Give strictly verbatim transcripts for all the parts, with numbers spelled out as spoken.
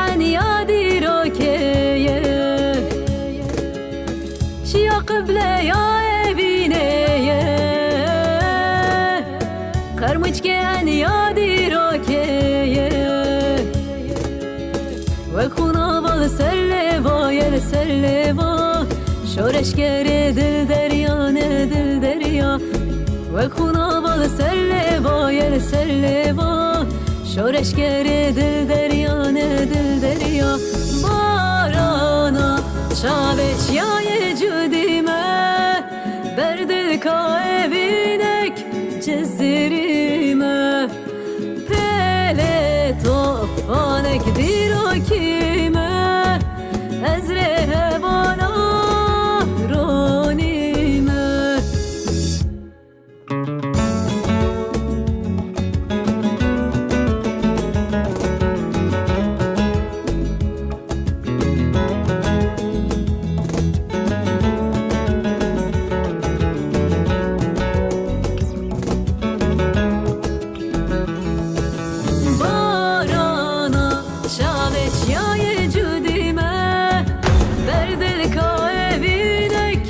Eniya dîrokê ye, şiya qibleya evînê ye. Qermûçkê eniya dîrokê ye. Wek xûna va li ser lêva ye, li ser lêva. Şoreşgerê dil derya ne dil derya. Wek xûna va li ser lêva ye, li ser lêva. Şoreşgerê dil derya ne dil derya. Barana çavê çiyayê cudî me. Berdilka evînek cizirî me. Pêlê tofanek dîrokî me. Ez rê hevala ronî me. Barana çavê çiyayê cudî me. Berdilka evînek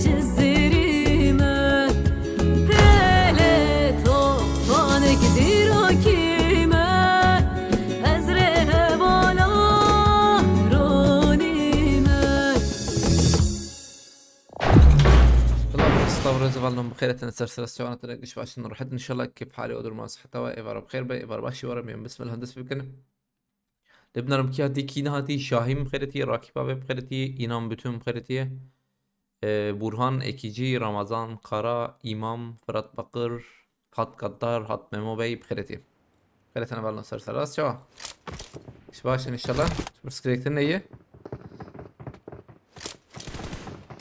cizirî me. Pêlê tofanek dîrokî me. Ez rê hevala ronî me. Salam, salam, rêz û hevalên min bi xêr hatin, ser serest çavan hatin, giş baş in, rehet in, inşallah kêf halê û durma siheta we êvar bi xêr be, êvar başî we re, em ê bismillah dest pê bikin. Lê binêrim kî hatî, kî nehatî, Şahîn bi xêr hatiye, Rakîb abi bi xêr hatiye, Înan Bütün bi xêr hatiye, e, Burhan Ekîcî, Ramazan Kara, Îmam, Firat Bakir, Hat Gaddar, Hat Memo Bey bi xêr hatiye. Xêr hatin hevalên ser serest çavan. Giş baş in, inşallah. Pirsgirêk tune ye.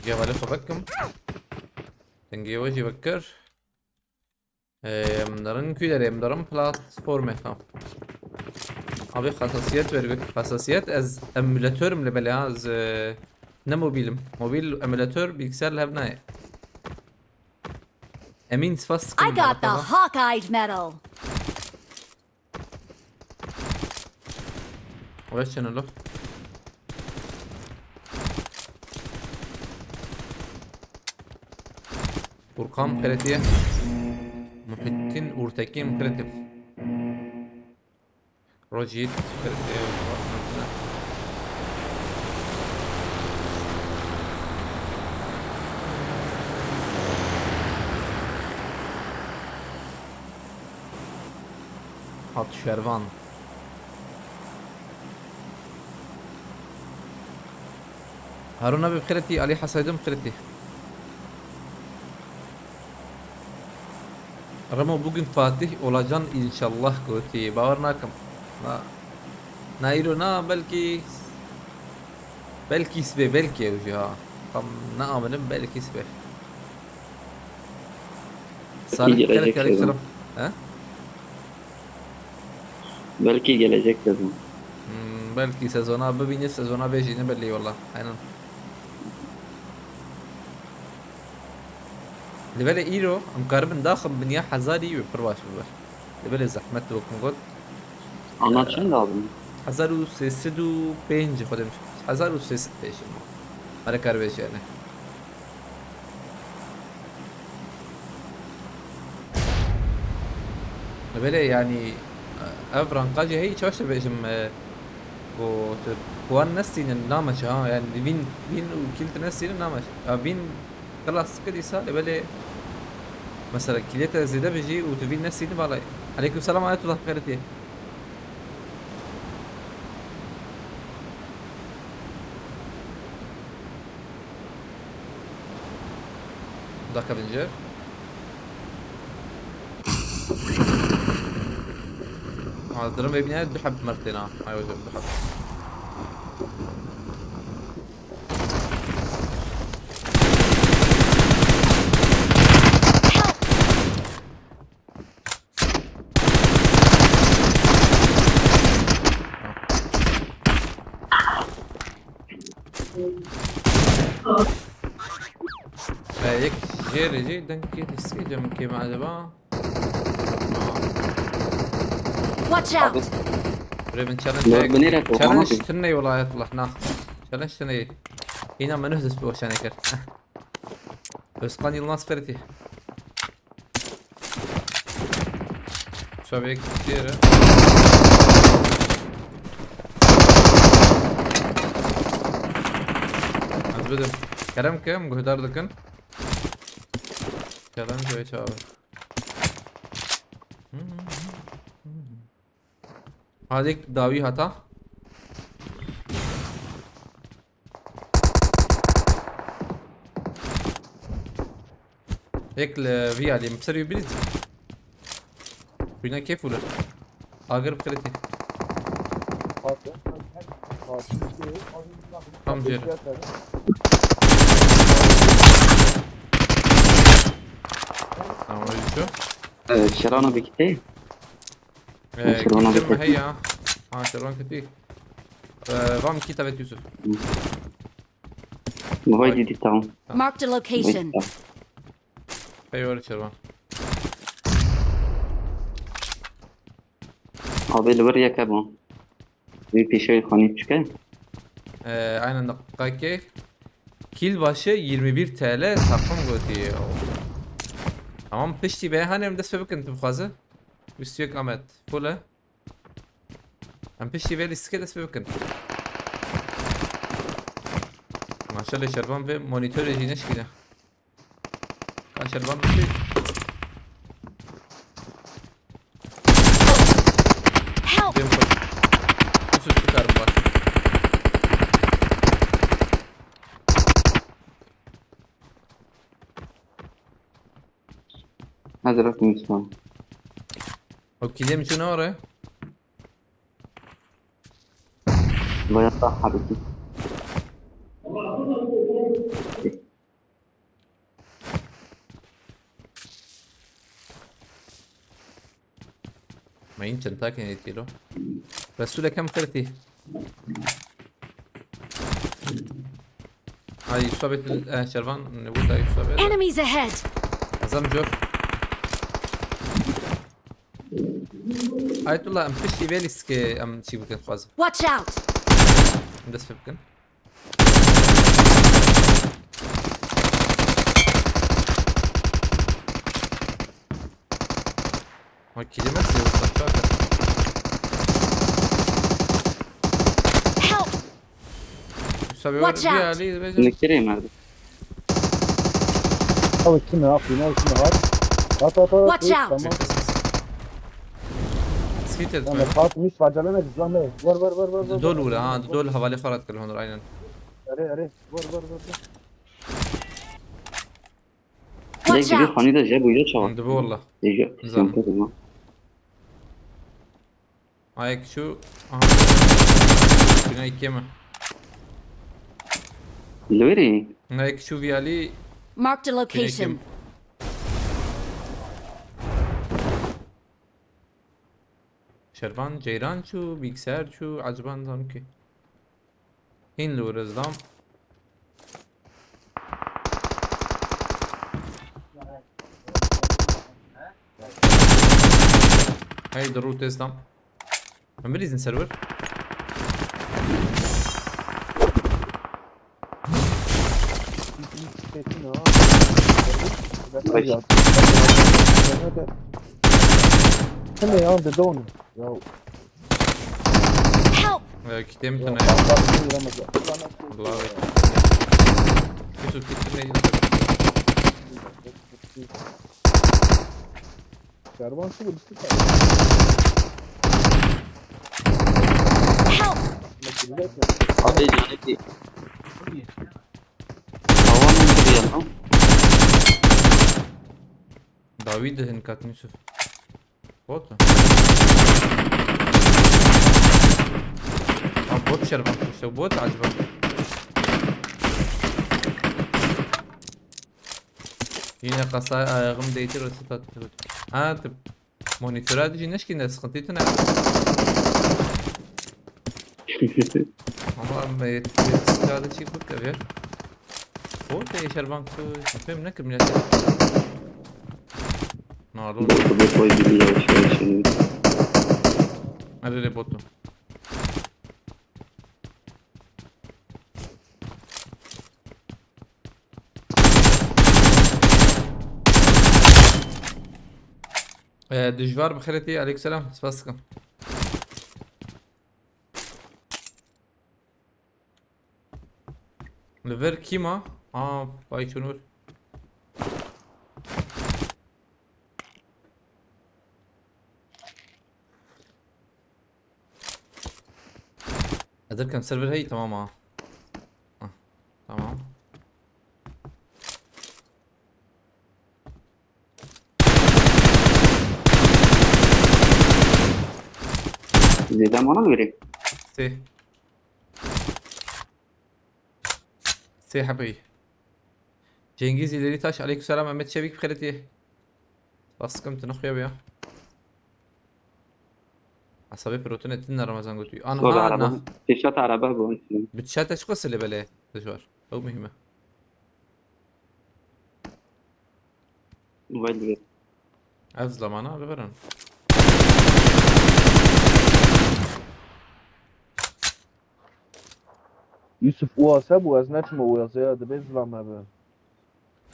Cevali xwe vekim. Dengê we jî vekir. Em darin ku derê, em darin platformê, ha. Abi, hassasiyet vergit. Hassasiyet, ez emülatörüm li belê, ha, ez, e, ne mobilim. Mobil emülatör bilgisayar li hev nayê. Emîn, spas I dikim, got the baba. Hawkeye medal. Weş çenelo. Furkan bi xêr hatiye. Muhittin Urtekin bi xêr hatiye. Rojît bi xêr hatiye. Hat Şervan. Harun abi bi xêr hatî, Ali Hasaydın bi xêr hatî. Remo, bugün Fatih olacan inşallah gotî. Bawer nakim. Na, na îro na, belkî, belkî sibê, belkî ew jî ha. Tam ne aminim, belkî sibê. Salih, gelecek sezon. He? Belkî gelecek sezon. Hmm, belkî sezona bibîne, sezona bêjî ne belli wala. Aynen. Li belê îro em karibin daxin binya hezarî wê pir baş bibe. Li belê zehmet wek min got. Ana çend abin? Hezar û sê sed û pênc xwe demiş. Hezar û sê sed pêşin. Mere kar bêjî yani. Belê, yanî, ev ranka jî heyî, çaş dibêjim, e, ku tu puan nestînin, nameşe, ha, yanî, vîn, vîn û kîl tu nestînin, nameşe. Ya, vîn klasik dîsa, lê belê, mesela, kîlê te zêde bijî û tu vîn nestînin, valay. Aleyküm selam, Ayetullah, xêr hatî. Dakika bincir. Ha, dirim vê bîne du heb mert têna. Ay hocam, du heb. Ee, yek jêrê jî dengê destê cem kêm acaba? Watch out! Raven challenge Lord heye. Binêre to, Challenge ama. Tune wela Ayetullah, na. Challenge tune. Hîna min dest bi weşanê kir. Özkan Yılmaz Feritî. Şabek diğeri. Ez bidim. Kerem kim? Guhdar dikin. Kerem Cüveyç abi. Hadi dawî hata. Yek li vî alî, min ser wî birîz. Wîna kêf û li. Agir bi kiritî. Tam jêr. Tamam, öyle şu. Evet, Şerano bir gitti. Ee, Şerano kitim bir gitti. Heye. Ha, Şervan kitî. Ee, vam kî tavet Yusuf. Vay didi, tamam. Marked a location. Vay, tamam. Peyori Şervan. Abi, li wir yeke bû. Wî pêşeyê xanî çike? Ee, aynen, dakikayê. Kil başı yirmi bir T L takım gotî. Tamam, piştî be, hani em dest pê bikin, tu bixwaze. Bîst û yek Ahmet. Full e. Em piştî vê lîstikê dest pê bikin. Maşallah Şervan vê monîtorê jî neşkîne. Ka Şervan bişî. Help! Dêm xwe. Yusuf, tu karim bak. Hazır olsun Yusuf. O kilê min çûne oraya. Vay Allah, habibim. Ma in çenta kenê tîlo. Resûle kem qirtî. Ay, Yusuf abi, e, Şervan, ne bu da Yusuf abi? Enemies ahead! Azam cor. Ayetullah, em piştî vê lîstikê em çî bikin xwazim. Watch out! Em dest pê bikin. Ha, kilime size uzakta. Help! Yusuf abi, Watch out! Alî, Recep. Nekirê merdim. Al içine, al içine, al içine, al. At, at, at, at. Watch out! Tamam. Skit et. Tamam, kalkmış, acele et, zahmet. Vur, vur, vur, vur, vur. Dol vur, ha, dol havale farat kıl honor, aynen. Are, are. Vur, vur, vur, vur. Watch out! Lek bir hani de je bu ya çawa. Dibi valla. Ejo, sen kızma. Ayak şu. Aha. Bina iki mi? Leri. Ayak şu viali. Marked a location. Şervan, Ceyran şu, bilgisayar şu, acaba nizam ki. Hîn li wir ez dam. Hey, di rû têz dam. Em bilîzin ser wir. Hene yan de don. Ya. Help! Ee, kitem tane. Blavê. Yusuf, kitem ne? Kervan şu bir şey. Help! Hadi, hadi. Tamam, bir yandan. Dawî de hin katin Yusuf. Bot mu? Ha, bot şervan işte, bot acaba. Yine kasaya ayağım değdi, reset attı. Ha, tip. Monitöre diyeceğim, ne şekilde sıkıntı ne? Ama me-, yetiştirdi çift bu tabii. O da yeşer bank, yapayım ne kim ya? Ne oldu? Botu, botu, botu, botu. Hadi de botu. Ee, Dijvar bi xêretî, aleykümselam, spas dikim. Li vir kî ma? Aa, vay çûn vir. Edirkem server hey, tamam ha. Ah, tamam. Zêde mana li wêrê? Sê. Sê hebî. Cengiz İleri Taş, aleykümselam, Mehmet Çevik, xêretî. Baskım, tu nexuya ya. Asabê pirotine din ne Ramazan gotu. Wala Anha araba. Na. Tişat araba bu. Bi tişata çi qasile bele? Dijwar. Ew muhîm e. Vay be. Ev zilamana li vir in. Yusuf, û ase bû, ez neçime û ase ya, dibê zilam hebe.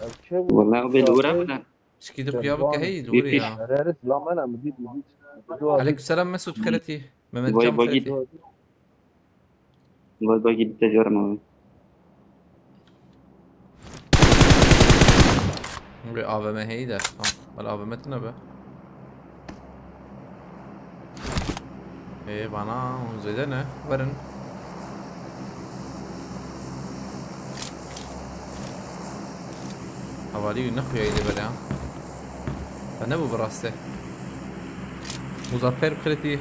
Ev kê bû? Wala, ew bê li wir e. Şikî di xuya bike hey, li wir ya. Erê, erê, zilam hene, mi dît, mi dît. Aleykümselam Mesut, xêretî. Mehmet Can, xêretî. Vay bagî dite carim abi. Bi A V M heyî de. Ha, bel A V M tine be. Ê, bana hûn zêde ne? Werin. Hevalî wî nexuyayî lê bele ha. Te nebû bi rastê. Muzaffer Kreti.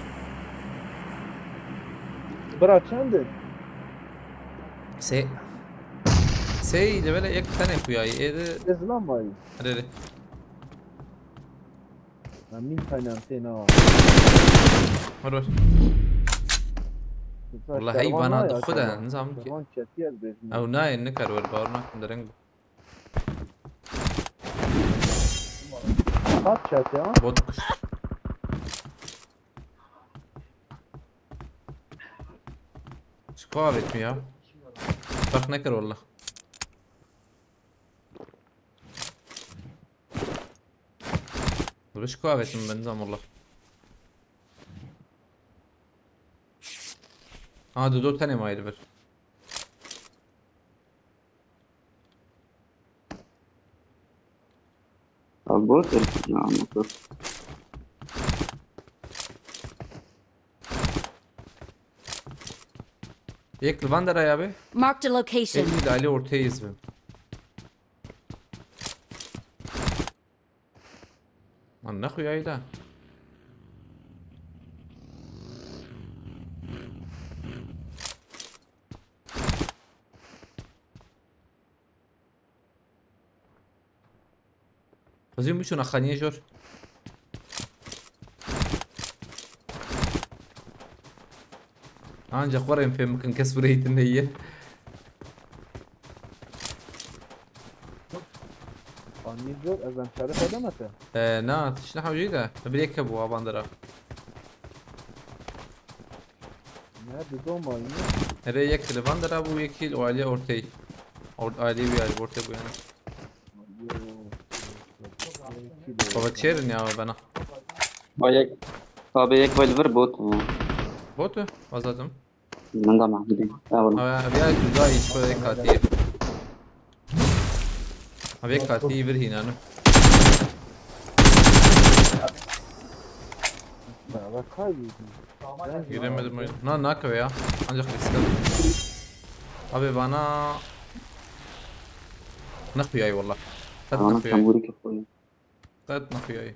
Bira çend in? Sê. Sê lê bele yek tenê xuyayî. Ê de. Ê zilam mayî. Erê, erê. Min tane em tê na. Var, var. Wala hey, vana dixwe de, nizam ki. Ew nayê, nikar wer, bawer nakim, dereng bû. Kaç çat ya? Bot kuş. Çiko avêt mi ya? Bak nekir wala. Bi çiko avêt mi, ben nizam wala. Ha, du do tenê mayî li vir. Abi bot er. Ya, motor. Yek li van dera ya be. Marked a location. Elî de alî ortayız be. Lan ne xuyayî da. Xwezî biçûna xaniyê jor. Ancak xwe rê em fêm bikin kes bi rêyî tune ye. Xaniyê jor, ez em şerif edeme te. Ee, na, tişt ne hewcî de. Bir yek hebû avan dera. Ne, du do mayî ne? Erê, yek li van dera bû, yekî li aliyê orteyî. Or-, aliyê wî alî ortê bû yani. Yo. Baba çêrin ya bana. Ba yek, abi yek vay li vir bot mu? Bot mu? Vazadım. Min da Mahmudî. Ha, wala. Ha, ya, ya, güzel iş böyle katî. Abi katî vir hînanim. Ya, bak, kaybettim. Giremedim oyuna. Na, nakave ya. Ancak riske. Abi bana ne xuyayî wala. Qet ne xuyayî. Qet ne xuyayî.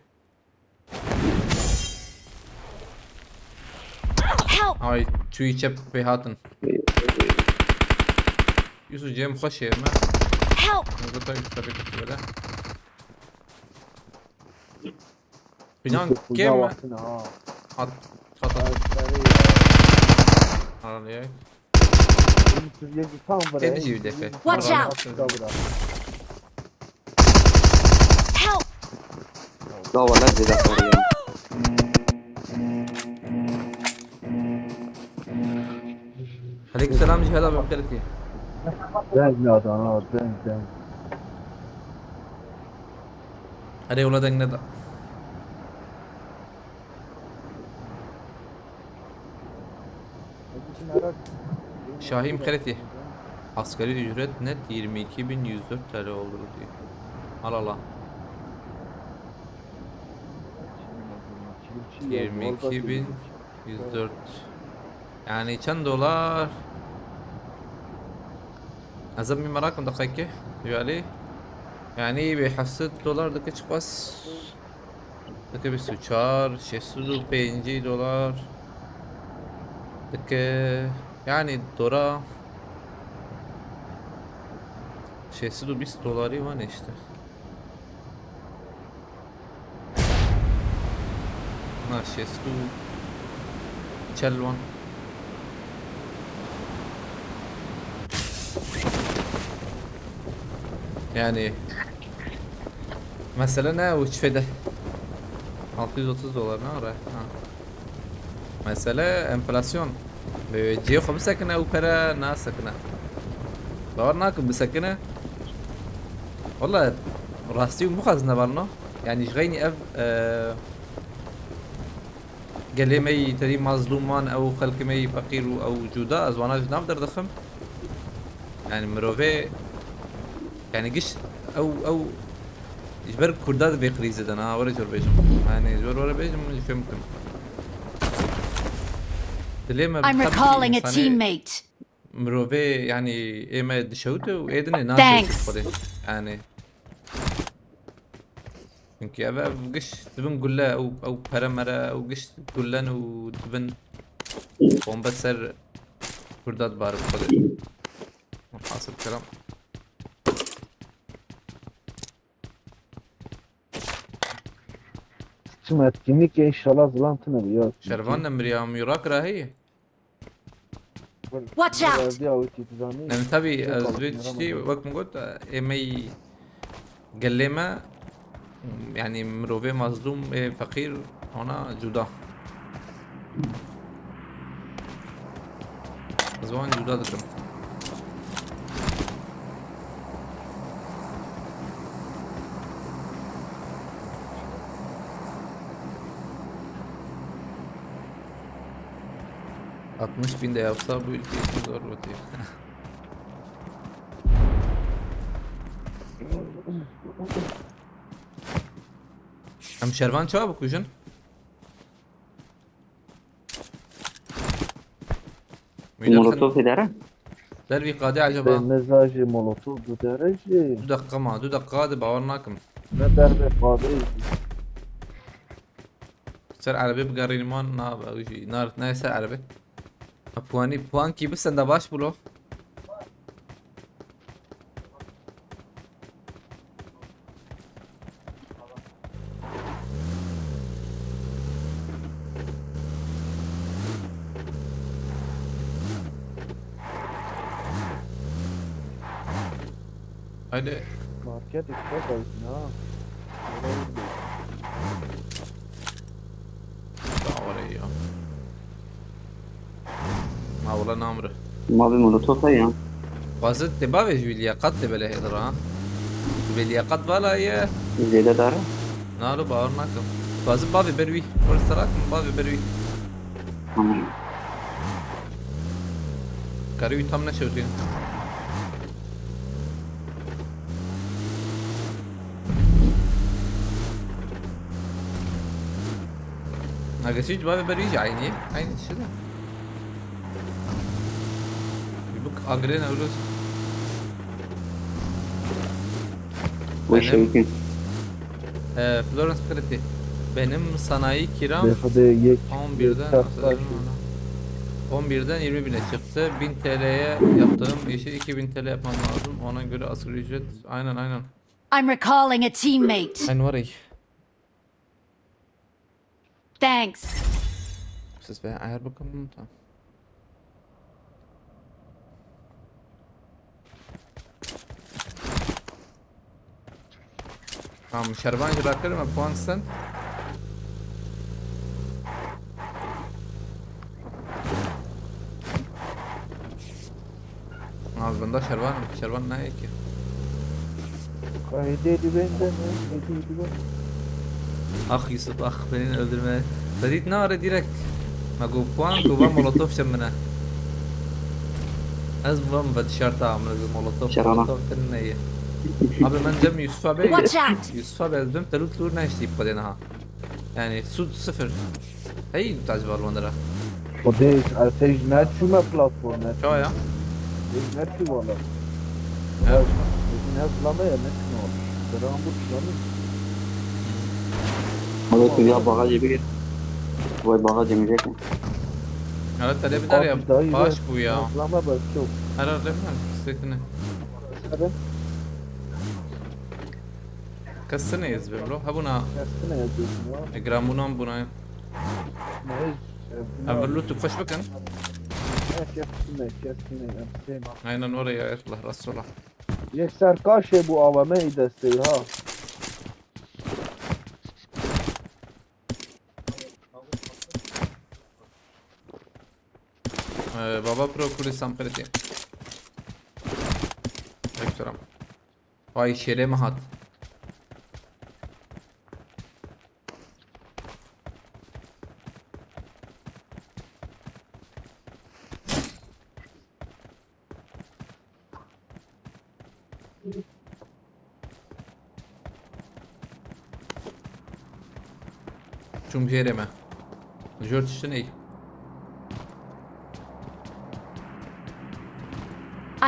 Help! Ay, çûyî çep pê hatin. Yusuf, cem xweş ye me. Help! Nokta üst tabii ki böyle. Filan Yusuf, kêm kucağa mi? Baksana ha. At, at, at. Ay, sarı ya. Aralıyor. Yusuf, yek tam bırak. Tepsi gibi defe. Watch out! Bırak. Help! La wala zêde xorî ye. Aleykümselam Cihad abi, xêretî. Deng ne adam ha, deng, deng. Erê wala deng neda. Şahin Kreti. Asgari ücret net yirmi iki bin yüz dört T L oldu diyor. Al al al. Yirmi iki bin yüz dört. Yani çend dolar? Ez ê merak im deqekê. Yuali. Yani bir heft dolar dike çiqas. Dike bîst û çar, şeş sed û pêncî dolar. Dike, yani dora şeş sed û bîst dolarî wan işte. Na, şeş û çel wan. Yani mesele ne o çi fede? Altı yüz otuz dolar ne ara? Ha. Mesele enflasyon. Ve cihê xwe bisekine û pere nasekine. Bawer nakim bisekine. Wala rastî û bixwazine balno. Yani ji xeynî ev, e, gelê me yî terî mazlûman, ew xelkê me yî feqîr û ew cuda, ez wana ji nav derdixim. Yani mirovê, yani giş ew, ew ji ber Kurda di vê krîzê de ne, ha, were jor bêjim. Yani jor were bêjim, min jî fêm bikim. Dilê me bi I'm her recalling a insanê teammate. Mirovê, yani ê me dişewite û ê dinê naşewite Thanks. Xwedê. Yani. Çünkü ev, ev giş dibin gule, ew, ew pere mere, ew giş gulen û dibin bombe ser Kurda dibarin Xwedê. Hasil kelam. Çim etkinlik ya inşallah zilam tine bi ya. Şervan ne miriya mîrak rahî? Watch out! Evdî awitî dizanî. Yani tabii ez vê tiştî wek min got, ê me yî gelê me, yani mirovê mazlûm, ê feqîr, ona cuda. Ez wan cuda dikim. Altmış bin de yapsa bu ülke için zor bu diyor. Em şervan çawa bikujin? Molotof idare? Dervî qadê acaba? Mezajê molotof du derece. Du dakika ma, du dakika de bawer nakim. Ne derbe qadê. Ser erebê bigerînim wan nabe, ew jî nar, ne ser erebê. Ha, puanî, puankî bisende baş bû lo. Haydi. Market işte koydun ha. Daha oraya ya. Ma wala namre. Ma bir molotof ya. Bazı te bavê ji wî liyakat te bele hêdira. Vê liyakat vala ye. Zêde dara. Nalo bawer nakim. Bazı bavê ber wî. Wala serak bavê ber wî. Tamam. Karî wî tam neşewtîne. Agresîv cevabê ber wî jî aynî ye. Aynî tişt e. Bik agrene öyle. Benim, e, Florence Preti. Benim sanayi kiram on birden, on birden yirmi bine çıktı. Bin T L'ye yaptığım işi iki bin T L yapmam lazım. Ona göre asgari ücret. Aynen, aynen. I'm recalling a teammate. Aynen var ya. Thanks. Siz be ayar bakalım. Tamam. Tamam, şervan jî rakirim, puan sen. Az benda şervan, şervan ne ki? Kaydı eli benden, kaydı eli ben. Ah Yusuf, ah, beni öldürme. Fedit ne ara direkt. Ma go puan, go va molotof çemine. Ez bûm ve tişerta amine, ez molotof, Şerana. Molotof din neye. Abi, ben cem Yusuf abi. Watch out! Yusuf abi, ez bim telût lûr neştî xwedê niha. Yani, sud sıfır. Hey, tac var bandera. Xwedê, ez tej neçûme platform, neçûme. Çawa ya? Tej neçû valla. Ya. Ya, ez ne zilame ya, neçûme valla. Selam bu zilame. Abi, tu ya bagajê bigir. Vay, bagajê min jêkin. Hala tele bir dar ya, Abi, dayı baş be. Bu ya. Zilame be, çok. Herhalde mi? Hissetine. Abi. Kesine ez bim, bro. Ha buna. Kesine ez bim ya. E, gram buna, buna. Ne? Em bir lût xweş bikin. Kes ne, kes ne, em sê ma. Aynen oraya, Allah Resul'a. Yek serkaşê bu A V M'yi desteği ha. Ee, Baba Pro Kurdistan Preti. Aleykümselam. Vay, şerê mi hat? Çûm jêrê me. Jor tiştin ey.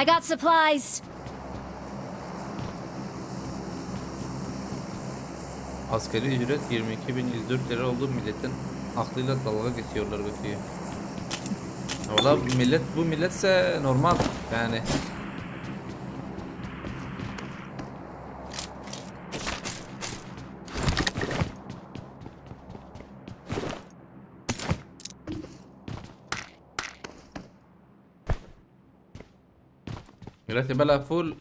I got supplies. Asgari ücret yirmi iki bin yüz dört lira oldu, milletin aklıyla dalga geçiyorlar götüyü. Valla millet, bu milletse normal yani. Milletê bela full.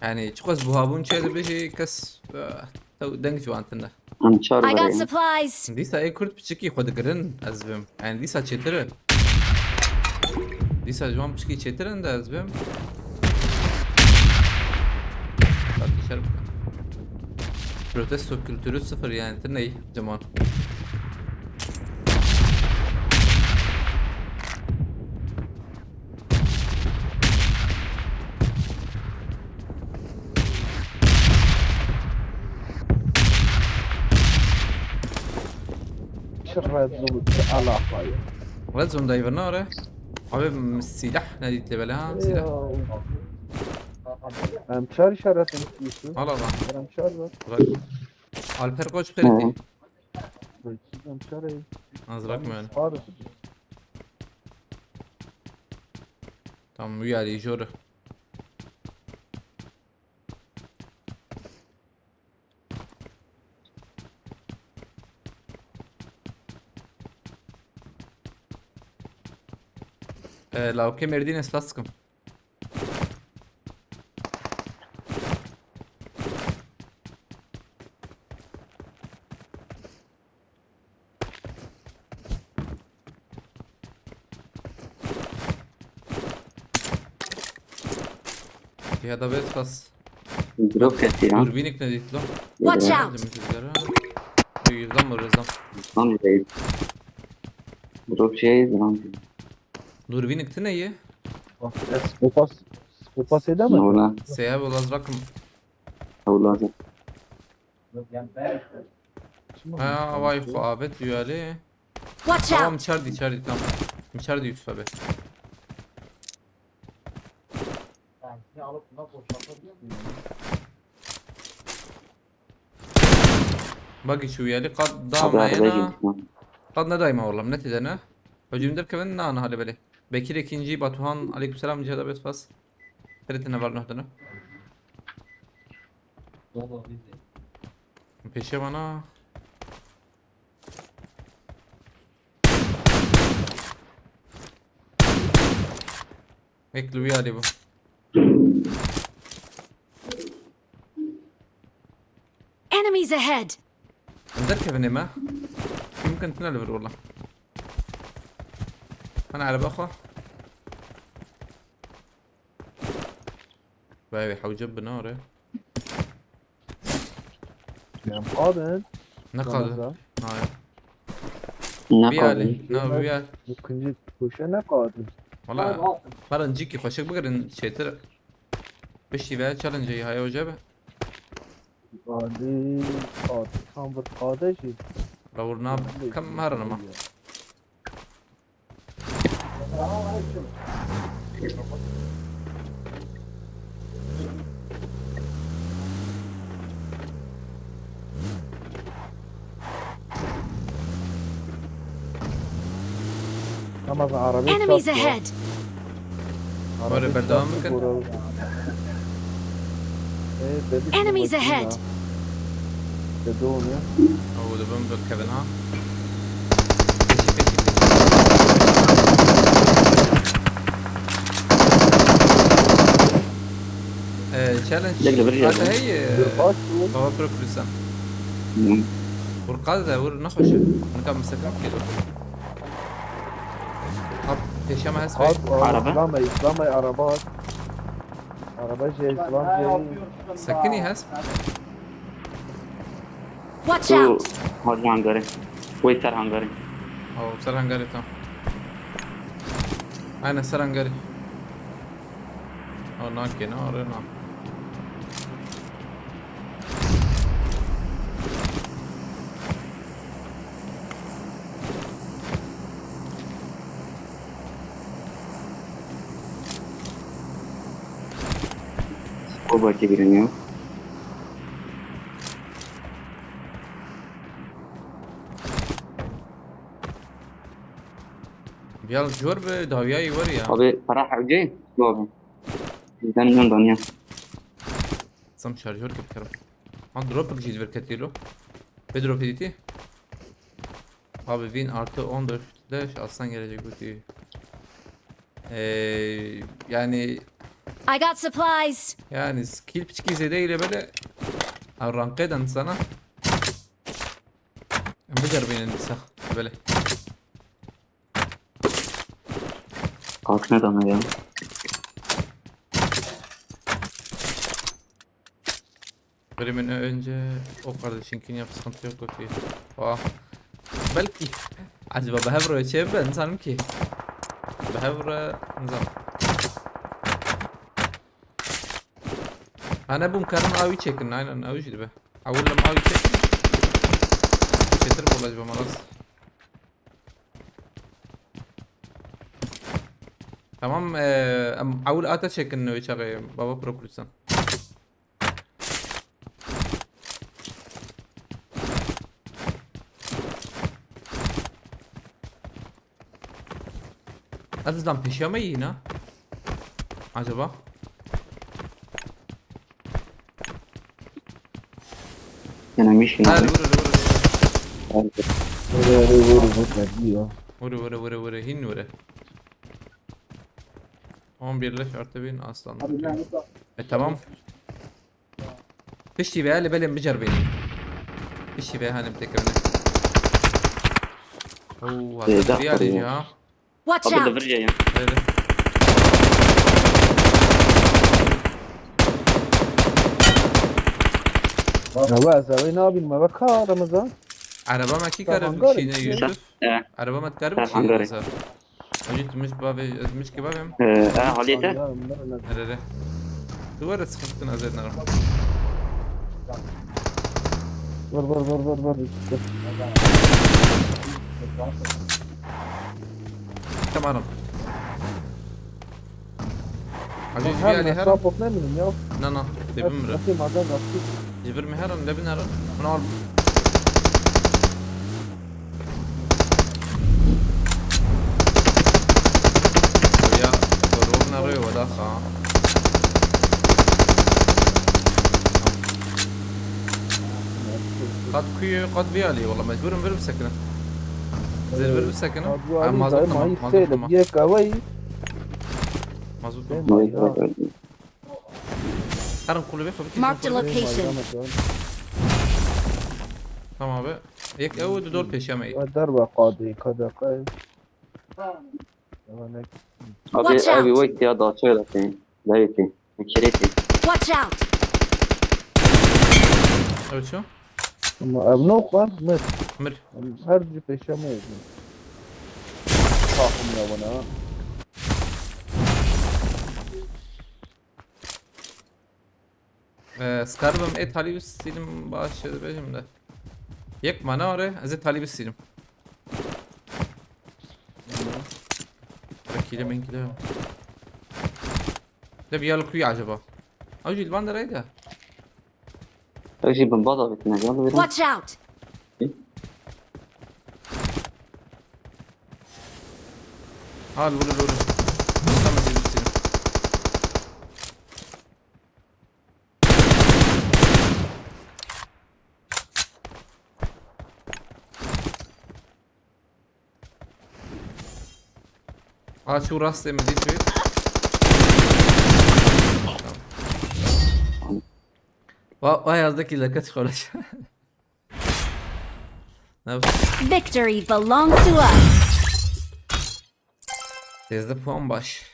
Yani, çiqas buhabûn çê dibêjê kes, eh, tew deng ji wan tune. Em çar I got verê. Supplies. Dîsa ê Kurd piçikî xwe digirin, ez bim. Yani, dîsa çêtir in. Dîsa ji wan piçikî çêtir in de ez bim. Bak, dışarı bak. Protesto kültürü sıfır yani, tune, Cemal. Çi Red Zone, çi alaqa ye? Red Zone dayı ne ara? Abi, m-, silah ne ditle böyle ha, silah. Ya. Em çar işaretin istiyorsun. Al, al, al. Em çar var. Bırak. Alper Koç Hı. Periti. Em çar. Az bırakma yani. Abi. Tamam, uyarı, jor. Ee, lawkê Mêrdînê spas dikim. Cihada bez bas. Drop kesiyor. Durbin ikna değil lan. Watch out! Dedim rüzgara. Yüzden mi rızam? Lan değil. Drop şey lan. Durbin ikna ne ye? Bak, skopas, skopas edemez. Ola. Seyahat olaz rakım. Ola. Ha, vay xwe avêt duyarê. Watch out! Tamam, içeride, içeride, tamam. İçeride Yusuf abi. Bak, şu yeri kat daha Abi, arabaya meyana. Girdik lan. Kat ne daima oğlum, ne tedene? Hücum derken ne ana hali böyle? Bekir ikinci, Batuhan, aleykümselam, Cihada Bespas. Kredine var, ne dene? Peşe bana. Ek Louis Ali bu. Enemies ahead! Em derkevin ê me. Mümkün tune li vir wala. Ana araba xwe. Vay be, hewce binare. Em qadin. Ne qadin? Ramazan. Ha ya. Ne Bir qadin? Ali, ne bir yer. Bu ikinci köşe ne qadin? Wala, Baran cîkî xweşik bigirin çêtir. Piştî ve challenge-ê haya hoca be. Alî, At, tam bir qade jî. Rawur na, kam herin ama. Ama araba Enemies çarptı. Ahead! Araba Were berdewam çarptı, bikin. Bora. Enemies ahead! Te done. Ew dibin bi kevin ha. Pêşî, pêşî, pêşî. Ee, challenge. Yek li vir hadi jî. Hey, e, Dur, baş bû. Baba Pro Cruise'dan. Hı. Vur qaz de, vur, nexweş e. Nika misekin kêdo. Hat, pêşiya me hest. Hat, araba. Araba. İslam Bey, İslam Bey, araba. Araba jê, İslam jê. Sekinî hest. Watch out! Hadi hangarê. Wê ser hangarê. Aw, ser hangarê tam. Aynen ser hangarê. Aw, nakê, na, arê na. Koba çeviremiyor. Gel jor bi dawiyayî were ya. Abi para hewce mi abi? Bizden yan danya. Sam şarjör kir kerim. Ha, dropik jî li vir ketî lo. Vê dropê dîtî? Abi win artı on dört leş aslan gelecek bu diyor. Ee, yani I got supplies. Yani skill piçkî zêde ile böyle. Ha, rankeden sana. Em biceribînin dîsa. Belê. Kalk ne dana ya? Biri min önce o kardeşinkini yap, sıkıntı yok, okey. Aa. Belki. Acaba bi hev re çê bibe, nizanim ki. Bi hev re, nizanim. Ha, ne bûm karin awî çêkin, aynen, awî jî dibe. Ewil em awî çêkin. Çêtir bolaj be malas. Tamam, e, em ewil ata çêkin wê çaxê, baba Pro Cruise'dan. Ez dizam pêşiya me yî ne? Acaba? Yine mişin Her abi. Vur, vur, vur, vur. Vur, vur, vur, vur, vur, vur. Vur, vur, vur, vur, hin vur. On bir leş artı bin aslan. E, tamam. Piştî be, li belê min biceribînin. Piştî be, halim têkevine. Oo, Ee, hatta da bir yerde ya. Watch out! Abi de bir yayın. Öyle. Ya, ez ewê nabînim, me ve ka Remezan. Araba me kî kare bişîne Yusuf? Araba me dikare bişîne mesela? Hacı, tu miş bavê, ez miş kebabim. Ee, ha, haliyete? Nerede? Tu var ya, sıkıntı nazar nara. Vur, vur, vur, vur, vur. Tamam. Hacı, bir ali her. Sapık ne bileyim ya. Na, na, debim bırak. Bakayım, adam yaptı. Cibir mi herin, debin herin. Bunu al. Ya, rovna rê weda xwe. Qat kuye, qat vê alî, wala mecbur im vir bisekine. Zêr vir bisekine. Ha, mazot tamam, mazot tamam. Yek awey. Mazot tamam. Herin kulübe tabii ki. Marked a location. Tamam abi. Yek ew, du dor pêşiya me. Derba qadî, kadaqe. Abi, Watch out! Abi, wek ya da şöyle yapayım. Dereti. Kireti. Watch out! Ew çi? Ama ev nok var, mir. Mir. Her cî pêşiya me yedin. Takım ya bana. Ee, Scar bim, ê talî bistînim, baş dibêjim de. Yek mana are, ez ê talî bistînim. Vekîle min kide. De bir yalı kuyu acaba? Ew jî li van derê de. Ew jî bin bada bitine, gel verin. Watch out! Al, vurur, vurur. Tamam, dedim seni. Aa, şu rastê min dît wê. Tamam. Va-, vay, yazdaki laka çıkaracak. Ne bu? Victory belongs to us. Sêzdeh puan baş.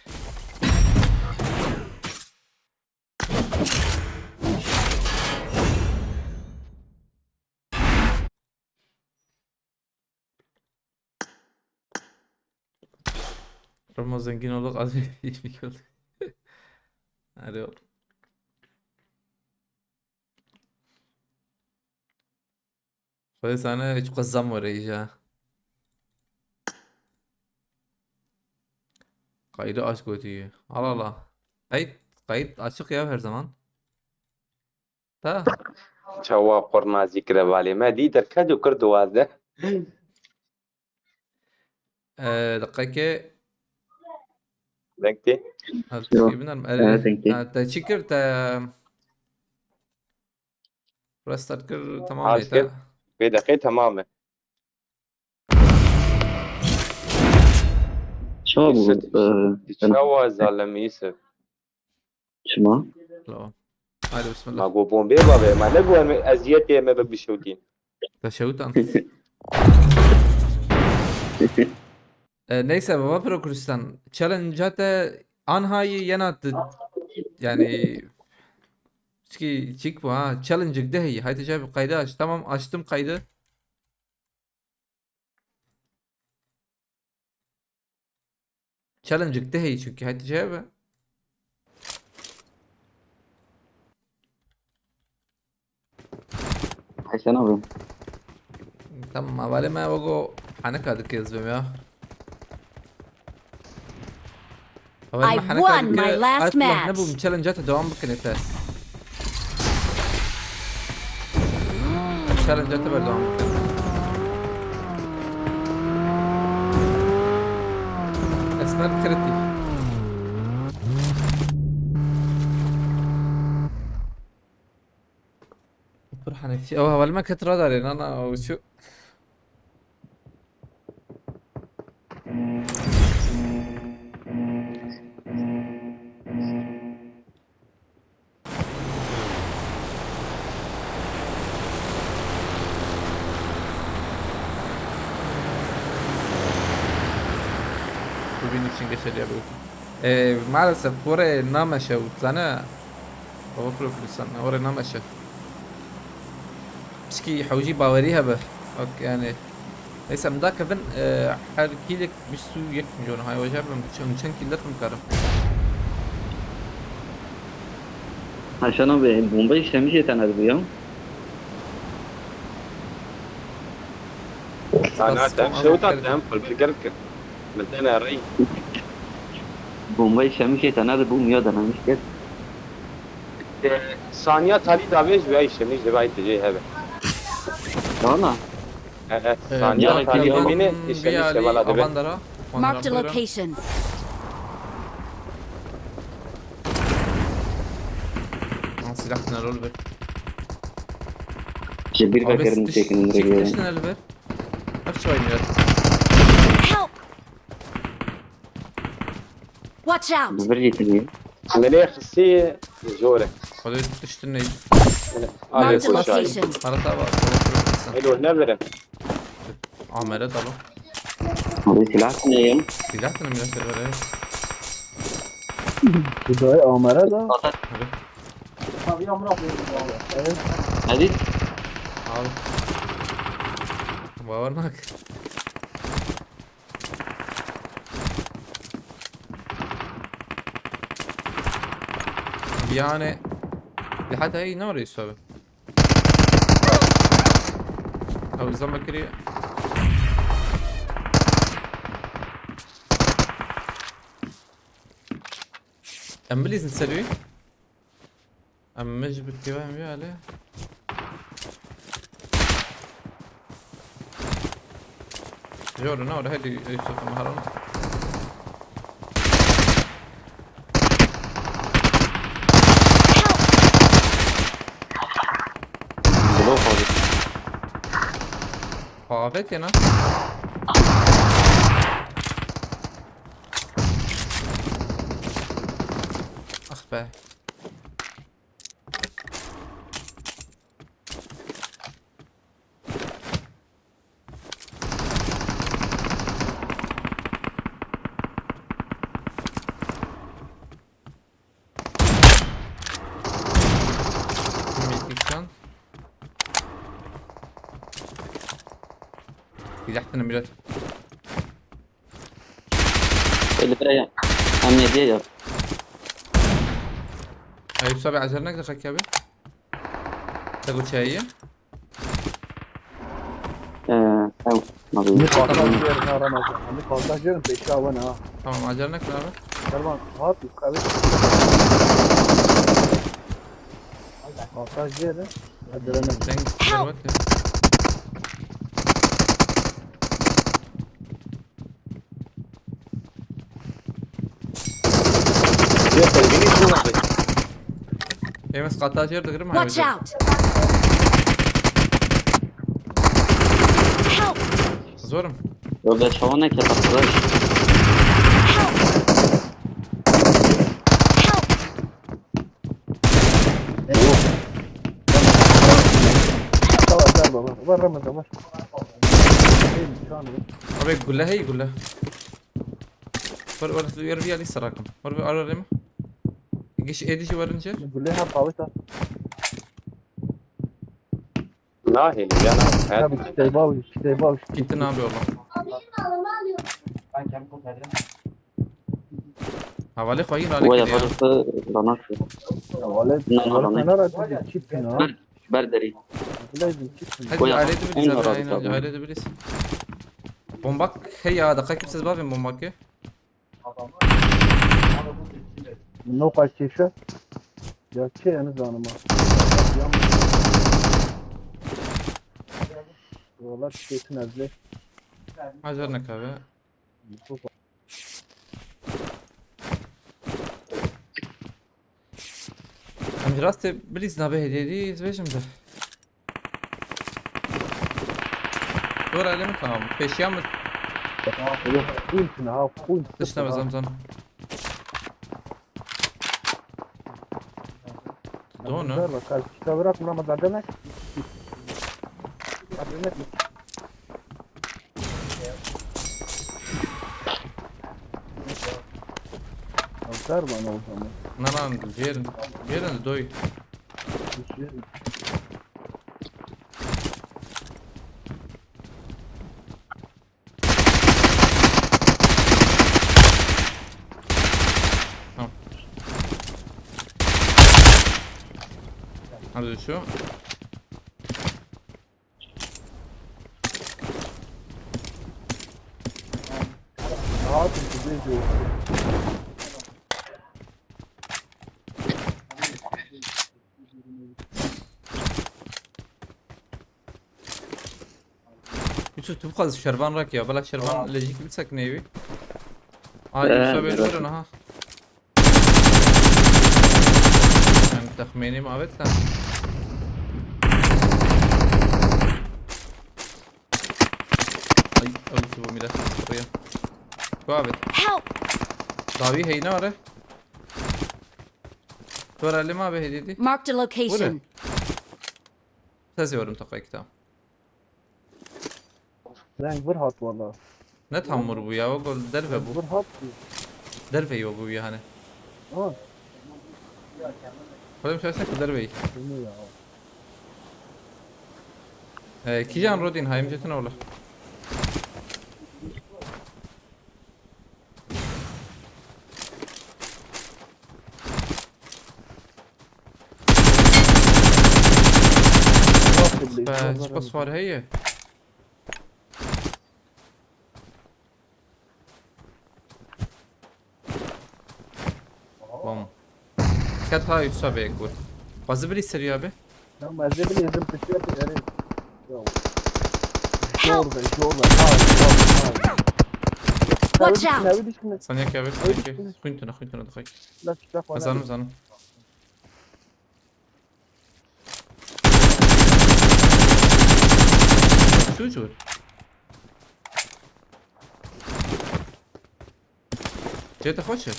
Ramo zengin olduk, az bir iyilik olduk. Hadi oğlum. Xwedê sane hiç qezam were îja. Kaydı aç götüyü. Al, al, al. Kayıt, kayıt açık ya her zaman. Ta. Çawa qurna zîkre valê me dî derket û kir duwazdeh. Ee, deqeke. Dengtê. Ha, Yo. Tişkî biner mi? Evet, Erê, dengtê. Ha, te çi kir? Te restart kir, tamam. Arz e, kir. Te. Vê deqê tamam e. Çawa bû? Yusuf, Ee, çawa zalim Yusuf? Çima? Lo. Haydi bismillah. Ma go bombê babe, ma ne go em eziyetê me be bişewtîn. Te şewtan. E, neyse baba Pro Kristan. Challenge te anhayı yena t-, yani çiki çik bu ha. Challenge de heyî. Haydi cevap kaydı aç. Tamam, açtım kaydı. Challenge te heyî çünkü, hadi cevap. Hesen abi. Tamam, havale me vago hanek adı kezbim ya. Havale I me hanek won adı my ke-, last artık match. Ne bu challenge te devam bakın ete. Challenge te berdewam bikin. Esmer kritik. Dur, hani şey, o havale me ket radarê, nana, o şu. Bugün için geçerli ya bu. Ee, maalesef oraya nameşe utlana. Baba profesan, oraya nameşe. Pişkî hewcî bawerî hebe. Wek yani. Neyse, em dakevin, e, her kîlek bîst û yek milyon hay wejer bin. Çend, çend kîlek em karim. Haşana be, bombayı şemişê te nerede ya? Sana tem şewta tem pul bir gerek. Min te ne rey. Bombayı şemişê te nerede bu miya denemiş kir. E, saniya talî davê ji vê şemîş de vay tijê hebe. Valla. E, e, Ee, saniya talî emîne, şemîş de valla debe. Marked a location. Lan silah ne rol be? Ji bir vekirin çekin. Çekilişine ver. Aç oynuyor. Help! Watch out! Bi vir jî tiniye. Lê xisî zor e. Xwedê tiştin ney. Marked a location. Harita var. Elo, ne verin? Amere tabi. Abi silah ne ya? Silah ne millet verir? Bu da amere da. Hadi. Hadi. Abi. Bawarnak. Yani. Li heta heyî ne were Yusuf abi. Ew zamba kirî. Em bilîzin ser wî. Em mij bi kêwa em wî alê. Jor na were hedi Yusuf em heron. Hello, abi. Xwe avêtiye ne? Ax be. Mîtiksan. Gidehtine millet. Elli lira ya. Hem hediye yap. Eyüp abi, acele ne kadar abi? Te bu çayı? Ee, ew, nabi. Ni kaltak yerin ha Ramazan. Ni kaltak yerin peşka wen ha. Tamam, acele ne kadar abi? Derman, rahat mı? Kahve. Kaltak yerin. Hadi Ramazan. Sen Help! Dur bak. Êmê qata jêr digirim. Watch out! Help! Zorim. Yo, be, şawa neke, bak, bak. Help! Help! Tamam, gel baba. Ver Ramazan, ver. Abi, gule hey, gule. Wer, wer, wer, bir alayım sarakim. Wer, bir ara rema. Geç, edici verince. Gule ha, pawe ta. Nahêle, ya na. Ya bir şey bav, şey bav. Gittin abi oğlum. Havale koyun, hale. Waya gidiyor. Parası ranak. Havale, na, havale ranak. Ber, ber derî. Hadi, waya, halledebiliriz abi, aynen, halledebiliriz. Bombak, hey ya, dakika kimse bavim bombak ya. No kaç kişi? Ya şey, yani, zanıma. Valla şiketin ezle. Acar ne kahve? Em ji rastê bilîz nabe hêdî hêdî ez bêjim de. Dora elê min tamam. Pêşiya min. Yok, full tune ha, full tune. Tişt nebe ha. Zam zam. Donu. Ver bak, kalk. Şuna bırak, buna mı demek? Demek mi? Atar bana o zaman. Na, na, jêrin. Jêrin doy. Jêrin. Tamam. Hadi şu. Rahat mısın? Yusuf, tu bixwazî şervan rake ya, bela şervan lejî kî bisekine wî. Ay, Yusuf, bêjî were niha. Em texmînî ma avêt sen. Ay, ew ji bo mîra xiriya. Ku avêt? Help! Dawî heyne are. Tu ra lê ma be hêdî dî. Marked a location. Were. Sesê werim teqekî tam. Reng vir hat valla. Ne tam mir bû ya, wek derve bû. Vir hat ki. Derve yo bû ya hani. Ha. Xwedê min şaşne ku derve yî. Bilmiyorum ya. Ee, kîjan Rodin hayim cetin ola. Be, çiqa swar heye? Bom. Ket ha Yusuf abi ek bû. Xwazî bilî seriya be. Tamam, ez de bilî, ez de pişiya pişiya. Jor be, jor be. Ha, ha, ha. Watch out! Nevi düşkün. Saniye ki abi, saniye ki. Xwîn tune, xwîn tune dixwî. La, çiçek falan. Zanim, zanim. Şu cor. Cê te xweş e?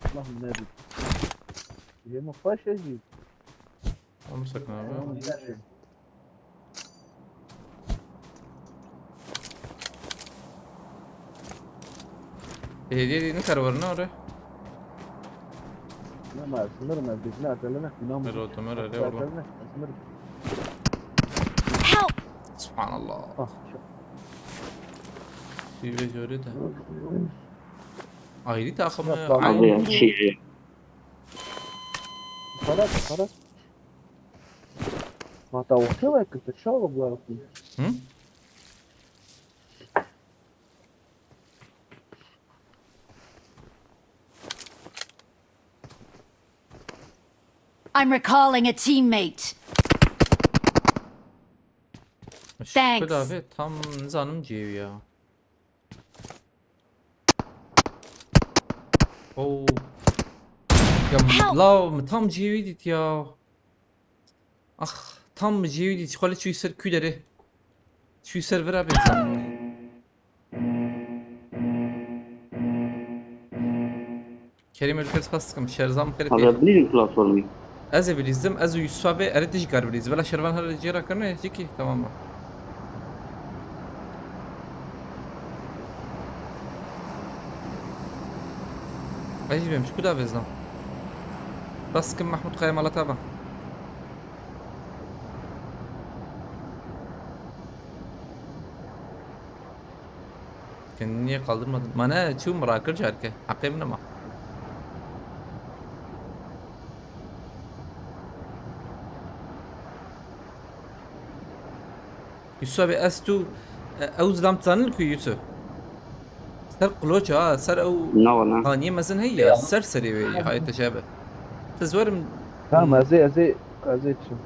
Allah ne bi. Cê min xweş e jî. Em sakın abi. Tamam, güzel. Hediye diye ne kadar var ne oraya? Ne var? Sınırım ben. Bizimle atalım. Mero, Ömer, öyle valla. Help! Subhanallah. Ah, çok. Şive göre de. Ayrı takımı, Yok, tamam. Abi aynı ya, bu. Şey. Para, para. Hatta ortaya bak, kırk, şuna bak bu arada. Hı? I'm recalling a teammate. Thanks. Şükür abi, tam nizanim cêwî ya. Oo. Ya, help! Law, min tam cêwî dît ya. Ax, tam min cêwî dît. Xwele çûyî ser kû derê. Çûyî ser vira bê. Kerîm, ez spas dikim. Şerzam xêr. Abi, bilîzin platformî. Ez ê bilîzim, ez û Yusuf abi, erê tu jî kar bilîz. Bela şervan her cê ra kirine, jî ki, tamam mı? Ez jî bêm, ji ku da vêzna? Spas dikim Mahmut Kaya, mala te ava. Kendini niye kaldırmadın? Ma ne, çû min rakir carke. Heqê min e ma. Yusuf abi, ez tu, e, ew zilam dizanin li ku Yusuf? Ser Qloç ha, ser ew. Na wala. Haniyê mezin heye ya, ser serê wê yê, hayê te şebe. Ti zwerim. Tamam, ez ê, ez ê, ez ê çim.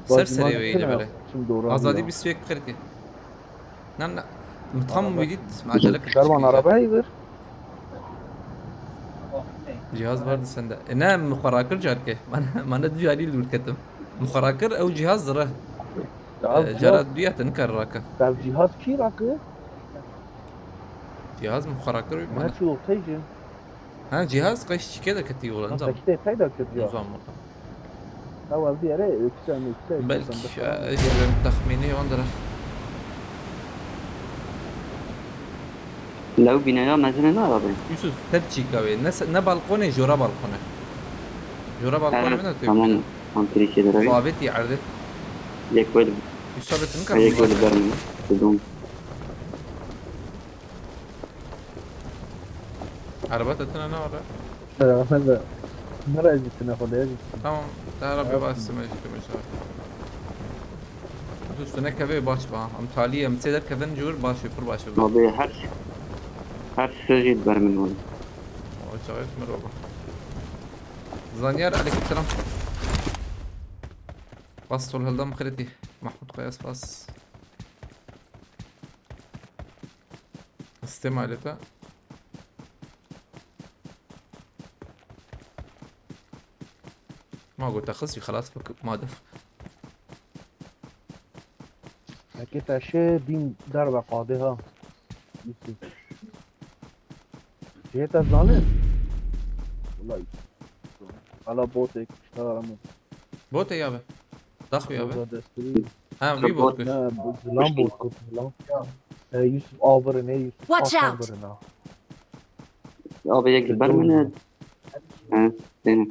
Ser serê wê yê bere. Azadî bîst wek qirtî. Na, na. Min tam wî dît, min acele kir. Şervan, araba heydir. Cihaz vardı sende. E, ne, min xwe rakir carke. Man, man ne du carî li wir ketim. Min xwe rakir, ew cihaz zire. Cihaz, e, cara cihaz. Duya te nikar rake. Ev cihaz kî rake? Cihaz min xwe rakir wî. Ne çi ortaycı? Ha, cihaz qeş çike de ketiği olan. Peki de peyda kir cihaz. Uzan burada. Ew ev diyare yüksek, yüksek. Belki, e, ez jî bêm texmînî wan dire. Lew bîneya mezin e ne arabe? Yusuf, te çîka wê. Ne se-, ne balkonê, jora balkonê. Jora balkonê. Evet, min de tamam. Tam trîkê de. Xavêtî erdê. Yek wê li. Yusuf abi, tu nikar. Yek wê li ber min. Didum. Araba te tine ne ara? Araba de. Nere ezîtine xwe de ezît. Tamam. Te araba bas, me jî kime çar. Tu üstüne keve baş ba. Em talî em sê der kevin cur baş, pir baş. Abi her, her şey ber min wala. O çavet mi roba? Zanyar, aleyküm selam. Bas sol helda mixireti. Mahmut Kaya spas. Sistema aleta. Ma got te xist jî xelas bik, ma def. Eke te şê dîn derve qadê ha. Yusuf. Cihê te zanî? Wala. Hala botek, işte aramı. Bote ya be. Daxu ya be. Burada desturi. Ha, wî bot kir. Ne, bu zilam bot kir, zilam. E, Yusuf, abirine, Yusuf. Watch out! Abirine. Abi, yek ber min e. Ha, seni.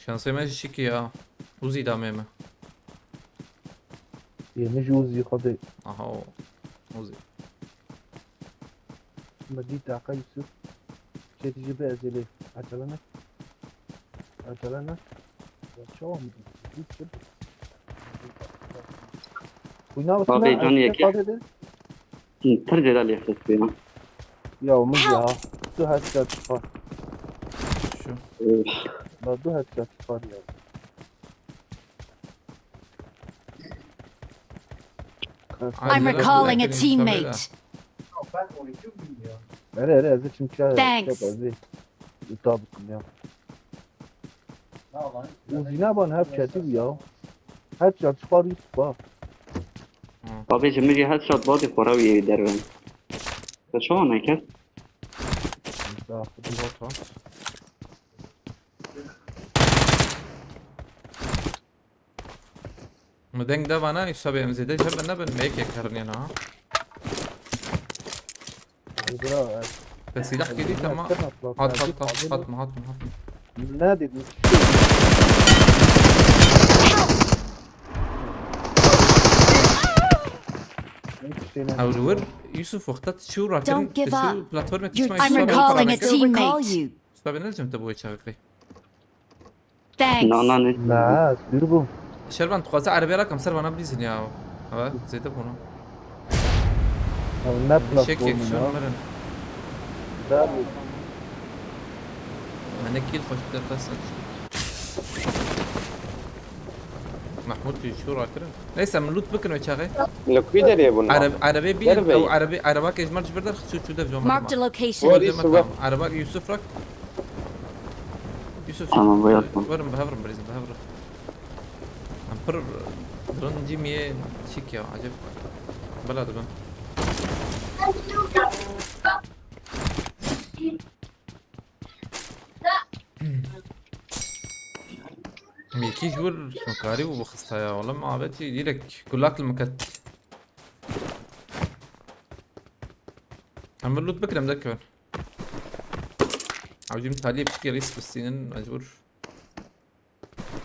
Şansê me jî şikî ya. Uzî da me me. Yê min jî Uzî xwedê. Aha o. Uzî. Me dît daqe Yusuf. Çêdî jî bi ez ê lê. Acele ne. Acele ne. Ya çawa min dît? Dît çi? Oyna Abi, bakayım, canı eski yeke. Fadede. Hı, pir zêde lê xist bîne. Ya, min Help! Ya. Du headshot çıkar. Şu. Öf. La du headshot çıkar ya. I'm recalling a teammate. Ere, ere, ez çim çay. Thanks. Çay, ez. Uta bikim ya. Uzine ban hep çetin ya. Hep çarşı var Yusuf ha. Abi, ji min jî headshot batî xwe re wî derve. Te çawa neket? Daha bir bot var. Min deng de vana, îşte em zêde cem nebin, me yek yek herin yana. Te silah kêdî, tamam. Hat, hat, hat, hat, hat. Ne dedin? Ew li wir, Yusuf, wexta tu çû rakirin, Don't give tu çû up. Platformê tu çima I'm recalling a teammate. Sabe ne cem te bu çavi. Thanks. Na, na, ne? Na, sür bu. Şervan, tu xwaze erebeya rakim ser vana bilîzin ya. Ewa, zêde bûna. Ew ne platform ya. Şekek, şun mirin. Dabu. Mene kil xweş derxistin. Mahmud tu çû rakirin. Neyse, min loot bikin wê çaxê. Li ku derê bûn? Ereb-, erebê bînin, ew erebê, ereba ke ji mer ji vir derxist çû, çû dev coma. Marked a location. Ereba Yusuf rak. Yusuf. Tamam, bu yapma. Verin, bi hev rin, birîzin, bi hev rin. Em pir rind cîmiyê çîk ya, acayip. Bela dibin. Mîkî ji wir karî bû bixista ya, wala min avêtî direk kulak li min ket. Em bi loot bikin, em derkevin. Ew jî min talî piçkî rîsk bistînin mecbûr.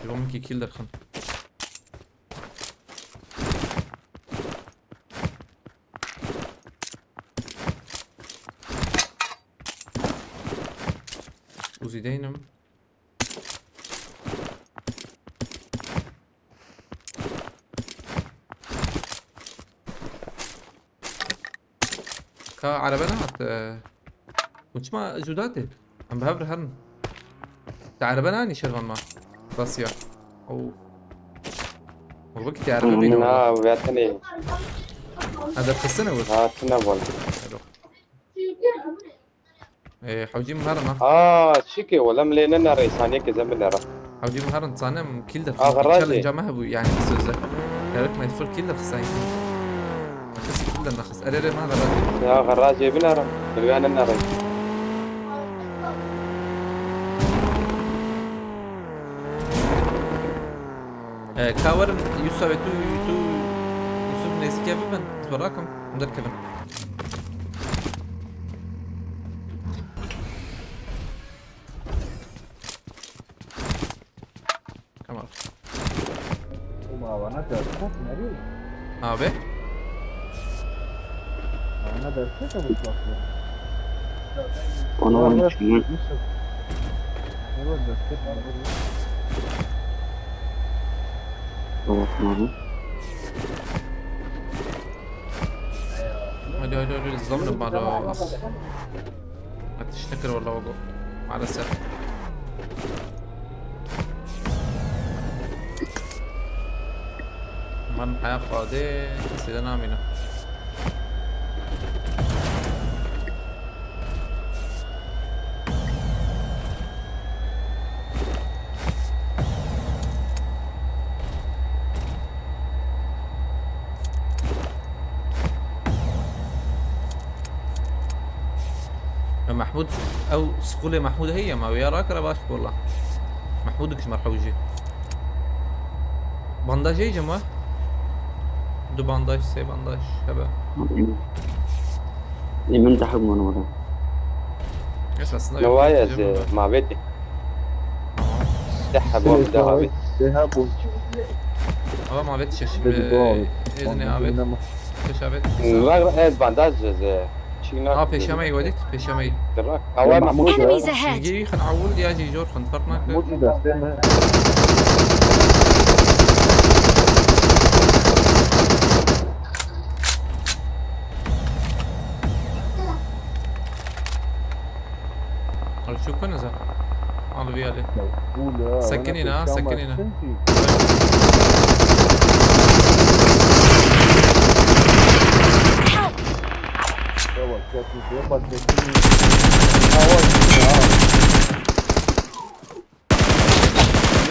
Ji bo min kî kîl derxin. Uzî deynim. Ka erebe nehat, e, hûn çima cuda tê? Em bi hev re herin. Te erebe neanî şervan me? Rasiya. Ew. Ew wekî te erebe bîne. Na, wê tenê. Ha, derxistine wir. Ha, tune bol. Ero. Ê, hewcî min herin ha. Aa, çi ke, wala min lê nenere, saniyekê ze min nere. Hewcî min herin, zanim kîl derxin. Aa, garajê. Challenge me hebû, yani, sözde. Gerek me full kîl derxin sanki. Nefes kîl derxist. Erê, erê, ma garajê. Ya, garajê binere. Min wê nenere. Ê, ka werin, Yusuf, tu, tu, Yusuf nêzîkê bibin, ez berakim, hûn derkevin. Tamam. Oğlum, havana dört kat nereye? Abi? Havana dört kat da bu bakıyor. Ona on üç mü? Yusuf. Nereye dört kat var? Tamam, tamam. Hadi, hadi, hadi, hızlanın bana. Ah. Ateş ne kadar valla o. Maalesef. Min heya xwedê kesê de namîne. Ya Mahmud, ew skolê Mahmud heye ma, wê ya rakira baş wala. Mahmud kiş merhewjî. Bandaj heye cema? Du bandaj, sê bandaj, hebe. Ê, min deheb bûn were. Esasında ne yok, waye yok, ez, yok. Ma vêtê. Tamam. Deheb bûn, deheb. Ama ma vêt şeş. Êdine avêt. Şeş avêt. Ra, ra, ez bandaj ez. Çîna. Ha, pêşemeyî wedît, pêşemeyî. Dira. Awa Mahmud. Enemies ahead. Yî xin awul ya jî jor xin, ferq nake. Mahmud jî destê me. Çû ku niza. Al vî alê. Sekinî na, sekinî na. Yavaş, yavaş, yavaş, yavaş.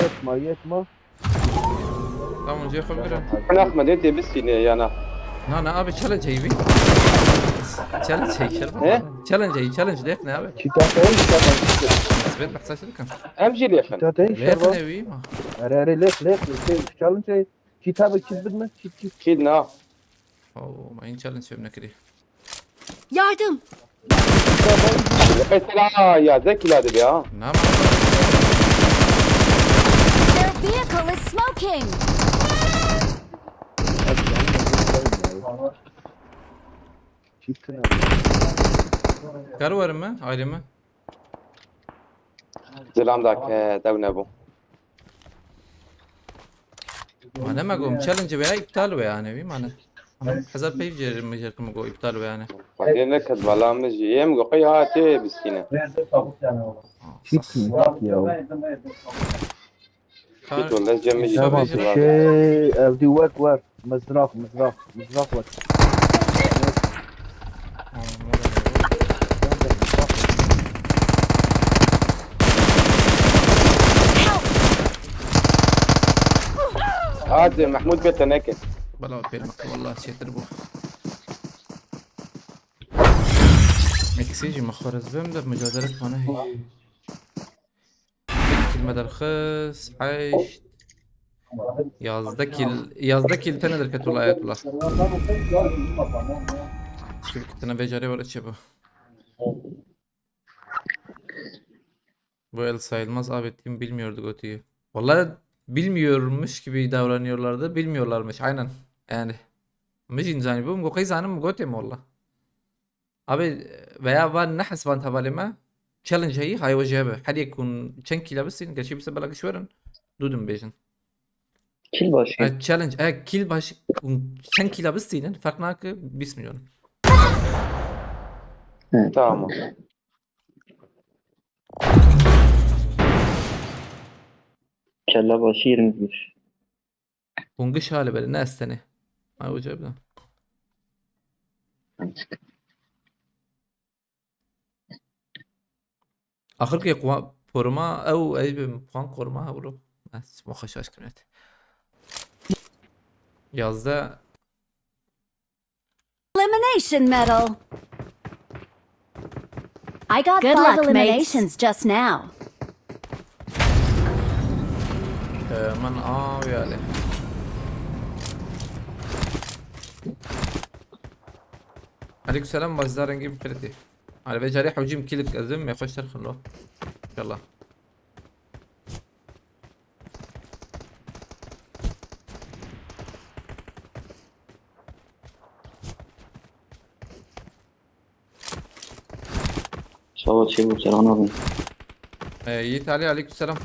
Yetme, yetme. Tamam, cê xwe bigirin. Ahmet, tê bistîne ya na? Na, na, abi, challenge heyî bî. Challenge heyî, şeref. He? Challenge heyî, challenge dêk ne abi? Çîta xeyî, çîta xeyî. Nisbet behsa çi dikin? Em jî lêxin. Çîta xeyî, lêxin şeref. Ev î ma. Erê, erê, lêx, lêx, lêx, challenge heyî. Çîta bi çît bidme, çît, çît. Çît na. Oo, ma in challenge fêm nekirî. Yardım! Mesela ya zek ila dibe ha. Nama? Their vehicle is smoking! Kar var mı? Ayrı mı? Zilam da ke dew nebû. Mane me gom challenge veya iptal ve yani, bir mane. Ama hezar peyv cerim mi jerkim go iptal ve yani. Xwedê neked bala min jî. Yê min go qey ha tê bistîne. Çi ya? Kar- Git wele cem min jî. Tamam, bistî var. Şey, evdî wek wer. Mizraq, mizraq, mizraq wek. Hadi Mahmut, bê te neke. Bela pêl me, wallah çêtir bû. Eksî jî me xwe ez bim de, mücadele bana hey. Kil me derxist, heşt. Yazdeh kil, yazdeh kil tene derket wala Ayetullah. Şu kitine becerê wala çi bu? Bu el sayılmaz abi, tim bilmiyordu gotiyi. Vallahi bilmiyormuş gibi davranıyorlardı, bilmiyorlarmış aynen. Yani. Mijin zani bu, goqey zanim gotim valla. Abi, veya van nehesban tavalê me, challenge heyî, hay wejê be. Her yek hûn çend kîla bistînin, gerçî bise belek ji werin, dû dim bêjin. Kil başî. E, challenge, e, kil baş, hûn çend kîla bistînin, ferq nake, bîst milyon. Hı. Tamam. Kelle başı yirmi bir. Hûn giş hale bere, ne estenê. Ay hoca bir. Axir ki kuwa-, koruma ew, ey bi puan koruma ew ro. Ez mo xweş aşkim net. Yazdeh. Elimination medal. I got Good five luck, mates. Eliminations just now. Ee, min a wê alê. Aleykum selam, bazda rengî bi xêr tê. Alê vê carê hewcîm kilik ez bim, me xweş derxin lo. İnşallah. Sava çêbû, selam abim. Ee, Yiğit Ali, aleykümselam.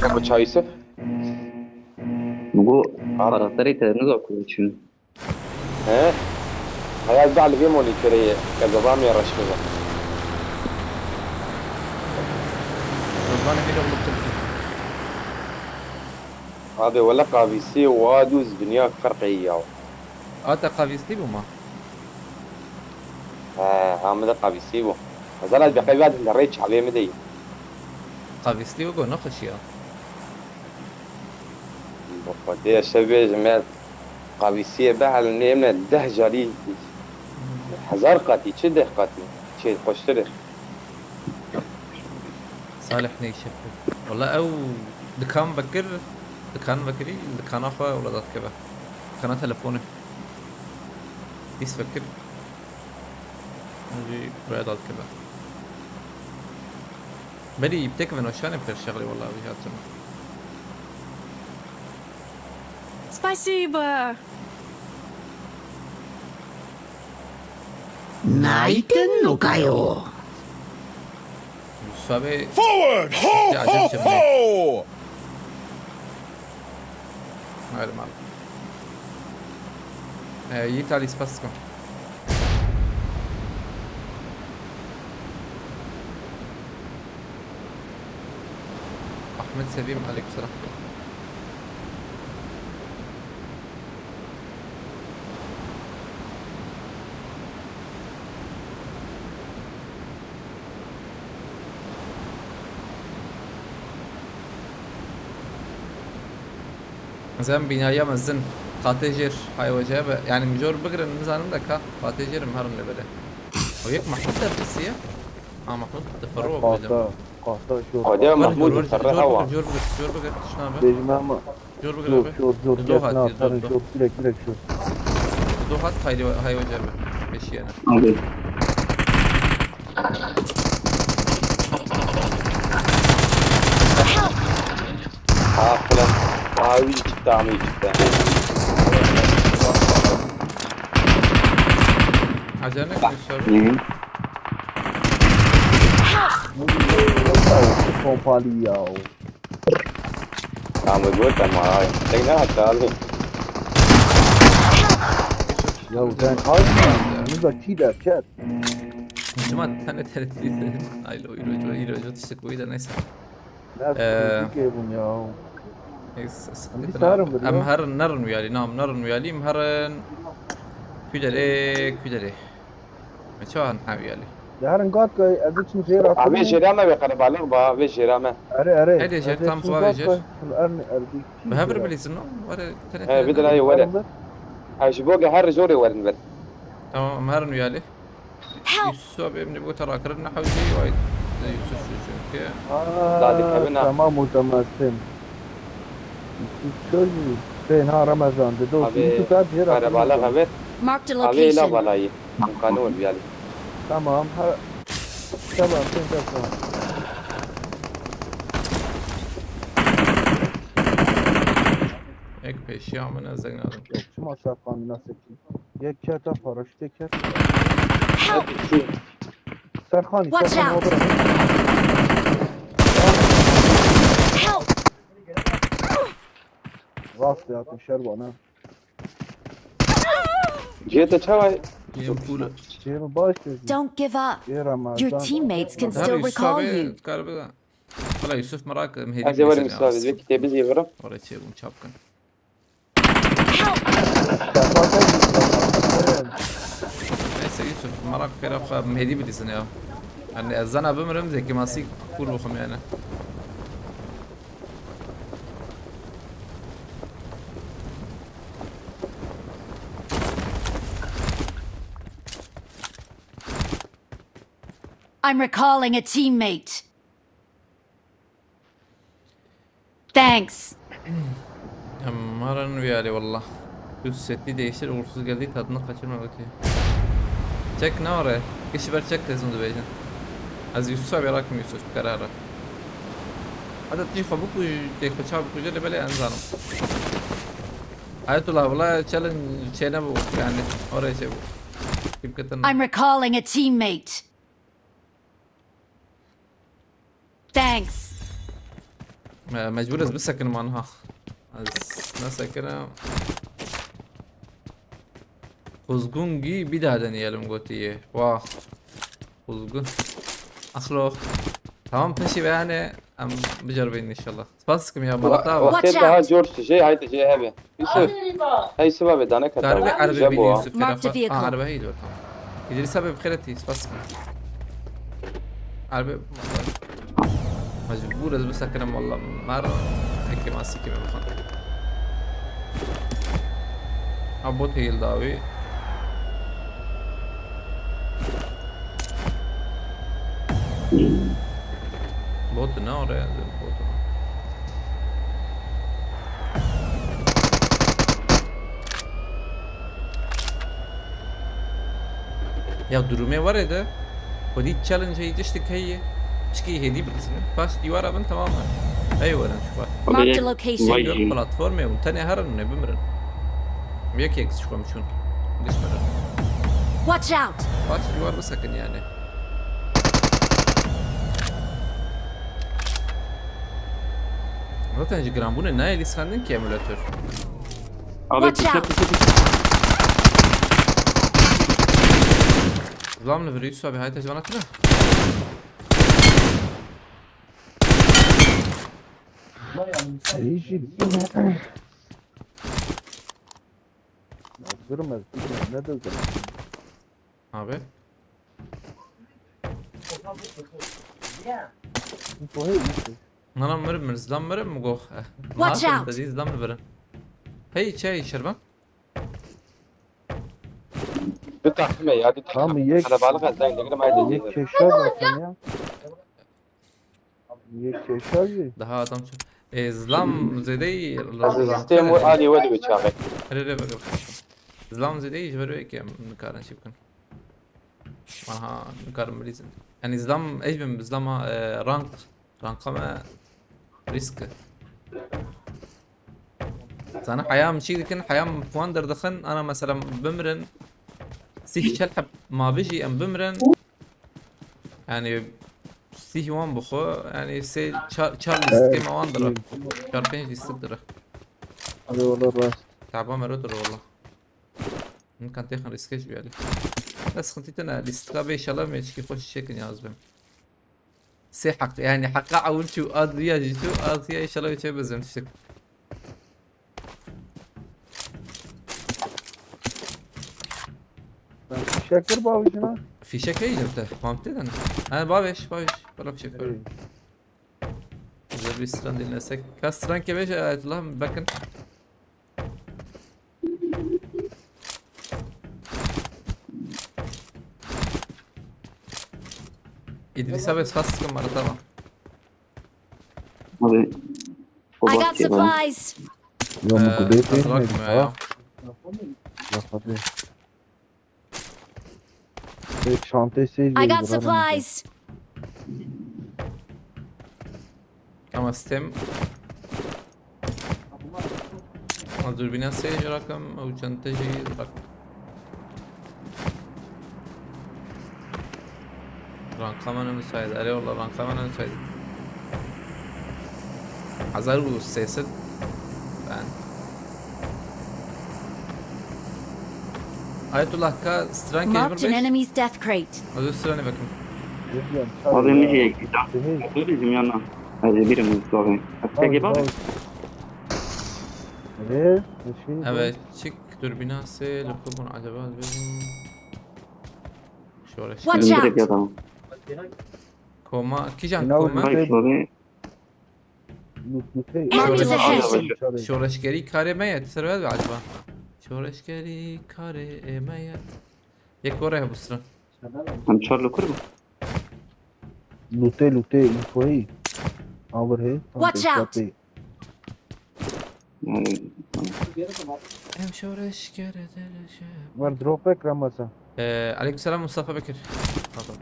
Kapo çayısı. Bu karakterî te ne da ku çün. He? Hayal da li vê monîtorê ye. Ke baba me reşke be. Kurbanê bile û Tirkî. Abi wele qavîsî wa dûz dinya ferqê ya. A te qavîslî bû ma? He, Amede qavîsî bû. Mesela bi qeyva di rê çavê mi de ye. Qavîslî û go nexweşî ya. Bi Xwedê şevê ji me qavîsiyê behel nêmne deh carî, hezar qatî, çi deh qatî, çê xweştir e. Salih ne iş yapıyor? Valla ew dikan vekir, dikan vekirî, dikana xwe wela dadikeve. Dikana telefonê. Dîs vekir. Jî buraya dadikeve. Belî îptek ve noşanê per şexlê wala wî hatime. Спасибо. Naiten no kayo. Yusuf abi. Forward! Ho, ho, ho! Hayır mal. Ee, Yiğit Ali, spas dikim. Ahmet Sevim, aleykümselam. Zaten binaya mezin. Qatê jêr, hay wece be. Yani mijor bigirin, nizanim de ka. Qatê jêr im herin lê bele. O yek Mahmut derkesiye. Ha, Mahmut, teferru Qata, bile. Qata jor. Hadi ya Wer Mahmut, jor, wer jor, ferre jor hawa. Bigir, jor bigir, jor bigir. Tişna be. Bejim ama. Jor bigir Jor, abi. Jor, jor, Jor hat, hat, jor, jor, jor. Direkt, direkt jor. Jor hat, haydi, hay wece be. Beşiyene. Abi. Ah, falan. Aa, wî jî çıktı, ama jî çıktı. Acele ne Bak. Hı hı. Pompalı ya. Tamam, bu tamam. Tek ne hatta abi? Ya sen kaç? Burada çiğ derken. Cuma tane tane tane. Ay lo, ilo, ilo, ilo, ilo, tiştik bu da neyse. Nasıl Ee, bir şey bu ya? Neyse, sıkıntı Em bir yok. Çağırın bunu Em ya. Herin nerin uyali, nam nerin uyali, em herin küdere, küdere. Me çawa han uyali. Ya herin gat kay, ez için zêr Abi atın. Jêra me be qerebalix ba, vê jêra me. Are, are. Hadi jêr, tam suwa vê jêr. Bi hev re bilîzin, no? Were, tene, He, tene, bir de tene. Were. Ha, ji bo ge her jorê werin ver. Tamam, em herin uyali. Help! Yusuf abi, em ne bu tara kirin, ne hewce, vay, Yusuf şu çünkü. Aa, Dadi kevin ha. Tamam, mutemasim. Yusuf çözü. Fena Ramazan, de dost. Abi, Yusuf abi, Ramazan. Karabalix abi. Marked a Abi, la location. Balayı. Kanun bir yani. Tamam, ha. Tamam, sen de tamam. Ek peşi amına zengin adam. Yok, şu masraf kanunu nasıl ki? Yek ket ha, paraşüt yek ket. Help! Serkan, Watch Serkan, out! Help! Rast yaptın, şer bana. Cihete çawa? Yem pula. Cihete baş dedi. Don't give up. Cihete Ramazan. Your teammates can still recall you. Tabii, Yusuf abi, galiba. Valla Yusuf merak, Mehdi Ez ê werim bilirsin ya, Yusuf abi, sıkıntı. Vekî tê bizî werim. Oraya çevir, çapkın. Help! Neyse Yusuf, merak kere xwe Mehdi bilirsin ya. Yani ez zana bimirim, Zeki Masî kûr bixwim yani. I'm recalling a teammate. Thanks. Em herin vî alî wallah. Şu seti değiştir, uğursuz geldi, tadını kaçırma götü. Çek ne var ya? Kişi ver çek tezim dibêjin. Ez Yusuf abi rakim Yusuf karara. Hadi tî xwe bikuj, tê xwe çav bikuje, lê belê ez zanim. Ayetullah, wala challenge çêne bu, yani oraya şey bu. Kim katın? I'm recalling a teammate. Thanks. Me-, mecbur ez bisekinim anha. Ez nesekinim. Quzgûn gî bir daha deneyelim gotiye. Wah. Quzgûn. Axlo. Tamam, peşî ve yani em biceribin inşallah. Spas dikim ya, Wa-, Malat abi. Watch out! Wextê daha cor şişe, haydi jê hebe. Yusuf. Hey, Yusuf abi, dane kata. Darbe, arbe bînî Yusuf. Marked a vehicle. Aa, arbe heydi, tamam. İdris abi, bi xêr hatî, spas. Arbe, mecbur ez bisekinim wallah. Mar, hekî masî kî me bixwe. Ha, bot heyl dawî. Bot ne oraya? Bot. Ya durumê were de. Xwedî challenge heyî tiştik heye. Pişkî hêdî bilisine. Paş dîwara bin tamam e. Ey werin şu xwe. Marked a location. Yok platformê hûn tenê herin hûn ê bimirin. Yek yek ji xwe min çûn. Gişmirin. Watch out! Paş dîwar bisekin yani. Zaten ji giranbûnê nayê lîsandin ki emulator. Abi, Watch out! Pişte, pişte, pişte. Zilam li vir Yusuf abi, hayta ji vana tine. Erê jî. Durum ez bilmiyorum, ne dedim? Abi. Bu hey, iyi. Nana mirim, mirim, zilam mirim mi goh? Watch out! Zilam mirim. Hey, çay şerban. Bir takvime ya, bir takvime. Tamam, yek, kalabalık, ez dayım, dedim, haydi. Yek keşe zaten ya. Yek keşe abi. Daha adam çok. E, zilam zêdeyî. Ez sistem ve alî wê dibe çaxê. Re, re, re. Zilam zêdeyî ji ber wê ke em nikarin çi bikin. Aha, nikarin bilîzin. Yani zilam, ez bim zilama, e, rank. Ranka me risk e. Sana heya min çî dikin, heya min puan derdixin, ana mesela bimirin, sih çel heb ma bijî em bimirin. Yani sih wan bixwe, yani sê çar, çar lîstikê me wan dire. Çar pênc lîstik dire. Hadi valla rast. Taba mero dire valla. Nikan têxin riskê jî biyalî. Ne sıkıntı tine, lîstika bê inşallah me çikî xweş çekin yaz bim. Sê heq, yani heqa ewil çû, a duya jî çû, a duya inşallah çê bizim tiştik. Ben fişek kir bavêjina. Fişek heyî te, mam tê de ne? Ha, bavêj, bavêj. Bala fişek kir. Hey. Güzel bir sıran dinlesek. Ka sıran ke bêje, Ayetullah, bakın. İdris abi, spas sıkın bana, tamam. Abi, I got supplies. Yok, ee, bu değil, hatırlatmıyor ya. Yok abi. Çantayı seyirci. I got supplies. Ama stem. Ama dürbüne seyirci rakım, o çantayı rakım. Ranka me ne müsait. Erê valla ranka me ne müsait. Hazar bu sesi. Ben. Ayetullah ka stran kejmir beş. Marked an enemy's death crate. Hazır sıra ne bakın. Abi mi diye gideceğim. Bizim yanına. Hadi birim abi. Hadi gel abi. Evet, çık dürbüne se, lüpkü bunu acaba bizim. Şöyle. Watch out! Koma, kijan koma? Enemies ahead! Şoreşgerî karê me ye, tu ser wê be acaba? Şoreşgerî karê me ye. Yek oraya bu sıra. Em çar lokur mu? Lute, lute, infoyî. Awir he. Watch out! Yani, em şoreşgerî. Var drop ek Ramazan. Ee, aleykümselam Mustafa Bekir. Pardon.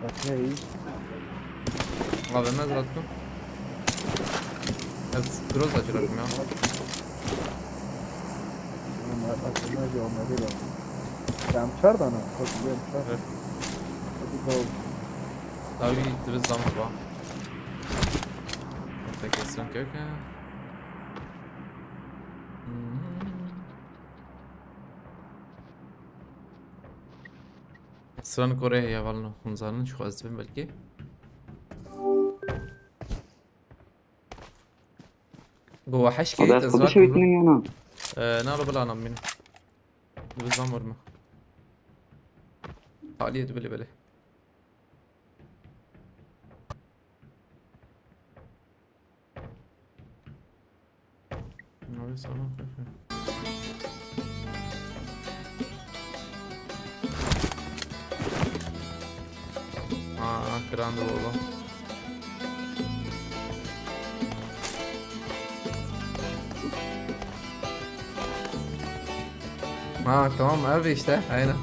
Bak ne iyi. Abi ne zaten? Ez Groza açıyorum ya. Tamam, bak, bak, bak, bak, bak. Tamam, çar da ne? Çok güzel, çar. Evet. Hadi go. Tabii, diriz zaman var. Peki, sıkıntı yok ya. Hmm. Sıranı Kore'ye yavalno. Hınzanın şu az ben belki. Go heş kere. Abi, ez xwe bişewîtînim ya na? Ee, na, bila anam min. Bizdan vurma. Taliyê tu bile bile. Abi sana. Aa, krandı oğlum. Ha, tamam abi işte, aynen.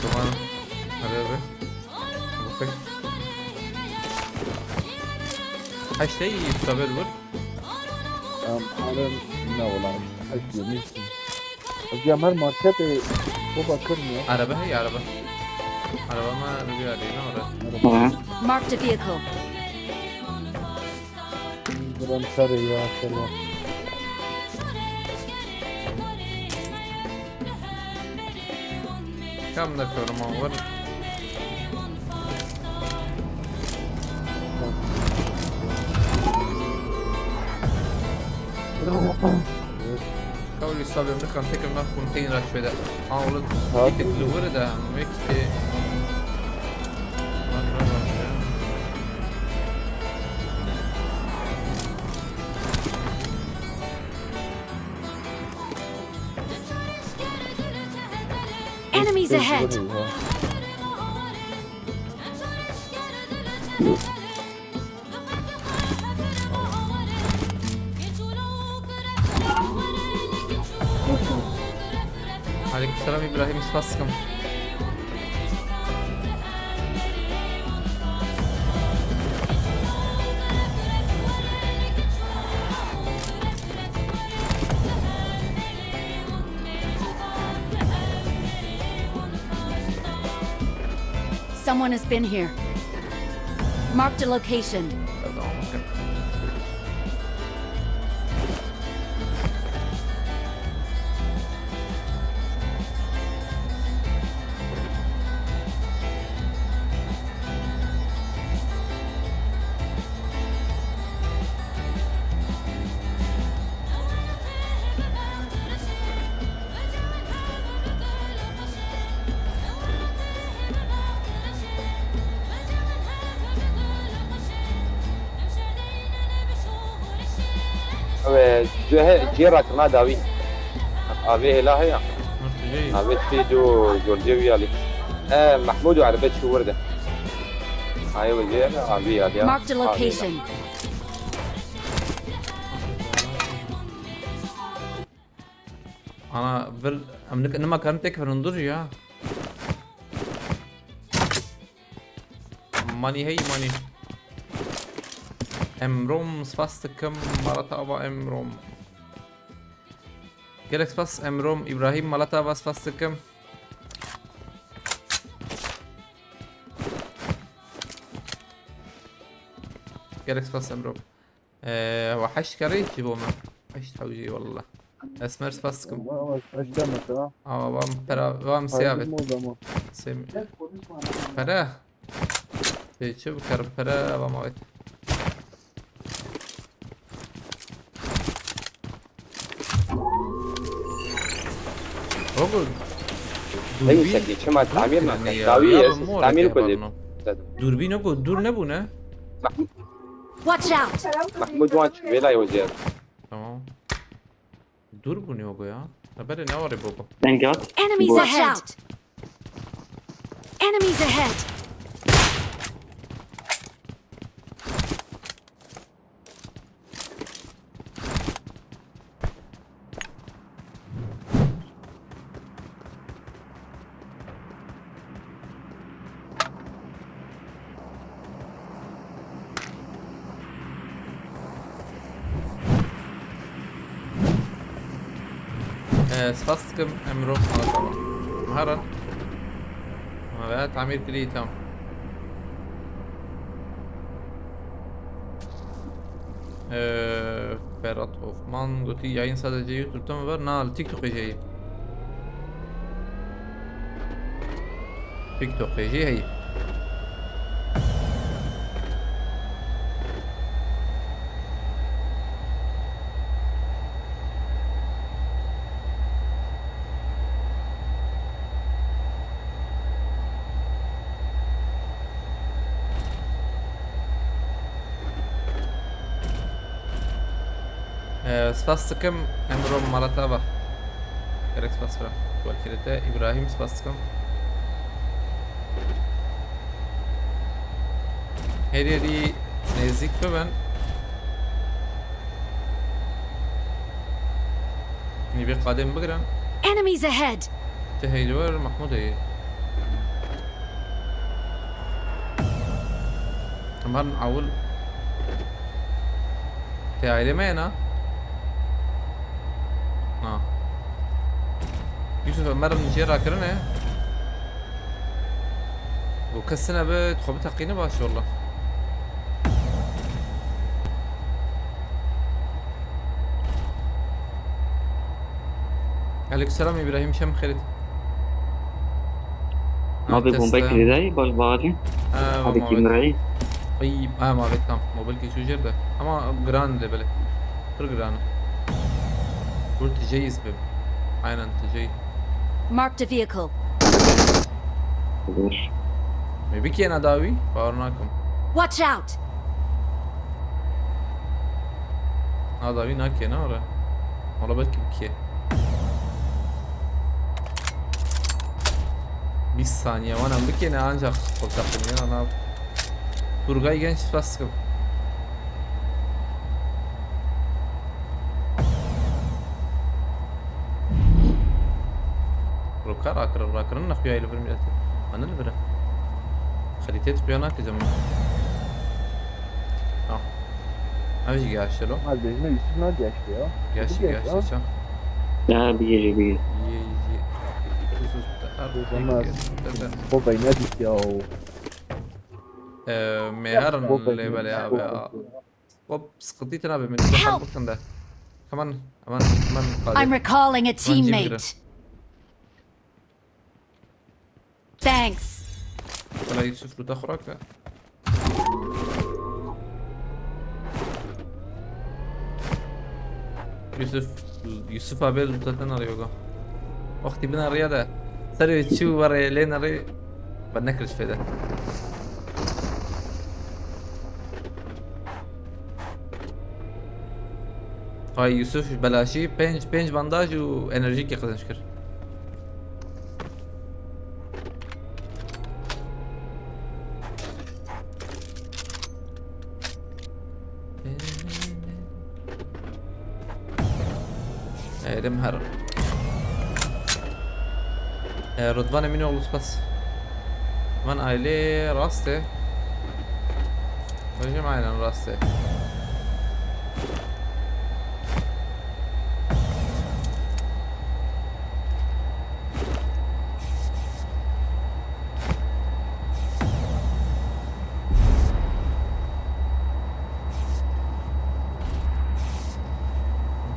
Tamam. Hadi abi. Bakın. Ha işte iyi, tabel vur. Em, alem ne ola işte, heşt yirmi. Ez ya mer marketê baba kirmiyor. Araba hey, araba. Araba mı? Araba ya, değil mi orada? Hı. Marked a vehicle. Buram sarı ya, selam. Kam da kırma var. Kawlî sabê min kan tekim nav container şöyle. Ha, oğlum, Ha. Gittik li wir de, mekte. Enemies ahead! Aleykümselam İbrahim, spas dikim. Someone has been here. Marked a location. Ew, cihê, cihê rakirina dawî. Avê hêla heye. Avê tiştî du, golcê wî alî. E, Mehmûd û erbe çû wir de. Ayê wê cihê avê alî ya. Marked a location. Ana, vir, em nik-, nima karin tek vir hundur ya. Manî hey, manî. Emrom, spas dikim, Marat Ava Emrom. Gelek spas Emrom, İbrahim Malat Ava, spas dikim. Gelek spas Emrom. Ee, wa heşt kerê çi bo me? Heşt hewcî wallah. Esmer spas dikim. Wa, wa, heşt demek ha. Ama vam pera, vam siyabet. Sem-, pera. Tê çi bikar pere ava mavêt. Ogo. Neyse ki çima tamir nakin. Dawî ya, tamir kudê. Dûrbîn ogo dûr nebûne. Watch out! Mahmud Wanç vêla yozê. Tamam. Dûr bûnî ogo ya. Berê ne warê bobo. Deng at. Enemies ahead! Enemies ahead! Ee, spas dikim, em mirov hatin. Herin. Ha, veya tamir kirî, tamam. Ee, Berat Ofman gotî, yayın sadece YouTube'da mı var? Na, li TikTok'ê jî heye. TikTok'ê jî heye. Ee, spas dikim, Emro Malatava. Gerek spas bira. Welkirite, İbrahim, spas dikim. Her yeri nezik bibin. Nîvê qadên bigirin. Enemies ahead! Ti heyli wer Mahmudê. Em herin ewil. Tê ayrê me yena? Na. Yusuf, em herin jê rakirine. Û kes nebe, xwe biteqîne baş walla. Aleykümselam İbrahim, şem xêrît. Navê bombe kirî dey, baş bahatî. Hadi kim rey? Ay, ha, ma vêt kam. Mobil ki şu jerde. Ama giran de böyle. Pir giran. Dur, tijeyîz bim. Aynen, tijey. Marked a vehicle. Dur. Me bikêna dawî? Bawer nakim. Watch out! Na dawî nakêna re. Wala belkî bikê. Bîst saniye wana bikêne ancak kurtartın ya, na. Turgay Genç, spas dikim. Rokar akırın, rakırın ne xuya ile bir milleti. Anıl bire. Kalite tutuyor ne yapacağım? Tamam. Abi, geçti lo. Hadi ne üstüne geçti ya. Geçti, Geçti geçti ya. çam. Ya bir gece bir gece. Ye, ye. Sus, sus. Sus, olmaz. Baba ne dik ya o. Eee, meharın Baba lebele ne abi dik ya. o. Hop, sıkıntı itin abi, beni de kalbıktın da. Aman, aman, aman. I'm recalling a Aman, Jim teammate. Thanks. Wala Yusuf, lu te xuraka. Yusuf, Yusuf abi lu te tena yoga. Wextî bina riya de. Serê çû were lê nerê. Ben nekir fêde. Hay Yusuf ji belaşî pênc, pênc bandaj û enerjîkê qezenc kir. Elim her. E, Rıdvan Eminoğlu spas. Van aile rastê. Hocam aynen rastê.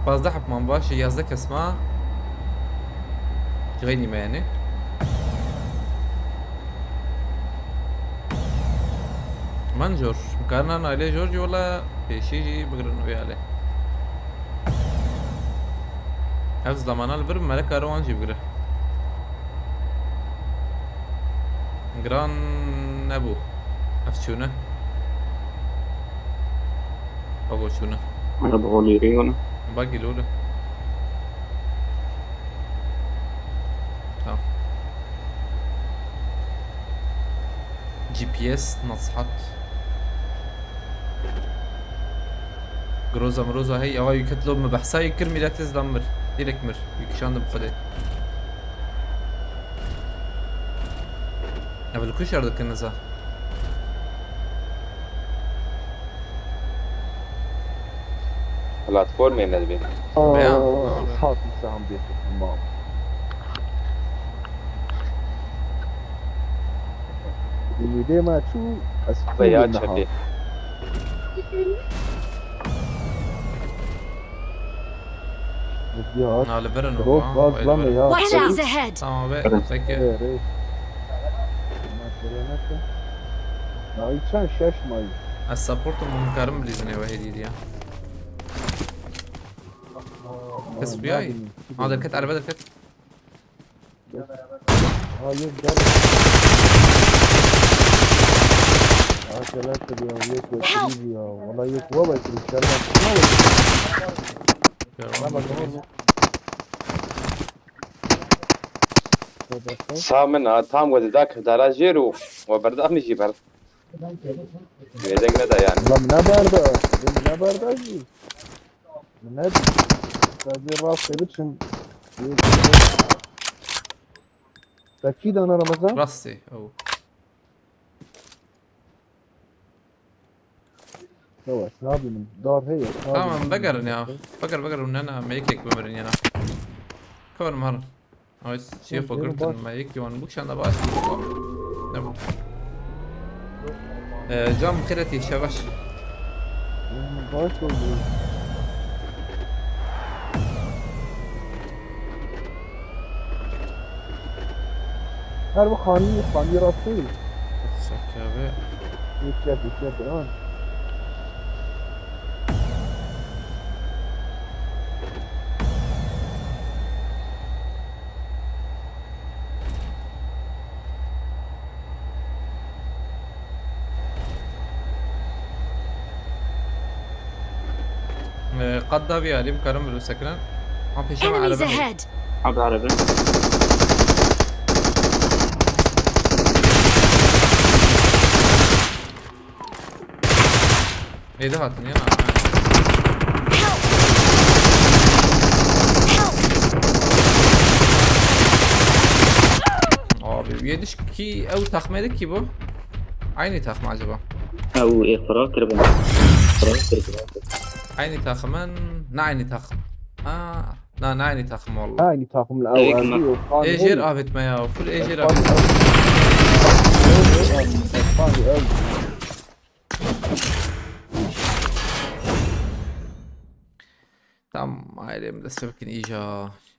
Pazdeh hep man baş, yazdeh kes ma. Xeynî me yani. Man jor, karnan aile jor jî wala pêşî jî bigrin wê alê. Ev zamana li vir melek kare wan jî bigire. Giran nebû. Ev çûne. Bak o çûne. Araba oluyor ya. Bak ilole. Tamam. G P S nasihat. Groza miroza hey, awa yuket lo me behsa yek kir, mîletê zidan mir. Direkt mir. Yekişandim xwedê. Ev li ku şer dikin niza? Platformê me dibê. Veya- Aa, saat saham bir. Tamam. Ümidê me çû, ez Veya niha. çepê. Ya, Na li vir in Rok ha, gaz wayl lame vir. ya. Watch out ahead! Tamam abi, peki. Ee, rê. Mesela ne ki? Ya, içen şaşmayın. Ez supportum, hûn karin bilîzin ê wehê dî diye. Kes Aa, biyayî. ne bileyim. Ha, derket, erebe derket. Hayır, gel. Arkadaşlar ya, yok, yok, ya. Vallahi yok, baba, şerden çıkma. Ya, Tamam, bak, tamam. Sa min a tam we dida kirdara jêr û we berdamî jî ber. Wêdek neda yani. Lan ne berda? Ne berda jî? Ne? Sadece rastgele için. Tekî dana Ramazan. Rastî. Ew. Yavaş, ne yapayım? Dar heye. Tamam, vegerin ya. Veger, veger, hûn ne, ne, me yekek bimirin yena. Kar mar. Ay, şey Tamam, fakir benim tın baş- me yek yuan bu çanda baş. Ne bu? Ee, cam xêretî, şevaş. Baş oldu. Her bu xanî, xanî rastî. Sakabe. Yeter, yeter, ha. Qat da vî alî, em karin vê sekinin. Ha, pêşa me Enemies erebe heye. Ahead! Abi araba. Êdî hatin ya. Help! Help! Abi, yediş ki ew taxmê de kî bu? Aynı takım acaba? Ew ê xira kiribin. Xira kiribin. Aynı takımın, ne aynı takım? Aa, na, ne aynı takım oldu? Aynı takım la Ey, ew kime? ew Osman Ejir ew. Ahmet me ya, full Ejir Osman Ahmet. ew. Osman ew. Tamam, ayrım da sevkin iyice.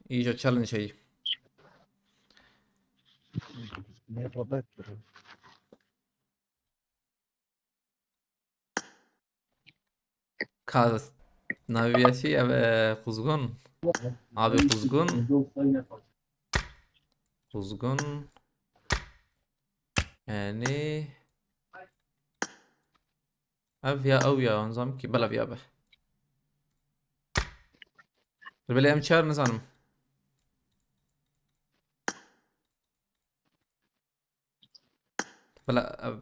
İyice challenge şey. Ka naviyatî ev e, Quzgun. Abi Quzgun. Quzgun. Yani ev ya ew ya, nizam ki bela ya be. Belê em çar nizanim. Bela ev.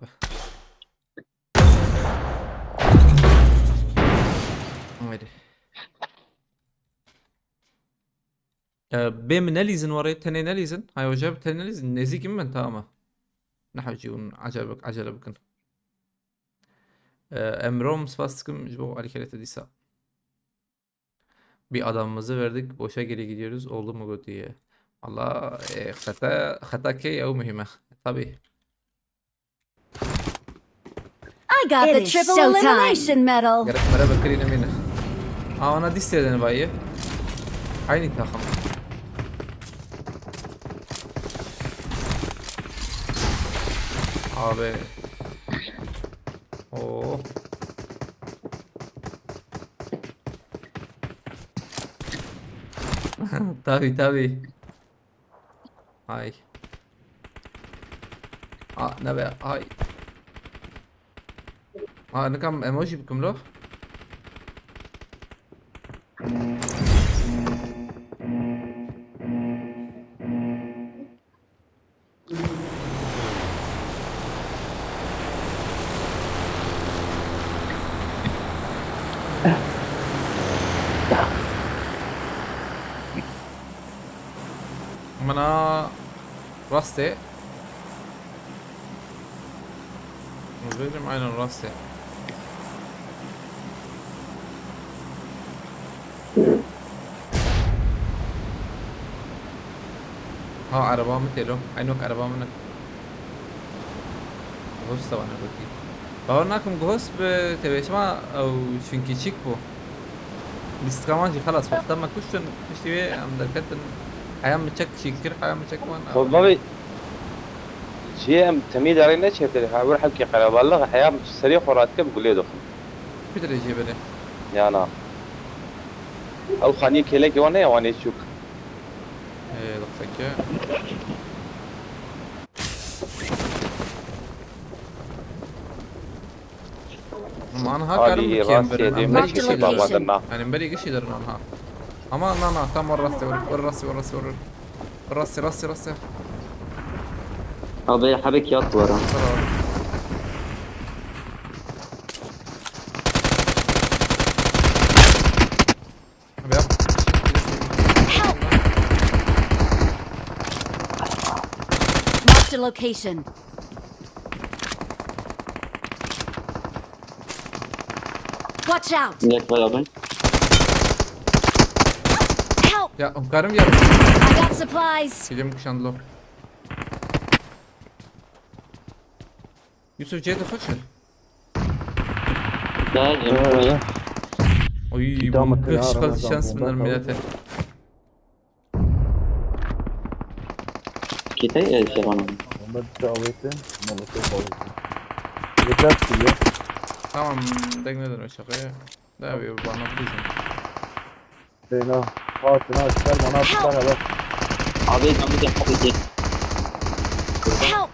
Haydi. Ee, bê min nelîzin warê, tenê nelîzin. Hay hoca, tenê nelîzin. Nêzîk min, tamam. Nehewcî hûn acele bik-, acele bikin. Ee, Emrom, spas dikim ji bo alîkariyê te dîsa. Bir adamımızı verdik, boşa geri gidiyoruz. Oldu mu kötüye? Valla e, xeta, xeta kê ew muhîm e. Tabii. I got the It is triple showtime. Elimination medal! Gerek mere bekirî nemîne. Aa, ona dîstê de ne bayı. Aynı takım. Abi. Oo. Tabii, tabii. Hay. Aa, ne be, hay. Aa, nikam emoji bikim lo. Mana rastê. Bêjim aynen rastê. Ha, araba min tê lo. Aynı wek araba min. Ghost da bana gotiye. Bawer nakim Ghost bi tebêşima ew çunkî çîk bû. Lîstika wan jî xelas wexta me kuştin piştî wê em derketin. Heya min çek çîk kir, heya min çek wan. Xwe bavê cihê em temî darê neçêtir. Ha wir hevkê qerebalix heya min serê xwe radike bi gulê dixwin. Pitre jê bere. Ya na. Ew xaniyê kêlekê wan ne ya wan ê çûk. Ee, dixseke. Ama anha Alî karim yê bikim rastê birim. dê Em min berî çi gişî baba derin. dirna. Yani em berî gişî derin anha. Ama na na tam or rastê or. Or rastê or rastê or. Or rastê rastê rastê. Abi hebek yat bu ara. Sara. Abi yap. Help! Marked a location. Watch out! Millet var abi. Help! Ya, em karim ya. I got supplies! Gecem kuşandı lo. Yusuf C'de kaçır. Daha Ee, Oy, Tamam, bu beş tamam, kaldı tamam, şans tamam, bunların tamam. Millete. Kitay el şey bana. Bomba bir daha alayım. Molotov alayım. Yeter ki ya. Tamam, degmeden o şakaya. Ne yapıyor bana bizim? Zeyno. Fatina çıkar bana çıkar hele. Abi abi de abi de. Help!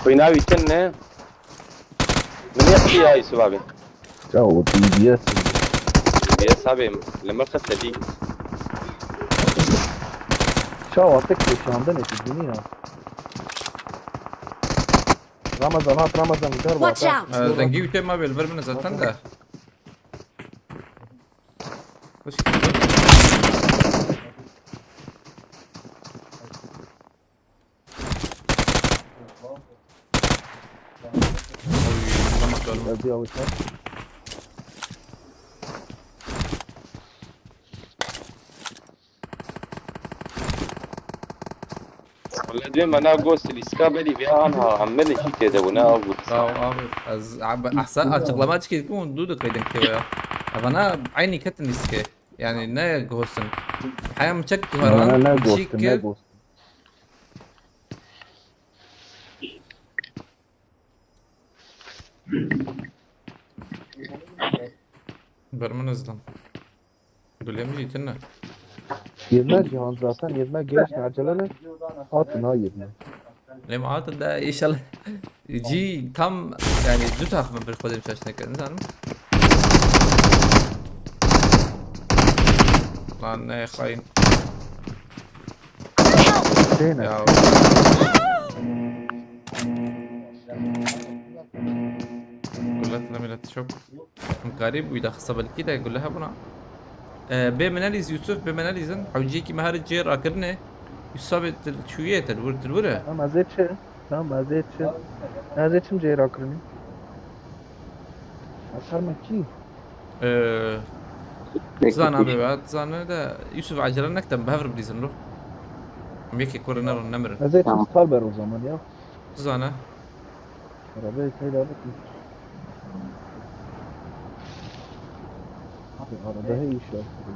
Xwîna wî kin ne? Min yê xwî ya Yusuf abi. Ya o D B S. Diye sabê li mir xiste dî. Çawa te kêşandinê tu dinî ya. Ramazan hat, Ramazan, güzel. Watch out! Ee, dengî wî tê ma bê li vir min e zaten de. Hoş geldin. Oy, vuramadılar mı? Öldü yavaşlar. Wele duyên me na Ghost lîska berî vê anha em min jî tê de bû, ne ew bû. Ya abi, ez, abi, ehsa açıklama açık ettim, onu duyduk, dedim ki ya. Bana aynı ketin lîske. Yani ne Ghost'un? Hayam çek. Bana ne Ghost'un, ne ki Ghost'un. Ber min hızlan. Gulem jî tune. Yirmi Cihan zaten, yirmi genç ne acele ne? Atın ha yirmi. Lem atın da inşallah. Cî tam yani du takımın bir kodem şaşına geldi sanırım. Lan ne hain. Şey ne? Ya. Gulet ne millet çok. Garip bûyî de xisa belkî de gule hebûna. Ee, bê min nelîz Yusuf, bê min nelîzin. Hewciyekî me her cê rakirinê. Yusuf abi til çûyê til wir, til wir e. Tamam, ez ê çi? Tamam, ez ê çi? Ez ê çim cê rakirinê? Ez her me kî? Ee, Peki, zan abi peki. Be, zan de Yusuf acele nektem, be hevr bilîzin ro. Mekê kur ne ron nemirin. Ez ê çim Tamam. Star ber o zaman ya. Zane. Arabayı kayda bakın. Abi arada her iş yaptı.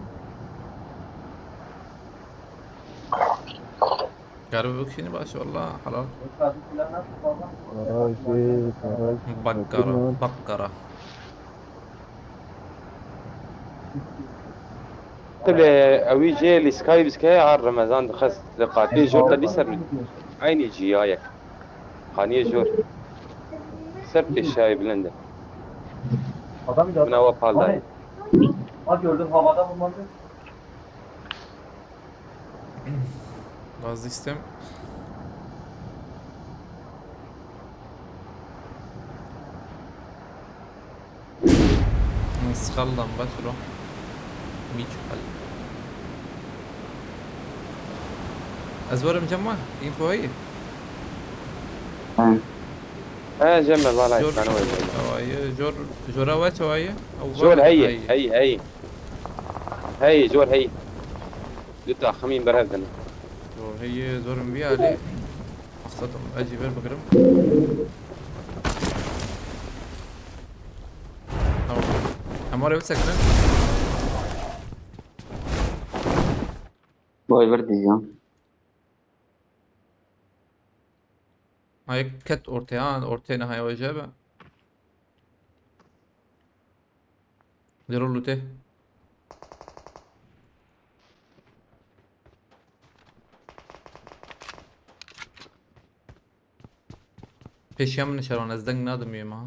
Garip bikişînî baş, valla halal. Garaj değil, garaj. Bakkara, bakkara. Tibê ewî jê lîskayî bîskeye har Remezan dixist li qatê jor te dî ser eynî ciyayek. Xaniyê jor. Ser pêşayê bilind e. Min ewa pal dayê. Ha, gördüm, havada bulundu. Vazgeçtim. Skaldan başlo. Miçal. Ez werim cem we. Info heye. He. He, cem me, valla, Jor, sana werim. Jor, jora we çawa ye? Jor heye, heye, heye. Hey, zor hey. Du taximîn berhev dine. Zor hey, zor in vî alî. Satim, ez jî ber bigirim. Tamam. Em oraya bir sekine. Vay bir diyeceğim. Ay ket ortaya, ha, ortaya ne hayal acaba? Zero lute. Peşiya min şeron, ez deng nadim yema.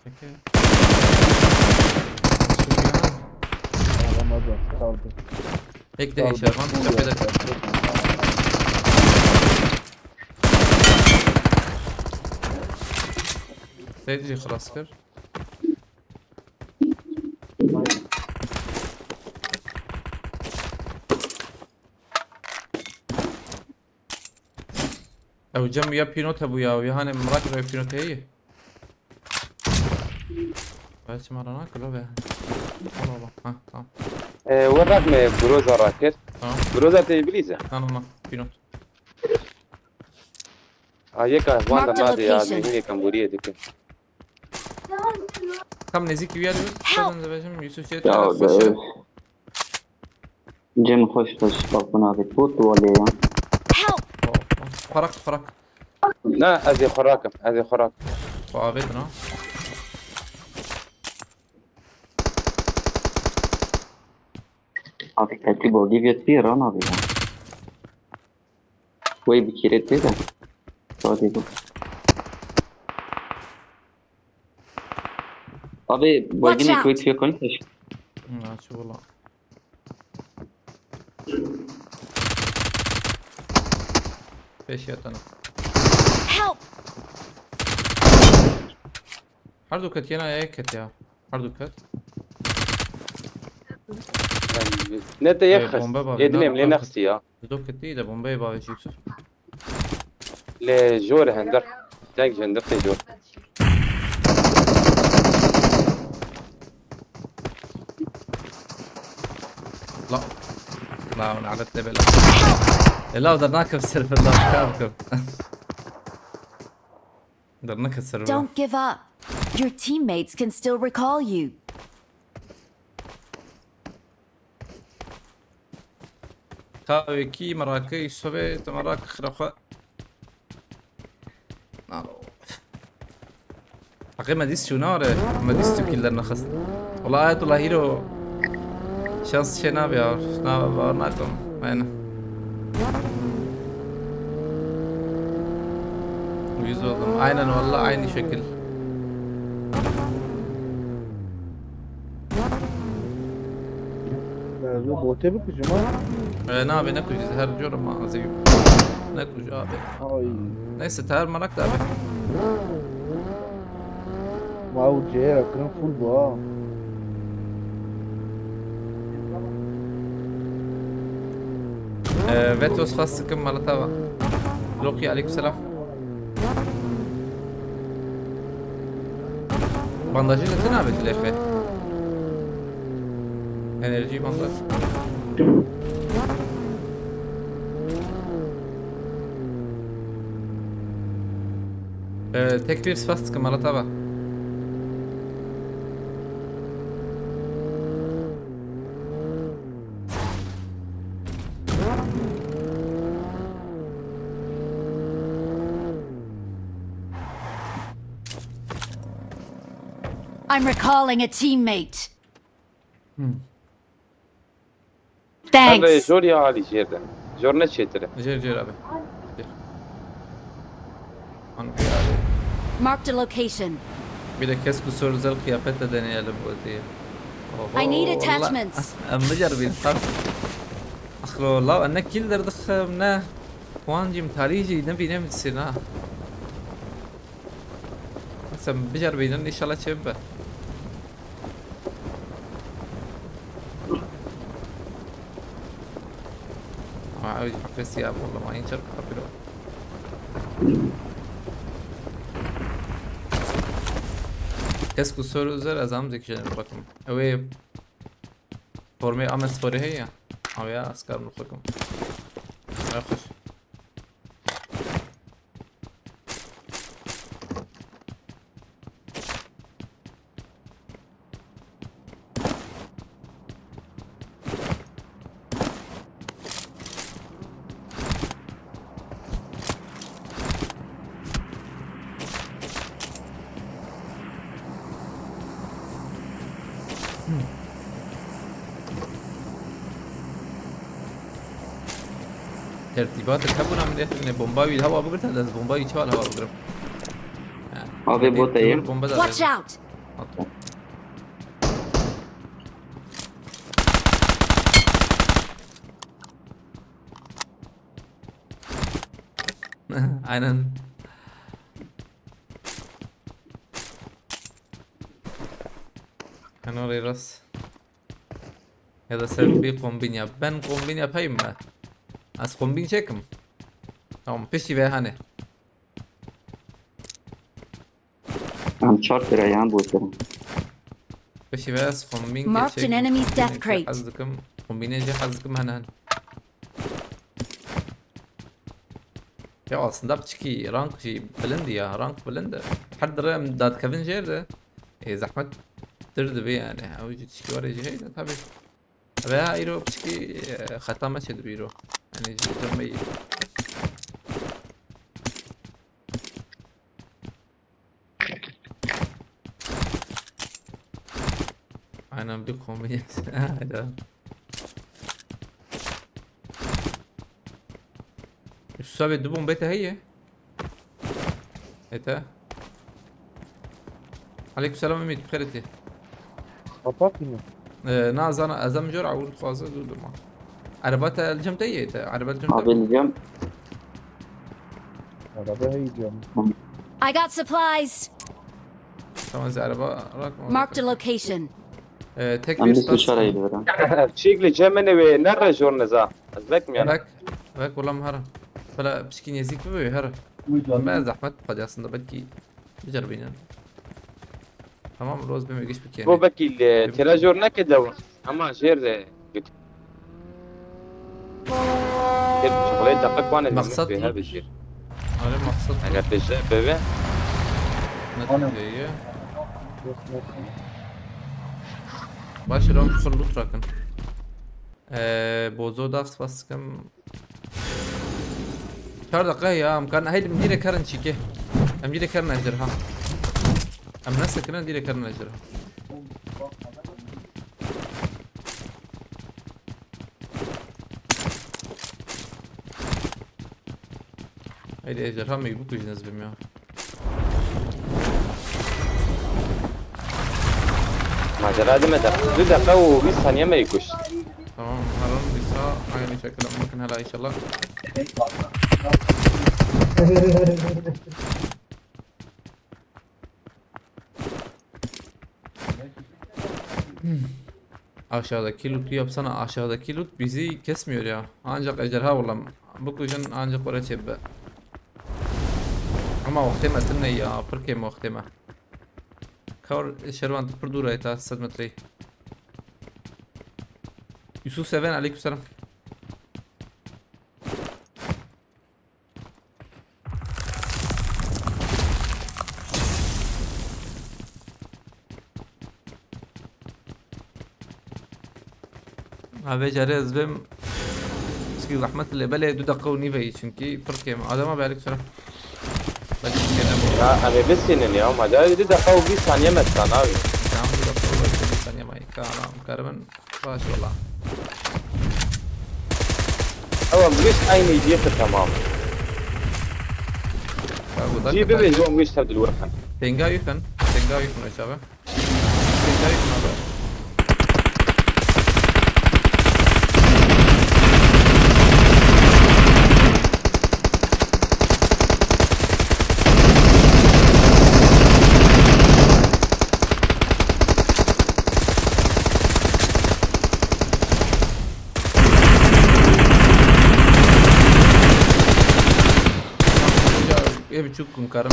Peki. Alamadı, kaldı. Pek de Kaldı. Şervan, tepede. Seyirci xelas kir. Ew cem ya pînot hebû ya, ya hanê min rakir ew pînot heye. Belki mara nakir o be. Allah Allah. Ha, tamam. Ee, we rakme Groza rakir. Tamam. Groza te bilîze. Tamam, tamam. Pînot. Ha, yeka, wanda Marked a nade ya, location. Mehînê kambûriyê dike. Tam nêzîkî wî ya dibe. Help! Yusuf şey Ya, taraf e, başı. Cem xweş xweş bak buna bir pot wale ya. Help! Xwerak, xwerak. Na, ez ê xwerak im, ez ê xwerak. Xwe avêtin ha. Abi, ketî bogî vêt pî ran abi ya. Wey bikîrê tê de. Sadê bu. Abi, Watch baygın out! Kuwait Fiye koyun taş. Na, çi wala. Pêşiya te ne. Help! Her du ket yena yek ket ya. Her du ket. Ne te yek Ee, xist. bomba bavê, Yê dilêm na, lê na, nexistî ya. Di do ketî de bombayê bavê jî Yusuf. Lê jor e hender. Deng ji hender tê jor. La. La, nalet ne bela. E, la, dernakim server, la, ka bikim. Dernake server. Don't give up. Your teammates can still recall you. Tawekî merake îsovê te merake xira xwe. Nalo. Heqê me dîst çû nare. Me dîst tu kîl dernexist. Wala Ayetullah hîro. Şans çê nabe ya. Na, bawer nakim. Aynen. Uyuz oldum. Aynen, valla aynı şekil. Ez bu botê bikujim ha. E, ne abi, ne kucuz, her cor ma azim. Ne kucu abi. Ay. Neyse, ter merak da abi. Wow, ceyra kırın full bu ha. E, Vetos fas sıkın malata va. Loki, aleykümselam. Bandajı ne abi dilekle? Enerji bandaj. Ee, tek bir spas sıkın Malat abi. I'm recalling a teammate. Hmm. Her Thanks. jor ya alî jêr de. Jor ne çêtir e. Jêr jêr abi. Jêr. An bir abi. Marked a location. Bir de kesk û sor özel kıyafet de deneyelim bu diye. Oho, I need valla. Attachments. Em biceribîn, tabii. Axlo, la ne kîl derdixim, ne puancîm, talî jî ne bîne min sina. Sen biceribînin, inşallah çê bibe. Ama ew jî hafesi ya, valla ma inçer kapiro. Kesk û sor özel ez am zekişen bakım. Ew ê formê Ahmet Sporê heye ya. Ew ya, ez karim xwekim. Ew xweş. Tertîbatek hebûna min dê ne bomba wî hewa bigirtin, ez bomba wî çawa hewa bigirim? Ha. Abi, bot heye. Bomba da Watch ver. Out! At. Aynen. Kenarê rast. Ya da ser bir kombin yap. Ben kombin yapayım mı? Az kombin çekim. Tamam, pişti ve hani. Em çar kere yan boterim. Pişti ve az kombin Marked an enemy's death crate. Hazırım. Kombine hazırım hemen. Ya aslında piçikî rank jî bilind ya, rank bilind. Her dire em dadkevin jêr de. E, zehmet dir dibe yani. Ew jî tişkî were jî heyne tabi. Veya îro piçikî, e, xeta me çêdibe îro. Yani jî dir me yî. Aynen bir komik. Aynen. Üstü abi du bombe te heye. Ete. Aleykümselam Ümit, bixêr etî. Kapat mı? Ee, na zana, ez em jor awul xwaze du duma. Araba te el cem te yê te, araba el cem te. Abi, el cem. Araba hey cem. I got supplies. Tamam, ez araba rakma. Marked a location. Ee, tek Em bir bir spas. Şarayı da. Çiğli cemini ve nerede jor neza? Ez bekmiyorum. Bak, bak ulan her. Bela pişkin yezik bu her. Ben zahmet paylaşsın da belki. Biceribînin. Tamam, roz bim giş bikene. Bu belki le tira jor neke de ama jêr de git. Gel şokolay dakik wan Maqsad bê ne? Her bijir. Öyle maksat. Eger te jê bebe. Ne diyor? Baş rom xirlut rakın. Ee, bozo da spas kim. Çar deqe ya, em karin, hey, em dîrê karin çîkê. Em dîrê karin ejderha. Em nesekirin, dîrê karin ejderha. Hey, ejderha me bikujin ez bim ya. Macera dime de. Du deqe û bîst saniye me yê kuşt. Tamam, her an dîsa aynı şekilde mümkün hala inşallah. Hmm. Aşağıdaki loot'u yapsana. Aşağıdaki loot bizi kesmiyor ya. Ancak ejderha oğlum. Bu kuşun ancak oraya çebbe. Ama wextê me tune ya. Pir kêm wextê me. Kar şervan tu pir dûr e ta sed metreyî. Yusuf Seven, aleykümselam. Ha, vê carê ez bêm. Çikî zehmet lê belê du deqa û nîve yî çunkî pir kêm. Adem abi, aleyküm selam. Belkî kêne bu. Ya, em ê bisînin ya, ma da du deqa û bîst saniye me didan abi. Tamam, du deqa û bîst saniye me. Karam, karimin. Baş wala. Ew em gişt eynî cî xwe temam. Ka bu da Cî kata bibê cî. Ji em gişt tev dilwerxin. Tenga yûtin, tenga yûtin aşağı. Tenga yûtin abi. Ya, ev çok kunkarım.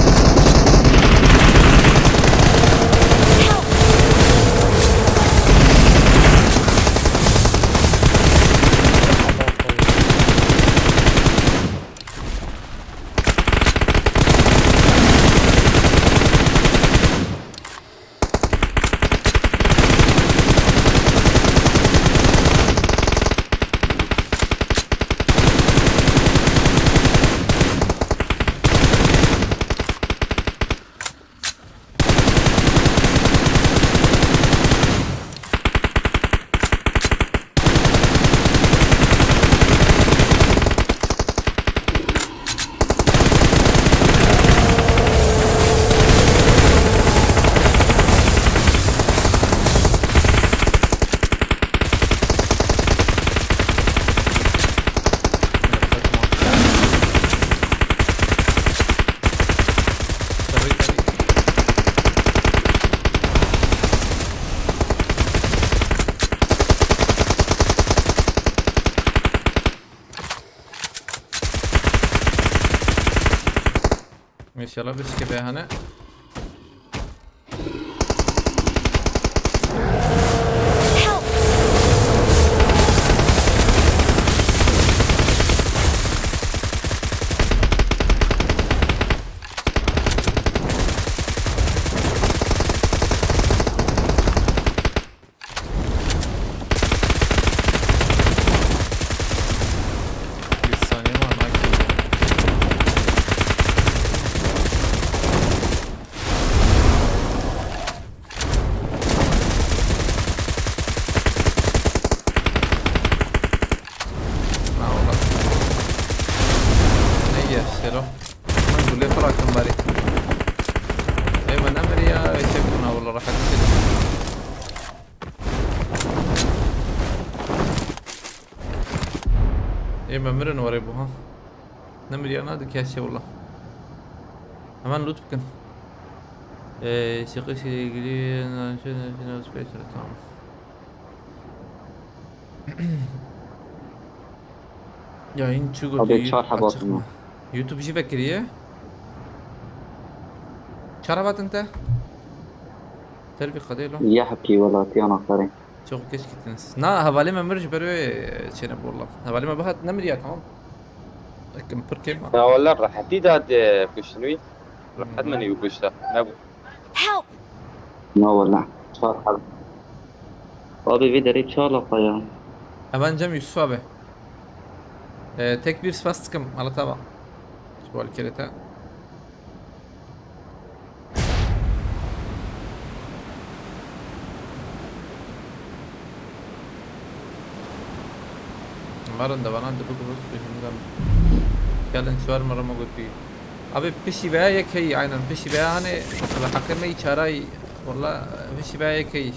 İnşallah bir şey be hani. Help! Bir saniye var, nakil. Na ola. Ne yaşero? Lan gule bırakın bari. Ey, ben emir ya, şey buna ola rahat. Ê me mirin warê bû ha. Nemiriya na dikê şey wala. Hemen loot bikin. Ee, çıkış ile ilgili tamam. Yayın çi gotiye? Abi çar heba açık mı? YouTube jî vekiriye. Çar heba tinte? Terbi kadelo. Yahki welatiyana xerê. Çok geç gittiniz. Na, hevalê me mir ji ber wê çêne bi wela. Hevalê me bihat nemiriya, tamam. Ekim pir kêm. Ya wala rehetî da di kuştin wî. Rehet min wî kuşta. Ne bu? Help! Na wala. Çar hal. Abi vê derê çar laqa ya. Hemen Cem Yusuf abi. Ee, tek bir spas tıkım. Alatava. Sual kerete. Marin de bana de bu grup yüzünden. Gelin şu var mı Roma götü? Abi pişi veya yek hey aynen pişi veya hani mesela hakkında içaray valla pişi veya yek hey.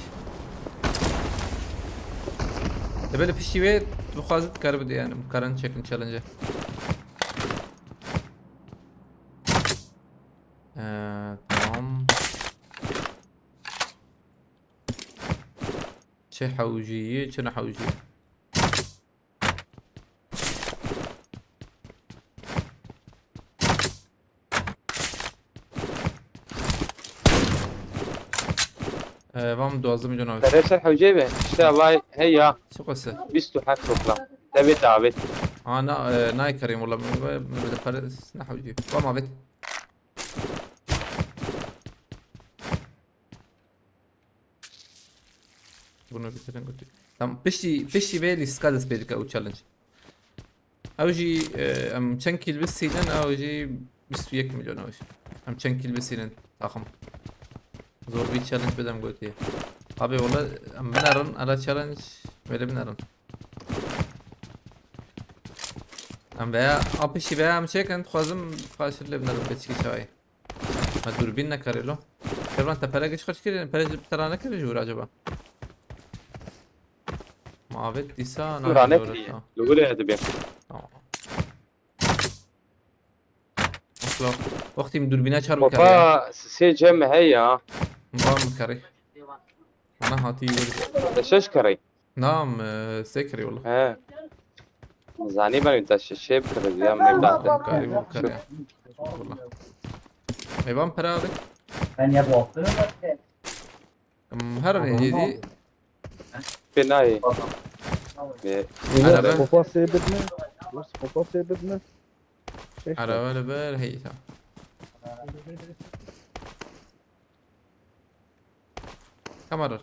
De böyle pişi ve bu kazıt karı bir de yani bu karın çekin challenge. Ee, tamam. Çi hewcî, çi ne hewcî? Ee, vam duwazdeh milyon avêt. Pere ser hewcê be. İşte vay hey ya. Çi qese? Bîst û heft toplam. Devê davet. Aa, na, e, nayê kerîm wala. Me, me, me de pere ne hewcî. Vam avêt. Bunu bitirin götür. Tamam, piştî, piştî vê lîstika dest pê dike û challenge. Ew jî, e, em çend kîl bisînin, ew jî bîst û yek milyon ew jî. Em çend kîl bisînin, taxim. Zor bir challenge bedem gotiye. Abi wala em binerin, ala challenge, böyle binerin. Em veya, a piştî veya em çekin, dixwazim paşir lê binerin, beçikî çayê. Me dûrbîn nekarê lo. Kevran te pere giş xerc kirin, pere ji te ra nekirin ji wir acaba? Ma avêt dîsa Tu nayê rane zor kiriye. Tamam. Li wir e dibê. Tamam. Asla. Wextî min dûrbîna çar bikarê ya. Mopa sê cem heye ya. Mopa min bikarê. Ana hatî wir. Te şeş karê. Nam, e, sê kirî wala. He. Zanî ben te şişê bikirî ya, me bate. Karî bu karî. Wala. Ê, van pere abi. Ben ya bu hafta mı? Hmm, her ne dedi? Pê nayê. Ê, Araba. Popa sê bidne. Popa sê bidne. Çek. Araba li ber, hey, tamam. Kamera.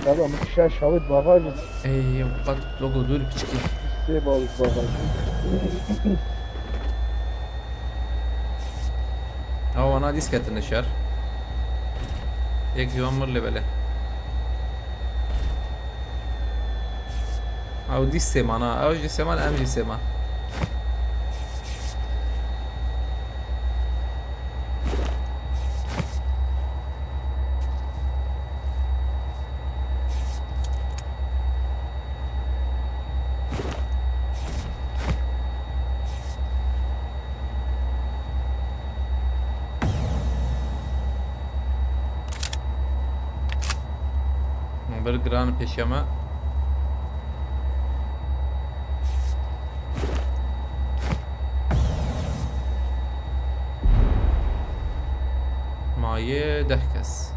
Baba, min şaş hawit bagaj. Ey, qat logo dur piçkî. Sê balık bagaj. Aw, ana dîs ketine şer. Yek ciwan mir lê bele. Aw, dîs sêman ha. Aw, jî sêman, em jî sêman. Bir giran pêşiya me. Maye deh kes.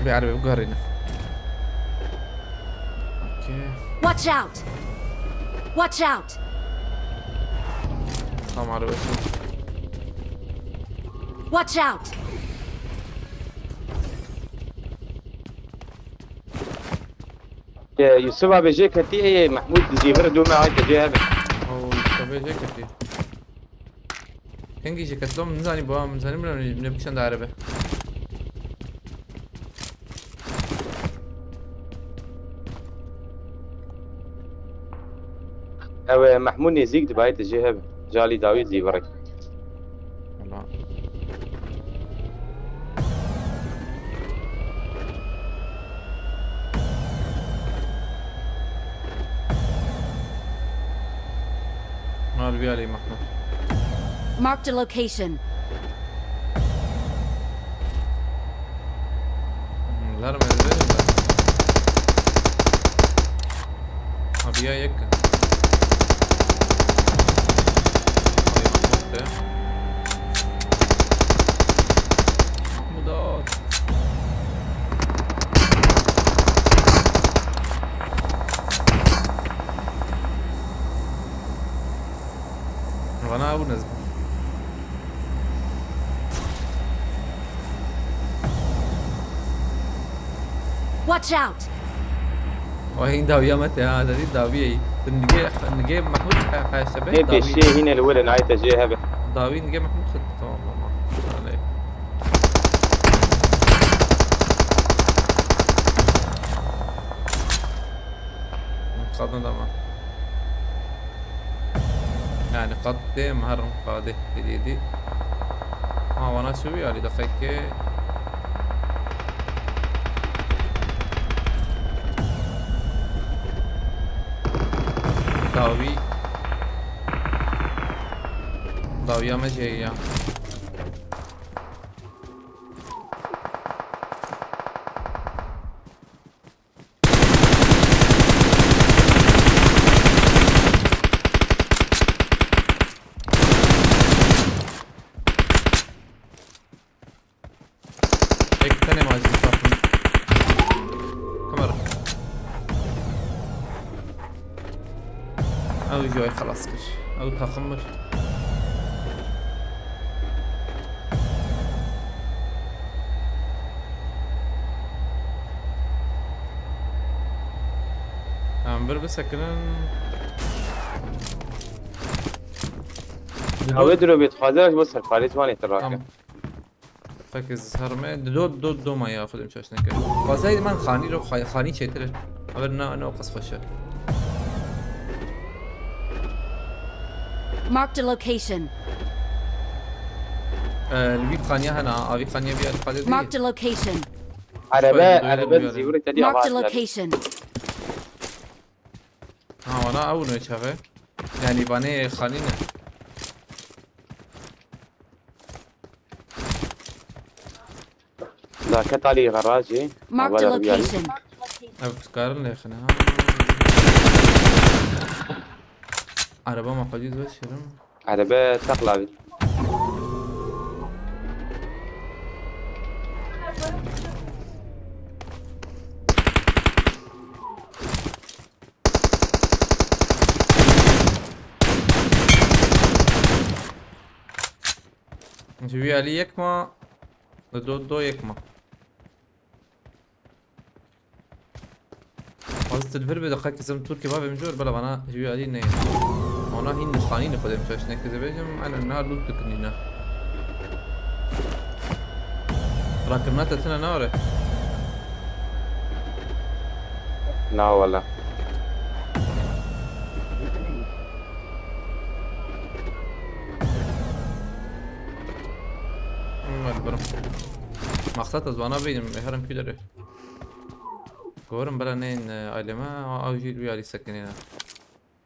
Bê erebê bigarîne. Okey. Watch out! Watch out! Tamam, araba çek. Watch out! Ee, Yusuf abi jê ketî ê Mahmud jî vir dû me ay te jê hebe. Oo, işte Vêce ketî. Hingî jî ketilo, min zanî, ba, min zanî, min, min bikişand erebe. Ew, e, Mehmûd nêzîk dibe, te jê hebe. Ji alî dawî zîvirek. Wala. Mal vî alî Mehmûd. Marked a location. Hmm, lar merdivê de. Abi ya yek. Ay, Mehmûd de. Mehmûd at. Vana ew nez. Watch out! Ay, hîn dawiya me te ha, te dî dawiyê. Tu nigê, nigê Mehmûd he, he, şebe Nê dawî. Pêşiyê hîne li wir e, nayê te jê hebe. Dawî nigê Mehmûd xit, tamam, tamam. Alê. Qadın da me. Yani qat dê, em herin qadê, dê, dê, dê. Ha, vana çi wî alî, deqekê. Dawî. Dawiya me jê ya. Tek tenê ma jî takım. Kamera. Ew jî xelas kir. Ew takım bir. Em bir bisekinin. Ew ê diro bê dixwaze ji bo serparê ciwanê te rake. Tamam. Peki, zerme. Do, do, do ma ya, Xwedê çaş neke. Bazayê man xanî ro, xay-, xanî çêtir e. Haber na, ne o qas xweş e. Marked a location. Ee, li vî xaniya hena, a vî xaniya vî alî qadê değil. Marked a location. Erebe, erebe zîvirê te diya. Marked a location. Ha, wana ew ne çaxe? Yani vanê xanî ne. Da ket alî garajê. Marked a location. Ev karin lêxine ha. Araba ma xwedî zor şirin. Araba teqla bî. Ji wî alî yek ma, li do, do yek ma. Ez tu li vir bê deqekî zim Tirkî bavê min jor, bela vana ji wî alî neyê. Ona hîn xanî ne xwedê min çaş neke, ez ê bêjim, ene niha lût dikin nîne. Rakirina te tine nare. Na wala. Hadi bro. Maqsad ez vana beynim, herin kü dere. Gorim bela neyin, e, aileme, a, a, jî bir yari sekinine.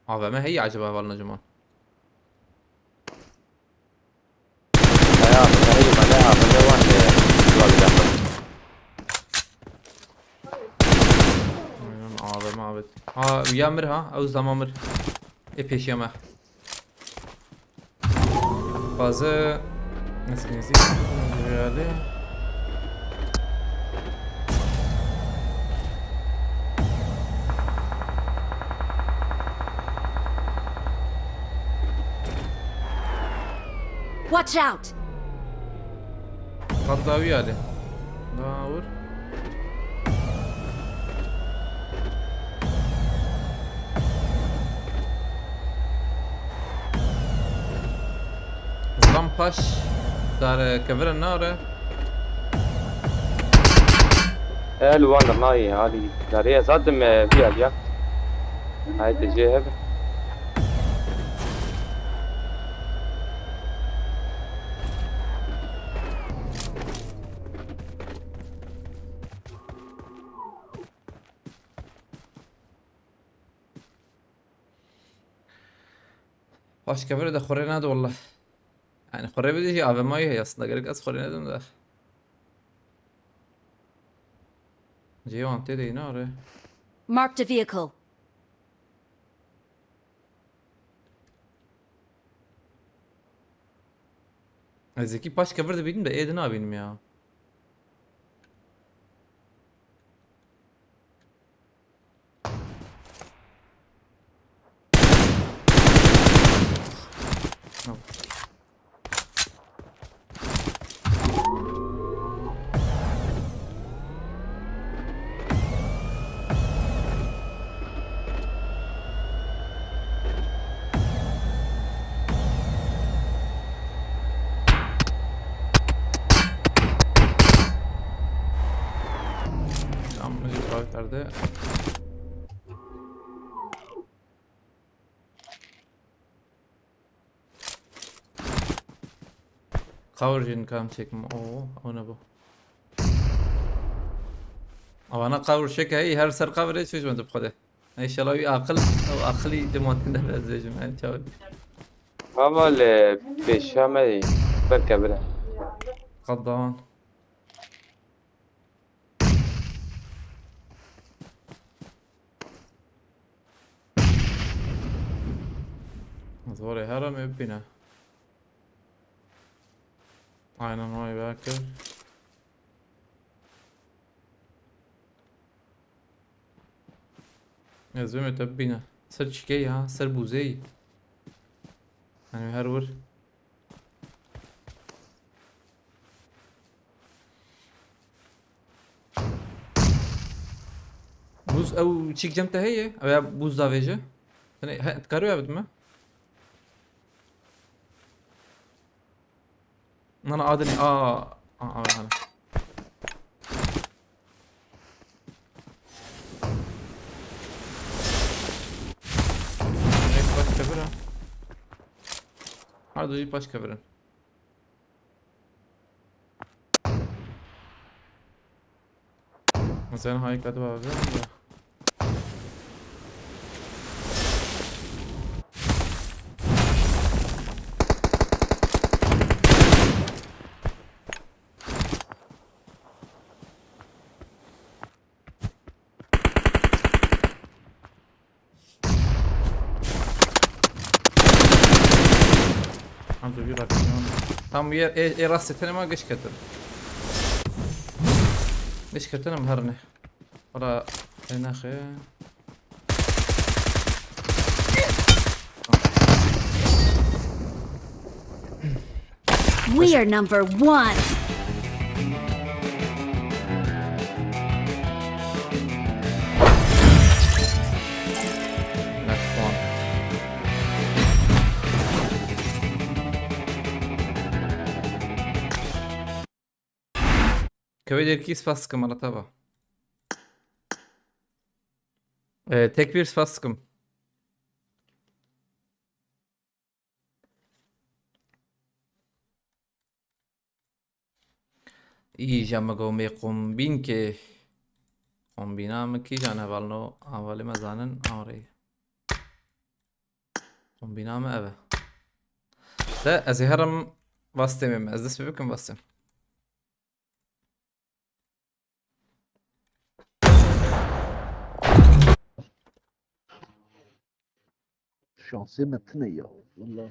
A V M heye acaba hevalına cuma? He, A V M heye, bela A V M var, e, var bir dakika. Aynen, A V M abi. Ha, uya mir ha, ew zaman mir. E, peşiyeme. Bazı, nasıl, nasıl? Böyle. Watch out! Qat dawî alê. Daha vur. Tam paş dare kevire nare. El wan da nayê halî. Darê ez hatim, e, vî aliya. Haydi cê hebe. Paşkevir de xurê nade wallah. Yani xurê bide jî A V M heye aslında, gerek ez xurê nedim de. Ceywan tê de yine oraya. Marked a vehicle. Ez êkî paşkevir dibînim de ê dinabînim ya. Tamam, müzik karakterde. Qawir jî nikarim çêkim. Oo, ew ne bu. Avana qawir çêke hey, her ser qawirê çêjme tu bi xwedê. Înşallah wî aqil, ew aqilî cemaatê de ez dibêjim, yani çawa. Ama li pêşiya me berke bire. Qedan. Zorê here me bîne. Aynen vay be kir. Ez bime te bîne. Ser çikê ya, ser bûzeyî. Yani her wir. Bûz ew çîk cem te heye? Ew ya bûz davêje? Tenê he, dikaru ya bidime? Nana adini a a a hana. Başka bir ha. Hadi bir başka bir. Sen hay katı var, değil mi? Tam tu bir bak. Tam bir yer, e, e, rast etene ma geç ketin. Geç ketin ama her ne. Ora, e, naxe. We are number one. Next one. Kevê derkî spas dikim, Mala Tava. Ee, tek bir spas dikim. Îja me go mê kombîn ke. Kombîna me kîjan hevalno, hevalê me zanin, awrê. Kombîna me ev e. De ez ê herim vastê me, ez dest pê bikim vastê. Şansê me tune ya. Valla.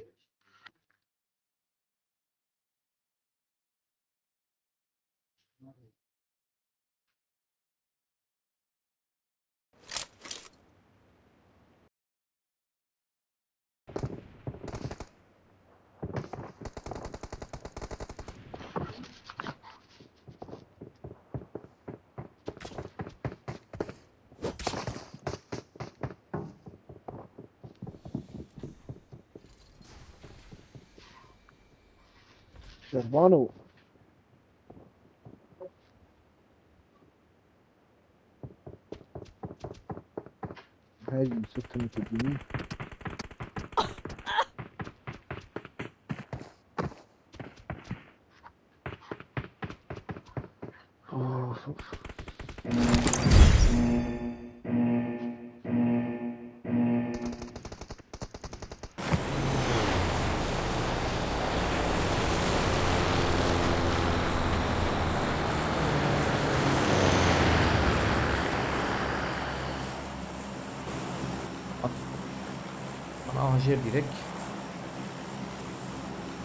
Serbano. Hey, Yusuf, tu ne dediğini? Of, of. Bana aha jêr direk.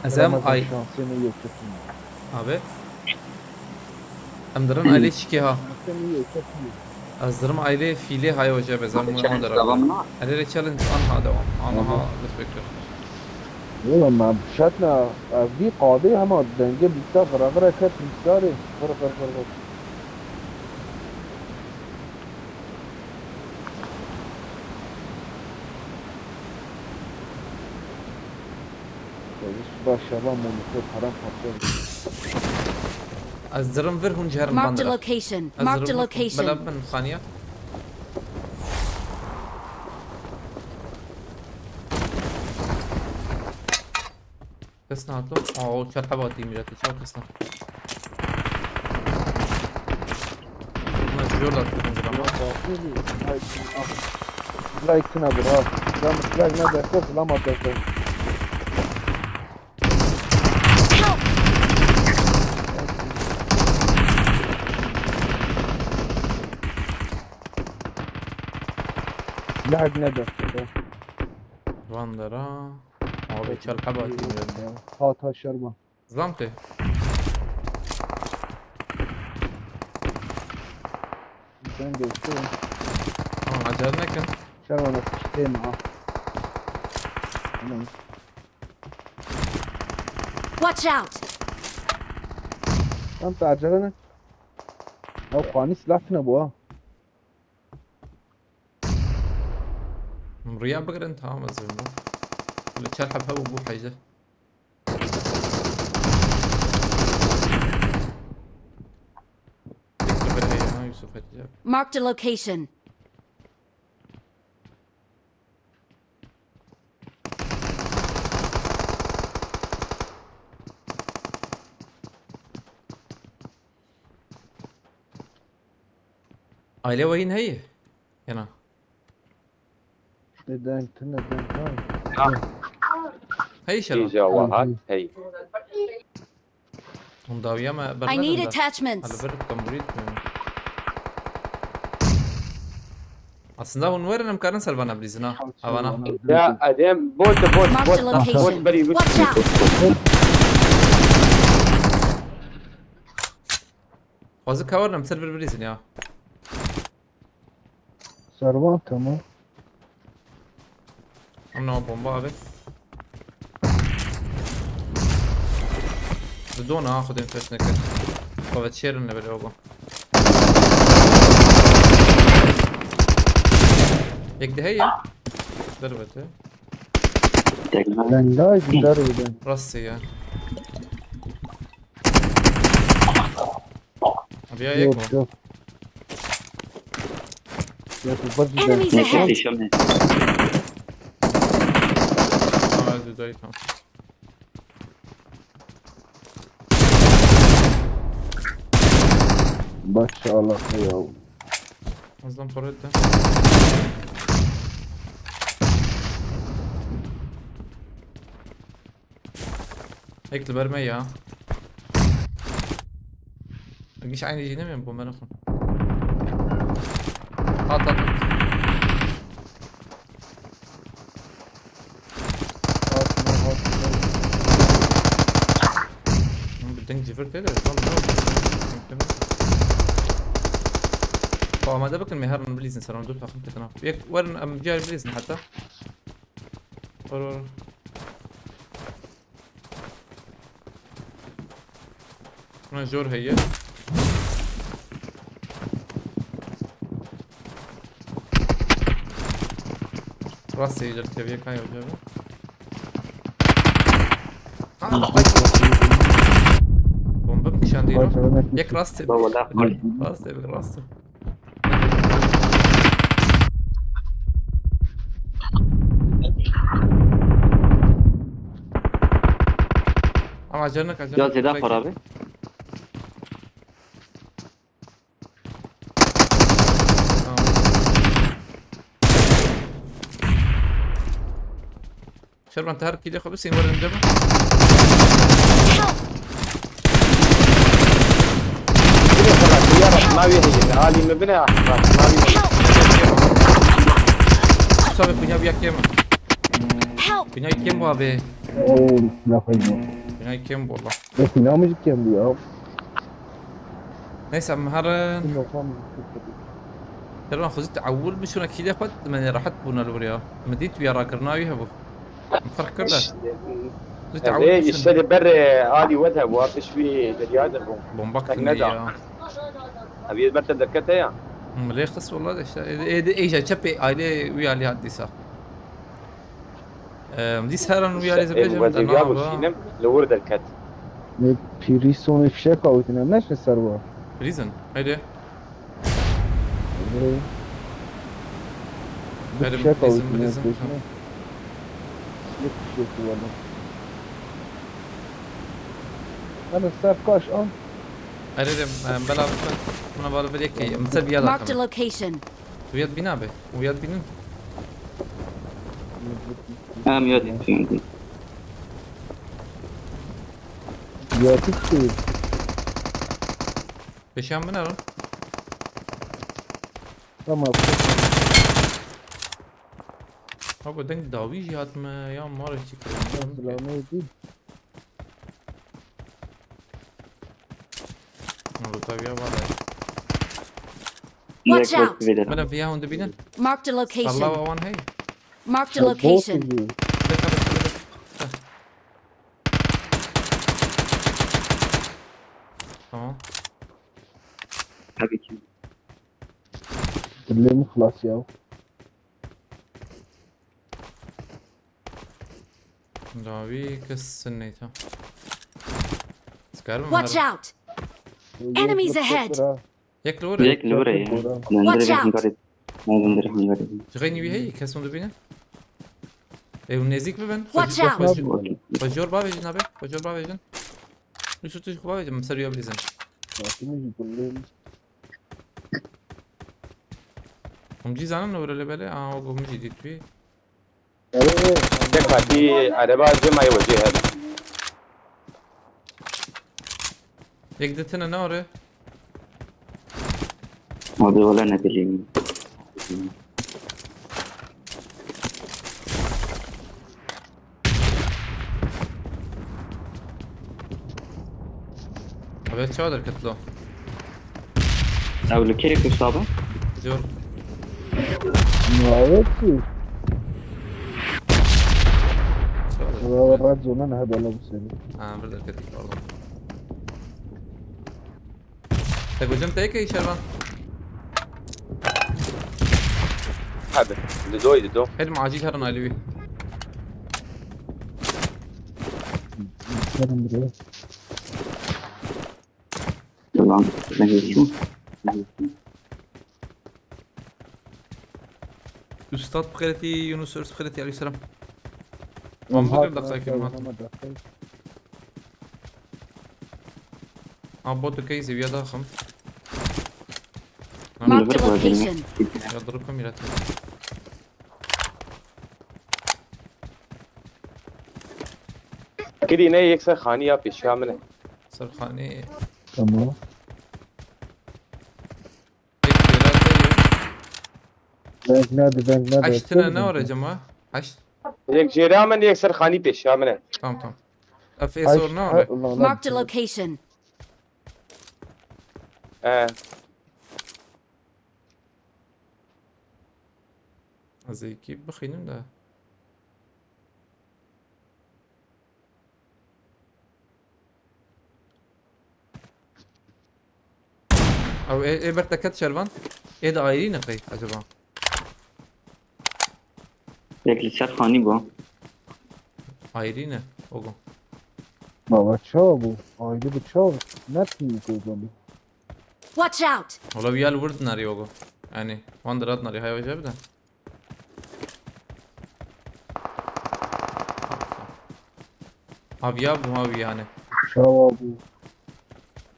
Ez em Ramazan ay- şansê me yê ketin. Abi. Em dirin ailê çikê ha. Şansê me yê ketin. Ez dirim ailê fîlê hayo je bezem. Challenge devam mı? Elê challenge anha devam. Anha. Tamam. Dest bekliyor. Oğlum ben şatna, ez bir qadê hema denge bitta, vıra vıra ket, rüzgarê. Vır vır vır vır. Baş şeva monitör paramparça. Ez dirim vir hûn ji herin Marked a bandira. Location. Ez Marked a dirim location. Bela bin xaniya. Kes nehato? Aa, o çar heba tîmî re, çar kes ne. Buna jor da tutun zira. Like tine bir ha. Lan like ne derse, lama derse. Like ne derse. Van dera. Abi çar heba tîmî re. Ha, taşlar var. Zam tê. Sen geçti. Tamam, acele nekin. Şerwana piştê mi ha? Tamam. Watch out! Tam te acele ne? Ew xanî silah tine bû ha. Riya bigirin, tamam, ez ê. Li çar heb hebû bû heyde. Yek li vir heye, ha, Yusuf Hatice. Marked a location. Aile wayın heye. Yana. Deng tune, deng tune. Ha. Hey, şeref. Hey. Hûn dawiya me I need bermedin de. Attachments. Hala bir komburit mi? Aslında hûn werin, em karin ser vana bilîzin ha. Havana. Ya, adem, bot, bot, Marked a bot, location. Bot, beri, bot. Watch out! Xwazî ka werin, em ser bir bilîzin ya. Servan, tamam. Em ne bomba abi. Bi dona ha, xwedên fes nekir. Xwe ve çêrin li belê baba. Yek de heye. Derbete. Dengdayî, dervide. Rastê ya. Abi ya, yek mi? Yok, yok. Ya, bu bacı Enemies ahead. Aa, öldü, dayı, tamam. Maşallah ya. Azdan para etti. Ek li ber me ya. Giş aynı jî nemiyorum bu merafın. At, at, at. Hûn bi deng civir tê de, tam ne oldu? Amade bikin, me herin bilîzin, seran dur takım ketina. Yek werin, em cihar bilîzin hatta. Var, var. Buna jor heye. Rastê jir teviye kay olacak. Aa, bak. Zero. Yek rastê. Baba, la. Rastê, rastê. Ama canı kaç. Ya Zeda para abi. Tamam. Şervan, te her kîlê xwe bisîn, werin cem. Bine xelas, ya Rab, navê heye, alî min bine, ah, Rab, navê heye. Sabê kunya biya kêm. Help! Kunya kêm bu abi. Oo, ne koyayım. Kunya kêm bu Allah. Ne kunya mı kêm bu ya? Neyse, em herin. Yok, tamam. Şervan, xwe zî ewil bişûne kîlê xwe, me rehet bûne li wir ya. Min dît wî ya rakirina wî hebû. Min ferq kir de. Xwe zî ewil bişûne. Îşte li ber, e, alî we de bû, pişt wî derya de bû. Bomba kitin ya. Ev yê ber te derkete ya. Min lê xist wela de işte. Ê, ê, ê, ê, çepê ailê wî alî hat dîsa. Em, dîs herin wî alî zibêjim de nava. Şînim, li wir derket. Ne prison fişek awitine, ne şe serwa. Prison, haydi. Ee, bir fişek awitine, prison. Ne fişek wala. Hani ser kaş an. Haydi, em, bela bitme. Buna bağlı bir yek, em, ser bir yada. Marked a location. Wiyat bîna be. Wiyat bînin. Em ya dîn, ya dîn. Ya dîn. Peşan min alın. Tamam. Ha, bu deng dawî jî hatime ya, mara çi kirin. Selamünaleyküm. Lo tabiya var ya. Watch out! Bana bir yahun dibine. Marked a location. Salla wan hey. Marked a location. Tamam. Tabii ki. Dillerimi xlas ya. Dawî kes sineyta. Watch out! Enemies ahead! Yek li wir e. Yek li wir e ya. Watch out! Nandire hangarê. Nandire hangarê. Ji xeynî wî heyî kes hûn dibînin? Ê, hûn nêzîk bibin. Watch out! Xwe jor bavêjin abi. Xwe jor bavêjin. Lütfü tu xwe bavêjin. Min ser wî bilîzin. Hûn cî zanin li wir e lê belê. Aa, o min jî dît wî. Tek hatî ereba cem ay wecê hebe. Yek ditine ne ore? Abi wala ne bileyim. Abi çadır kıtlo. Ew li kê kuşt abi? Jor. Nayet ki. Çadır. Red zone ne hebe la bu seni. Ha, burada dedik, pardon. Te gocem te yekê Şervan. Hadi. Dido, dido. Hedim acil herin alî wî. Herin buraya. Tamam. Ne geçiyor? Üstad bixêretî, Yunus Örs bixêretî, aleyküm selam. Tamam, Mahmut hadi, bir dakika, hadi, kim var? Tamam, dakika. Ha, bot okey, seviye daha xam. Marked a location. Ya durup kamera. Kirî ne yek ser xanî ya pêşiya min e. Ser xanî. Tamam. Yek jêra te ye. Deng nade, deng nade. Heşt tine ne var acaba? Heşt. Yek jêra min, yek ser xanî pêşiya min e. Tamam, tamam. F S or ne var? Marked a location. He. Ez ê yekî bixînim de. Ew ê, ê ber te ket Şervan. Ê de ayrî ne qey acaba? Yek li ser xanî bû. Ayrî ne, ogo. Baba çawa bû? Aydî bi çawa bû? Ne tîmî kurdonî? Watch out! Ola wî ya li wir dinarî ogo. Yanî, wan dirat narî haya wê jê bide. Aviya bû, ha wî yanî. Çawa bû?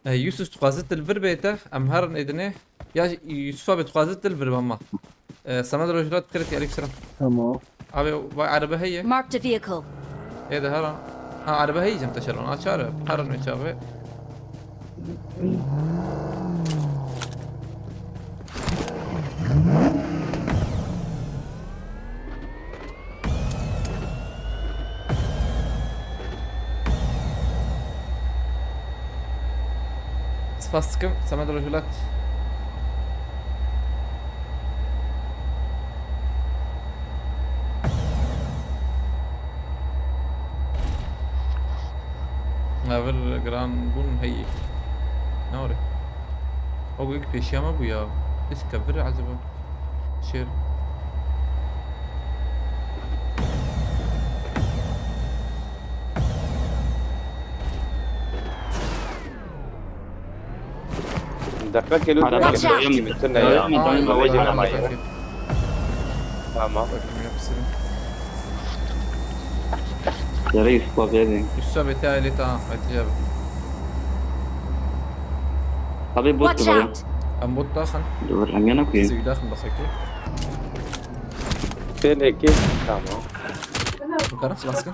E, Yusuf, tu xwazit li vir bête, em herin êdinê. Ya Yusuf abi, tu xwazit li vir bama. E, Semed Rojhilat, dikkat et, aleyküm selam. Tamam. Abi, vay, araba heye. Marked a vehicle. Ê de herin. Ha, araba heye cem teşervan. Açar. Herin ve çağı. Spas dikim, Semed Rojhilat. Evir giran bûn heyî. Ne orê? O guyuk pêşiya me bû ya. Pişka vir eceba. Şêr. Deqekê lût Watch out! Bitirne ya. Aa, aa, aa, aa. Tamam. Bakayım, yapıştırın. Yere Yusuf abiye deyin. Yusuf abi, te aile ta, Hatice abi. Abi bot Watch var ya. Out! Em bot daxin. Dur, em yana koyayım. Siz daxin daxin ki. Sen eki. Tamam. Bu kadar flaskı.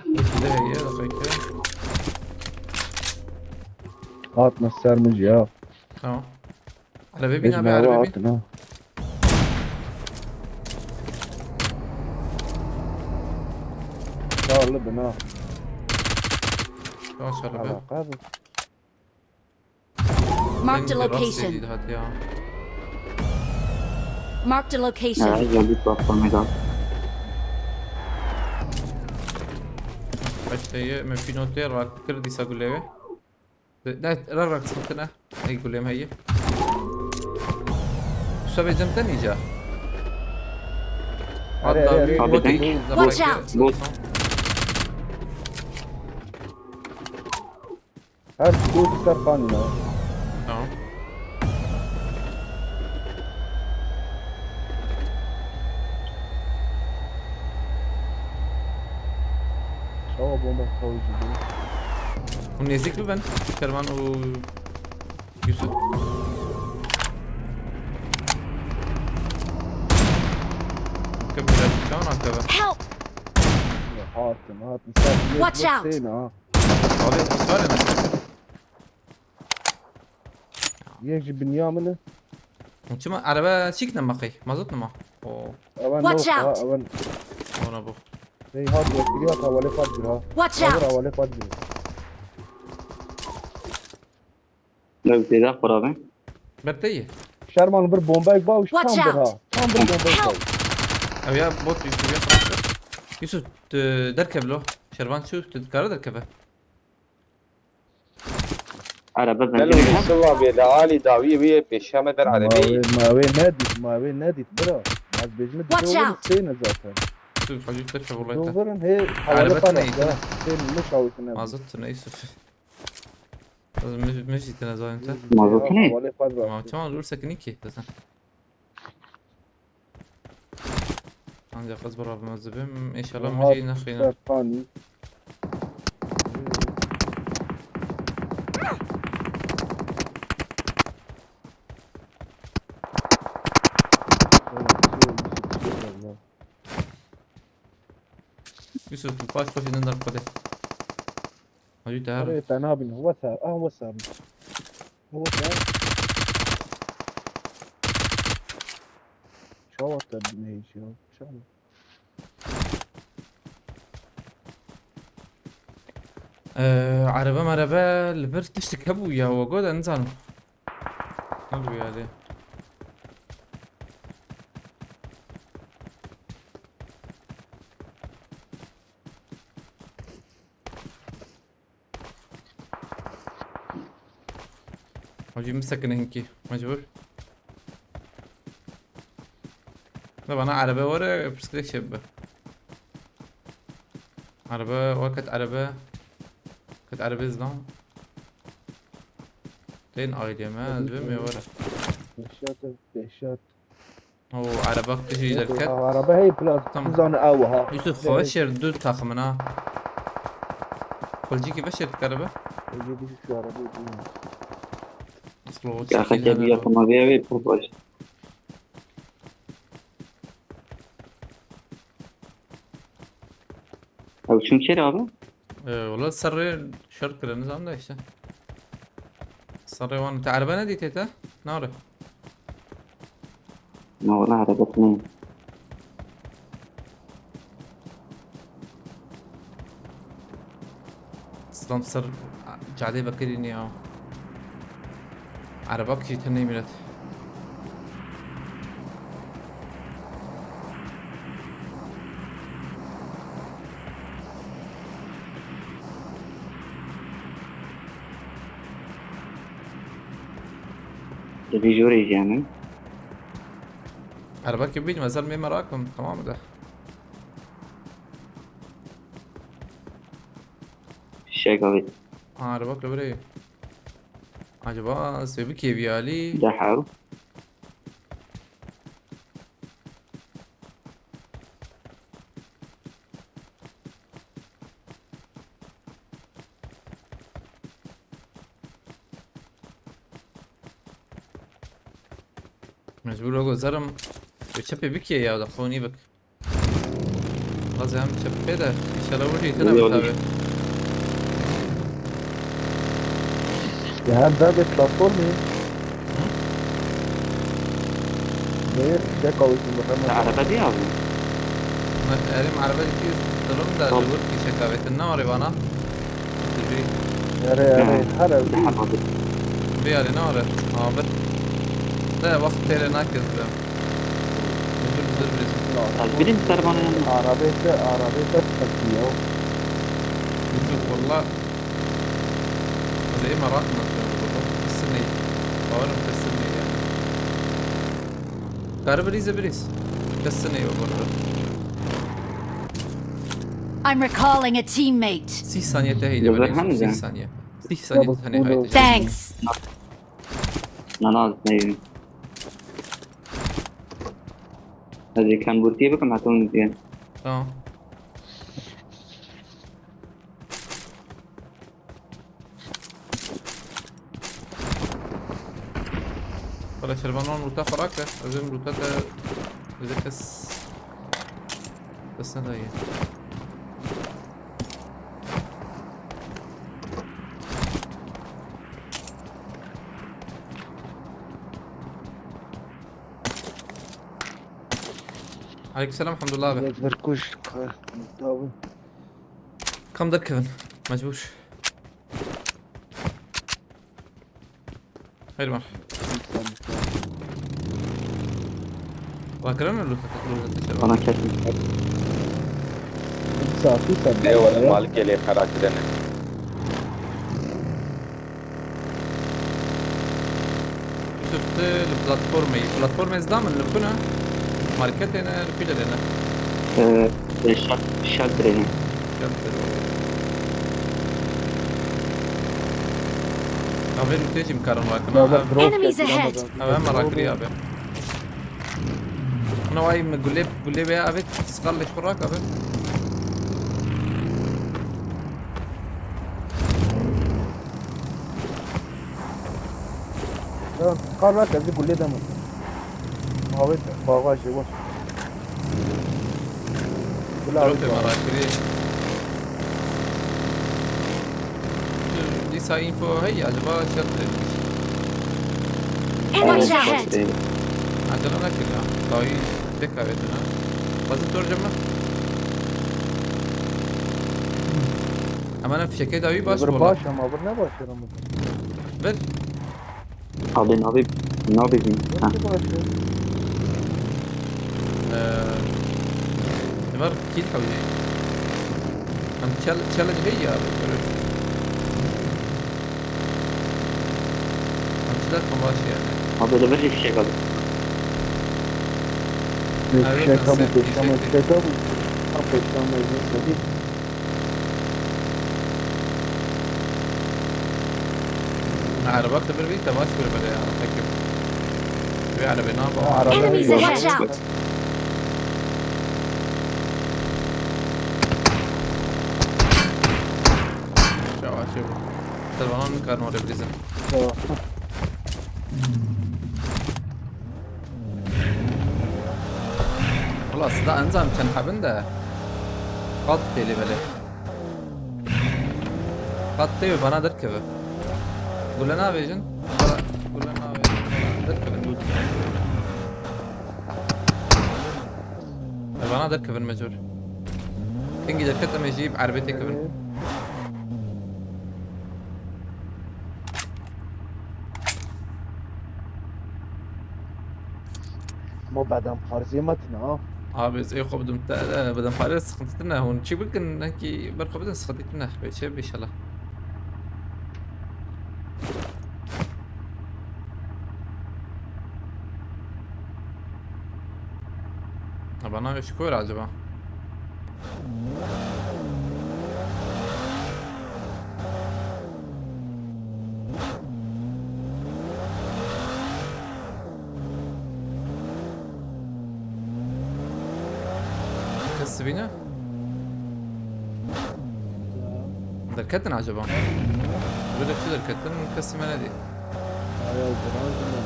Yeşilde heye, daxin ki. Atma sermiş ya. Tamam. Arabaya bin abi, arabaya bin. Hatin ha. Çağırlı bin ha. Tamam, çağırlı bin. Marked a location. Hadi ya. Marked a location. Ha, geldik platformaya. Başta ye, me pinote rak kır disa guleve. Ne, ra ra kısmı ne? Ey gulem heye. Şabe cem ten iyice. Are, are, are. Abi, bot, bot, bot. Watch out! Bot. Her şey tutar kanına. Tamam. Çawa bomba savcı bu? Hûn nêzîk bibin. Kerman û Yusuf. Kevin, çawa nakeve? Help! Hatim, hatim. Watch out! Abi, ısrar edin. Yek ji binya min e. Çima araba çîk nema qey? Mazot nema? O. Evan Watch out! Evan. Ona bu. Hey, hat yetkili hat havale pat bir ha. Watch out! Havale pat bir. Ne bir şeyler para ben. Berteyi. Şerman bir bomba ek bağış tam bir ha. Tam bir bomba ek bağış. Ev ya bot Yusuf ya. Yusuf, tu derkev lo. Şervan şu, tu kara derkeve. Araba benzin. Gelo Yusuf abi, li alî dawî wî yê pêşiya me der erebeyî. Ma wê, ma wê nedît, ma wê nedît, bira. Ez bêjim, Watch out! Sêne zaten. Yusuf, hacî te çavulayta. Doverin, hê, havale tane, tane. Sêne, ne şawitine. Mazot tune, Yusuf. Ez müz-, müzik tine zaten. Mazot ne? Havale pat. Tamam, tamam, dur, sekin iki zaten. Ancak ez beraber mezibim. İnşallah müziği nakıyla. Serpani. Yusuf, tu paş paş inin dar kode. Hacî te her. Arê te nabîne. Wesa, ah, wesa. Wesa. Çawa te bîne hêj ya? Çawa? Ee, araba meraba li vir tiştik hebû ya, we got, ez nizanim. Ne bû ya lê? Hacî, min sekine hinkî, mecbur. Ne bana araba var ya, pirsgirêk şey be. Araba, wa ket araba. Ket araba zidam. Tên ailê me, ez bim ê were. Dehşet, dehşet. O araba kijî derket. Araba hey plus. Tamam. Zan ew ha. Yusuf, xwe şêr du taximina. Xulcîkî ve şêr dikaribe. Ege dişi şu arabayı bilmiyorum. Asıl o Ya çekil hadi hadi. Yapma bir evi pop baş. Ew çûn çêre abi? Ee, wala serrê şer kirin, nizam da işte. Serrê wan te erbe nedî tê te? Nare. Na wala erebe tune. Slam ser cadê vekirî niya. Araba kişî tenê milet. Di vî jorê jî henin. Araba kê bît, mezar mê merak im, tamam mı de? Şek abi. Ha, araba kê bire. Acaba sebebi kê bî alî? De hew. Mecbur o guzarim. Ve çepê bikê ya da xonî bik. Lazim çepê de. İnşallah vurdu yetene bik abi. Ya her dar bir platform ya. Hı? Ve fişek alışın bakalım. Araba diye abi. Erim araba diye durum da Tamam. Dur fişek abi. Ne var bana? Yare yare. Her ev. Bir yare ne var? Abi. De vakit tere nakez be. Özür dilerim. Az bilin servanın yanına. Arabete, arabete çakıyor. Yusuf valla. Hadi ema rahat mı? Kesinlikle. Bağırım kesinlikle yani. Garı birize biriz. Kesinlikle bu arada. I'm recalling a teammate. Sî saniye te heyde. Sî saniye. Sî saniye te heyde. Thanks. Nanaz neyim. Hadi kan burtiye bakın hatta onu diye. Tamam. Wala şervan wan ruta xwe rake. Ez ê ruta te, ez ê kes, kes nedaye. Aleykümselam, elhamdulillah abi. Berkuş, kar, tabi. Kam derkevin, mecbur. Hayır var. Rakirin mi lütfen? Bana kesin. Safi sen. Ne var, mal gelê xera kirene. Yusuf, tu li platformê yî. Platformê zida min li ku ne? Marketê ne, li pîle de ne? Ee, e, şel-, shelterê ne? Shelter. Navê nûtê jî min karin rakin, ha? Enemies ahead! Ev em rakirî abi. Ana vay min gulê, gulê be abi, skalê xwe rak abi. Ya, kar rak, ez gulê de min. Mavê baga jê baş. Gula Dropê abi. Merakirî. Dîsa info heye, acaba shelterê. Enemies ahead! Acele nekir ya. Dawî pêk avêtin ha. Bazı tor cema. Hemen fişekê dawî baş. Bir bola. Baş ama bir ne baş yaramaz. Ver. Abi, abi, ne yapayım? Ha. Nasıl baş ya? Ee, var kill hawî. Em chal-, challenge heye abi, böyle. Em çi de xemaş yani. Abi, öyle bir şey kaldı. Abi, fişek ben abi, sen peşlama fişek fişek abi. Tam peşlama izin sedi. Ereba te bir bî, te baş bir bere ya, peki. Vê erebê nava. Araba Enemies yok. Ahead! Watch out! Çawa şey bu. Te bana nikarin oraya bilizim. Tamam. Wala sida enzam çend hebin de. Qat têlê belê. Qat tê bana derkeve. Gule navêjin. Gule navêjin. Derkevin. E, bana derkevin mecbur. Kengî derket em ê jî bi erbê têkevin. Ma bedemparêzê me tine ha. Abi ez ê xwe bidim te, e, bedemparêz sıkıntı tine. Hûn çi bikin, nekî ber xwe bidin sıkıntı tine. Wê çê bi inşallah. Ha, bana eşik wer acaba? Kes dibîne? Derketin acaba? Böyle çi derketin? Kesî me nedî. Ayo, virajım ben.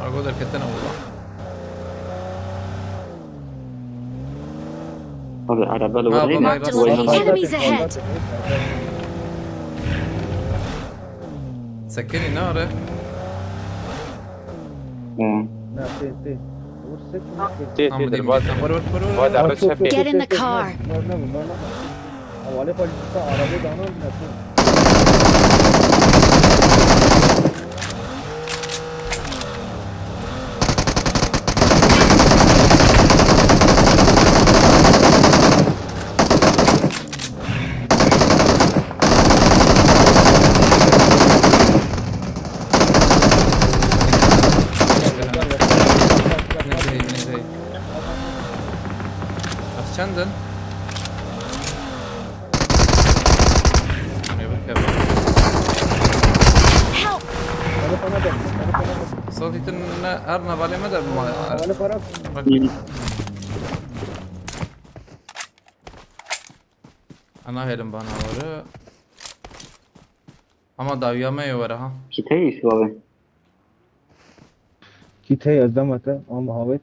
Argo derketene valla. Abi araba li Ha, wir baba, rêne. Marked a location. Enemies ahead! Sekinî ne are? Hı. Ne, tê, tê. Vur, sek, vur, sek. Tê, Tamam, tê, gideyim, derbas. Gideyim. Vur, vur, vur, vur. Vay, Vur, derbas vur, çarptı. Get in the car. Vur, ne, vur, vur, ne. Havale polisi arabaya danan, ne, tê. Çendin? Help! Sal hitin ne, her ne balê me de ma. Bak. Ana helim bana varı. Ama dawiya me yo were ha. Kitayı şu abi. Kitayı ez demete, ama havet.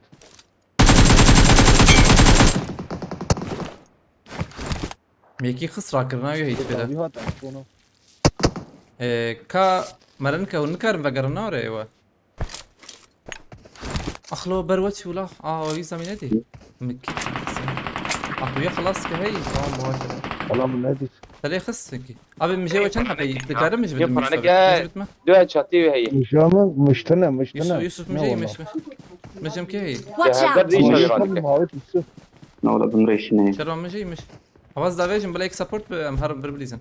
Yekî xist rakirina wê heyt bide. Dawî hat, em sona. Ee, ka meren ke hûn nikarin vegerin nare ewe. Axlo ber we çi wila? Aa, wî zemîne dî. Mik. Ah, tu ya xelas ke hey, tamam, bu hafta. Wala min nedît. Telê xist ki. Abi, mijê we çend hepeyî? Dikarim mij bidim. Yê Yusuf abi. Mij bitme. Dua çatî wê heye. Mijê min miştine, miştine. Yusuf, Yusuf, ne mijê wala? Miş, miş. Mijim ki heye? Watch out! Ber dîşa Yusuf. Yusuf. Ne wala bin reşine. Şervan mijê miş. Havaz davêjin, bila ek support bi, em her bir bilîzin.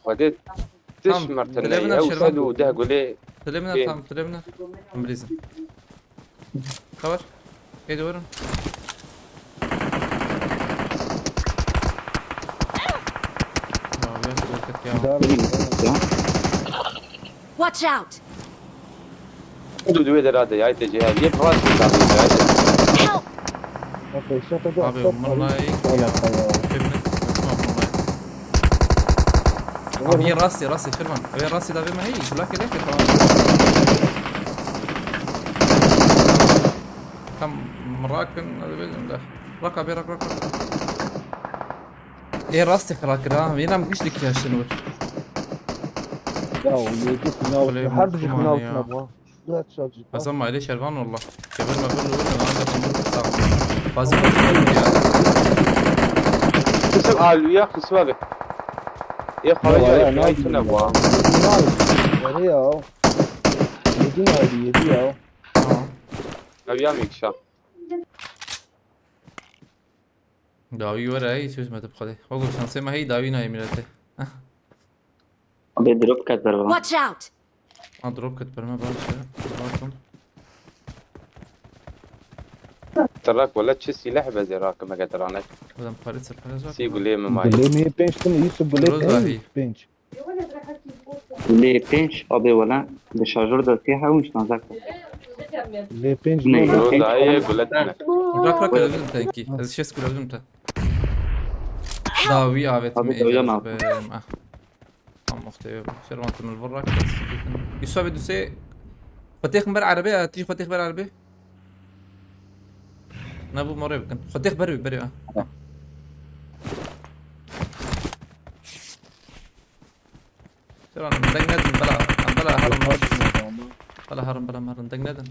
Xwedê tiş mertene ye, ew sed û deh gulê. Dilê min e, tamam, dilê min e. Em bilîzin. Cover. Hêdî werin. Ya, ya, ya. Watch out! Du duê de rade ya, te cihaz. Yê palas mı kaldı ya? Help! Abi, bunlar iyi ya. Abi, bunlar. Abi, yê rastê, rastê, Şirvan. Abi, rastê davê me heyî, kulakê leke falan. Tam mirakin, hadi bildim de. Rak abi, rak, rak, rak. Ê rastê xira kira, yê nam giştî kiyaştin wir. Ya, o yedi final, her bir final ya. Dua çocuk. Hasan Maile Şervan valla. Kevir mevir olur mu? Lan da şimdi sağ. Bazı ya. Kısım aluya kısım abi. Ya xarıca ya, ya, ya, ne yapayım ya? Nereye ya? Yedi mi oldu? Yedi ya. Tamam. Abi ya Mikşa. Dawî were hey, söz me de bixwedê. Ogo şansê me hey dawî nayê milete. Abi drop ket ber bana. Watch out! Ha, drop ket ber me, baş e. Bakın. Tırnak wala çi silah be zê rakime ke tiranek. Adam parê sırpınız var. Si gulê mi may. Gulê mi pênc tane, Yusuf gulê pênc. Roza hey. Pênc. Yê wele bi rehetî bû, Lê pênc abê wele di şarjor de tê hew niştan zek. Lê pênc Ne, ne. Yo, daha iyi, gulet ne? Rak rak Wait. Öldüm tenki. Ez şes kilo öldüm te. Dawi avet Abi, mi dawi ejas ama. Be. Ah. Tamam, işte, yok. Şervan tımıl vur rak. Yusuf abi düse. Fatih ber arabe ya. Tij Fatih ber arabe. Ne bu more bakın. Fatih ber ber ya. Şervan deng nedin bela. Bela haram. Bela haram, bela haram. Deng nedin.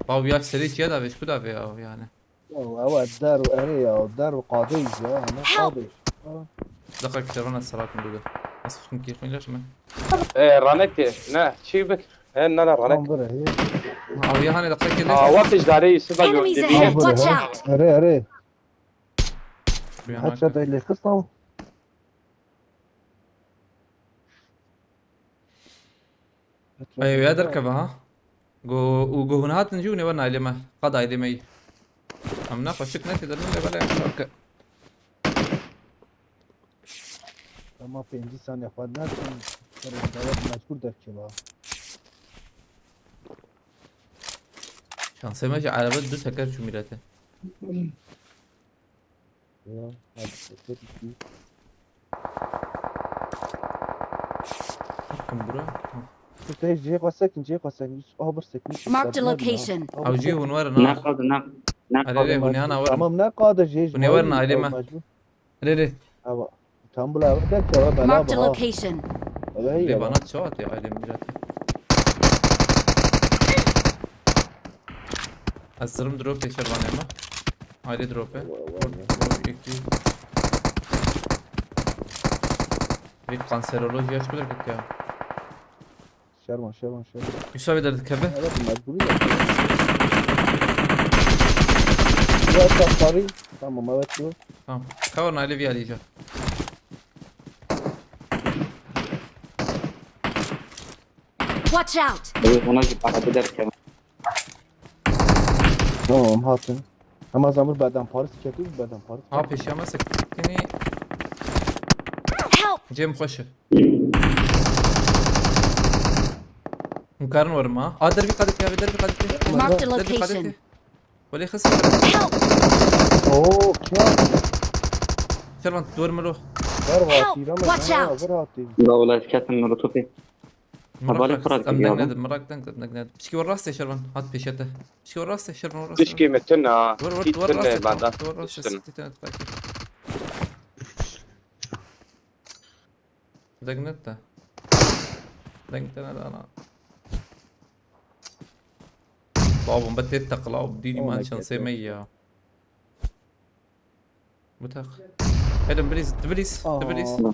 Bav ya seri çiye da ve, şu da ve ya yani. Ya, ew der û erê ya, der û qadê ya, ne Help! Qadê. Ha. Daxil ki şervan ez salak min dûde. Ez xwin kî xwin leş min. E, ranekê, ne, çî bik. He, ne, ne, ranek. Tamam, bire, he. Aw ya hani daxil ki leş. Aa, watiş darê, siba Enemies gördü. Ahead, watch out! Erê, erê. Headshot eyle kısam. Eyo ya derkeve ha. Go, û go hûn hatin jî hûn ê werin ailê me. Qad ailê me yî. Em ne xweşik ne tê derin lê belê em şok. Ama pêncî saniye xwe nekin. Serê dawet mecbur derkeve ha. Şansê me jî erebe du teker çû mîrete. Ya, hadi, sekiz, iki. Kim bura? Ha. Şu te cihê xwe sekin, cihê xwe sekin. Aha, bir sekin. Marked a location. Ew jî hûn werin ha. Ne qad, ne, ne Erê, qad. Erê, hûn yan werin. Tamam, ne qad jê. Hûn ê werin ailê me. Erê, erê. Ewa. Tam bila ewa derke ewa bela. Marked a location. Ewa iyi. Lê bana çawa tê ailê min biratî. Ez zirim drop ê şervanê me. Ailê drop e. Ewa, ewa, ewa. Vur, vur, yekî. Bir kanseroloji yaş bilir ya. Şervan, şervan, şervan. Yusuf abi de dikeve. Evet, mecburi ya. Biraz daha sarı. Tamam, evet, bu. Tamam. Cover na, Levi alî ca. Watch out! Ew, ona jî para bider kevin. Tamam, hatin. Ama zamur beden Paris çekti, beden Paris. Ha, peşiyama sekinî. Help! Cem xweş e. Hûn karin werin ma. A, dervî qadetê, abi, dervî qadetê. Marked a location. Welê xis. Help! Oo, kya? Şervan, dur milo. Ver vati, ben Watch out! Ver vati. Da wala ketin milo topi. Mirak Hevalê rak, Fırat em gibi deng abi. Nedim, mirak deng, deng nedim. Pişkî wer rastê şervan, hat pêşete. Pişkî wer rastê şervan, wer rastê. Pişkî me tune, Wer, wer, wer tune rastê, bada. Wer rastê, tune. Deng net de. Deng tene de ana. Babam, bet tê teqla û dînî Oh man my God, şansê me ya. Bıtak. Elim, please, please, please. Aa.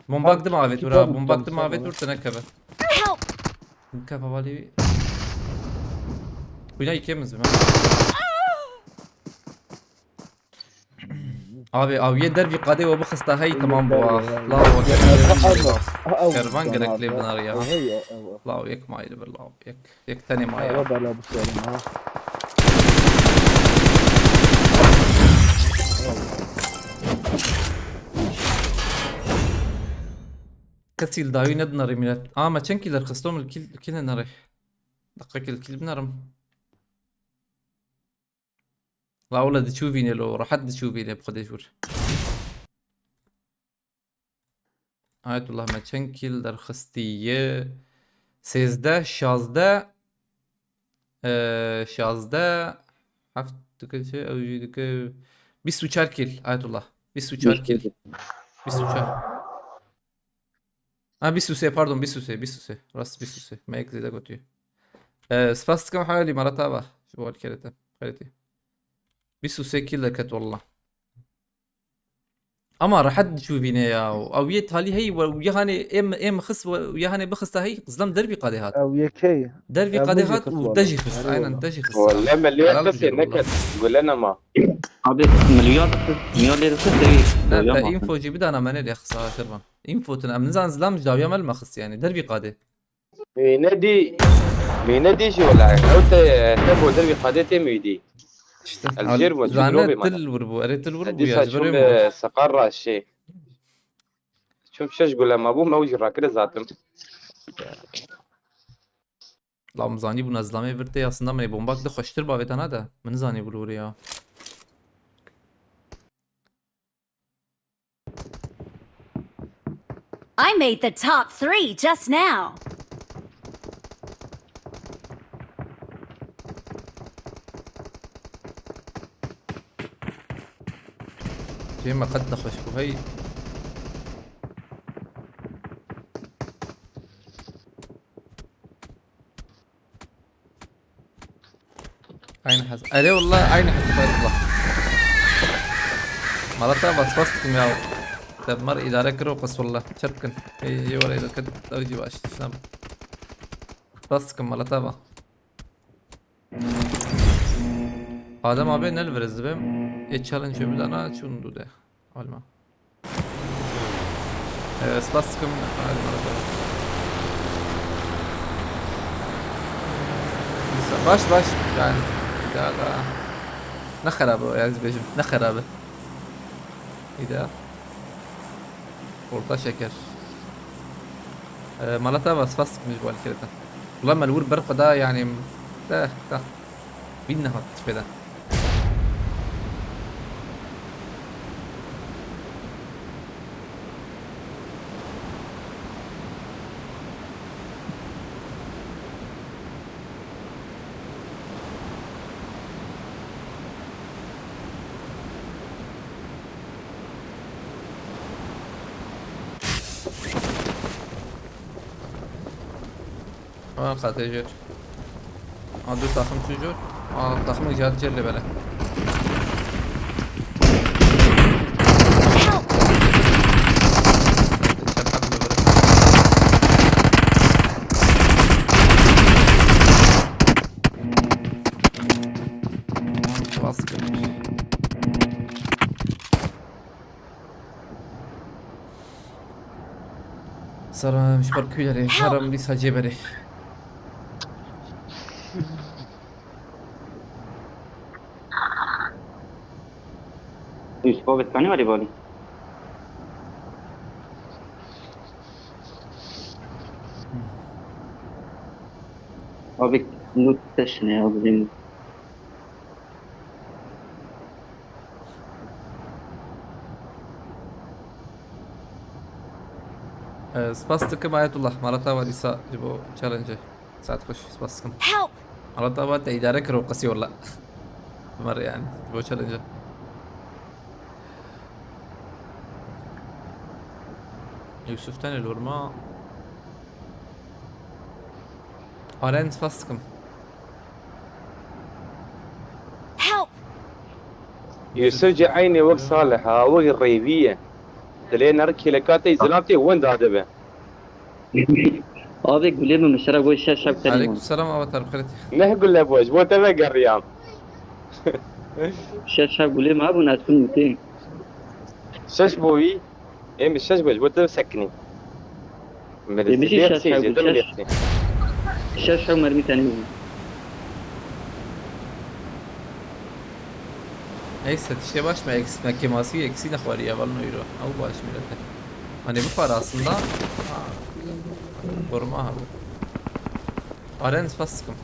Bombak dim avêt ura, bombak dim avêt ur, te nekeve. Help! Keve valî. Wîna yekê min zim. Abi, abi, yê dervî qadê we bixista hey, tamam bû, ah. La wek. Kervan gerek lê binar ya. La yek mayil bir, la yek. Yek tenê maye. Ewa bela bixwerin ha. Kesî li dawî nedinarê mîlet. A, me çend kîl derxistom li kîl, kîl nenarê. Deqa kîl, kîl binarim. La wele diçû vînê lo, rehet diçû vînê bi Xwedê jûr. Ayetullah me çend kîl derxistiye? Sêzdeh, şazdeh, e, şazdeh, heft dike çi? Ew jî dike bîst û çar kîl, Ayetullah. Bîst û çar kîl. Bîst û çar. Ha, bîst û sê, pardon, bîst û sê, bîst û sê. Rast bîst û sê. Me yek zêde gotiye. E, spas dikim, hevalî me re tava. Ji bo alîkerê te. Xeyrê te. Bîst û sê kîl derket wallah. Ama rehet diçû vînê ya. Ew yê talî heyî we, û yê hanê êm, êm xist we, û yê hanê bixista hey, zlam dervî qadê hat. Ew yekê. Dervî qadê hat û te jî xist. Aynen, te jî xist. Wele me lê xistê neket. Wele nema. Abi, milya dixist, milya lê dixist, devî. Ne, te info jî bidana me ne lê xist, ha, Şervan. Info tune, em nizan zlam ji dawiya me li me xist yani. Dervî qadê. Wîne dî, wîne dî jî wela. Ew te, te bo dervî qadê tê mi dî? İşte, el jêr bû, zane til wir bû, erê til wir bû ya, ji berê bû. Seqar ra şê. Çün şeş gule mabû, me ew jî rakire zaten. La min zanîbû ne zilamê vir tê, aslında min ê bombak di xweştir bavê te nade. Min zanîbû li wirê ya. I made the top three just now. Cê me qet nexweş bû, hey. Aynı hesap. Erê wallah aynı hesap, erê wallah. Malata bas bas dikim ya. Te mar idare kiro qas wallah. Çep kin. Ê, ê, wala idare kin. Ew jî baş. Şuna bas dikim malata ba. Adem abi ne li vir ez dibêm. Ê challenge bidana çûn dû de. Alma. Ee, spas dikim. Hadi bana da. Baş baş. Yani. Daha da. Ne xerabe o ya, ez bêjim. Ne xerabe. İda. Orta şeker. Ee, malata bas, spas dikim ji bo alîkirî te. Ulan me li wir berxwe da, yani, te, te. Vîn nehat tifê de. Aa, xatê jêr. Aa, du taxim çû jor. Aa, taximê jêr jêr lê bele. Bas kir. Salam, ji ber ku derê? Help! Herim dîsa cê berê. Yusuf abi, tu ne var bali? Abi, nu teşne ya, bilmiyorum. Ee, spas dikim Ayetullah, mala te ava dîsa ji bo challenge-ê. Saet xweş, spas dikim. Help! Mala te ava te îdare kir û qisî wela. Mer yani, ji bo challenge-ê. Yusuf tenê lorma. Aren, spas dikim. Help! Yusuf jî eynî wek Salih ha, wek rêvî ye. Dilê ner kêleka te zilam tê wenda dibe. Abi gulê min, min şera got şeş şev tenê. Aleyküm selam avatar, bi xêr hatî. Neh gule bû, ji bo te vegeriyam. Şeş şev gulê min hebûn, ez çûm witî. Şeş bo wî. Ê min şeş bej bo te sekinî. Ê min jî şeş hev bû, şeş. Şeş hev mermî tenê bû. Neyse, tiştê baş me, eks-, me kêmasî eksî nexwariye, val no îro. Ew baş mîrete. Hani bixwar aslında. Ha. Koruma ha. Aren spas dikim.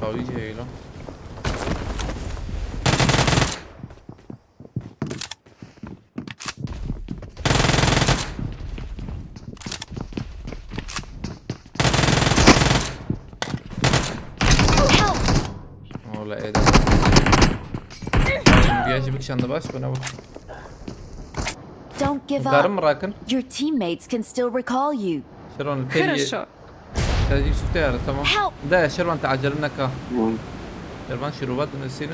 Qawî jî heylo. Ola êde. Biya jî bikişande baş, buna bak. Don't give up. Karim rakin. Your teammates can still recall you. Şiron, peyê. Хорошо. Ya Yusuf te yara, tamam. Help! De, Şervan, te acele neka. Tamam. Şervan, şirova dinusîne.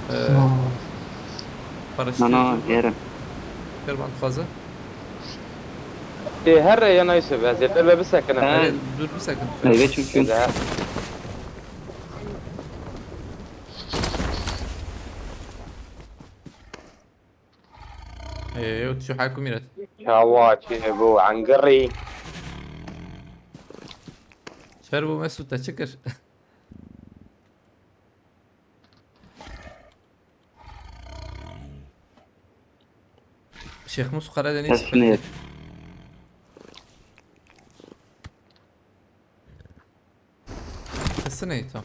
Ee, tamam. Paraşütü. Nana, yerim. Şervan, dixwaze. Ê, her ya nayse be, zêdetir be bisekine. Ha. Dur, bisekin. Meyve çünkü. Zehir. Ê, ew çi hal ku mîret? Çawa çi hebû, engirî? Şer bû Mesûd, te çi kir? Şêxmûs Qeredenîz. Kesinlikle. Kesinlikle.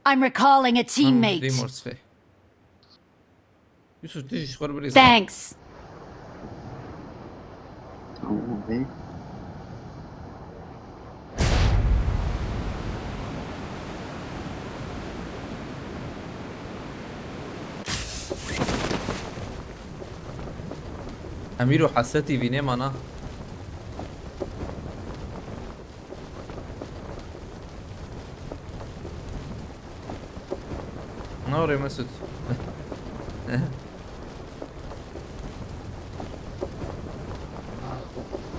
I'm recalling a teammate. Tamam, Remorsfey. Yusuf, tu jî ji xwe re bilî. Thanks. Tamam, okey. Emîr û Hesretî vînê mana. Nare Mesut.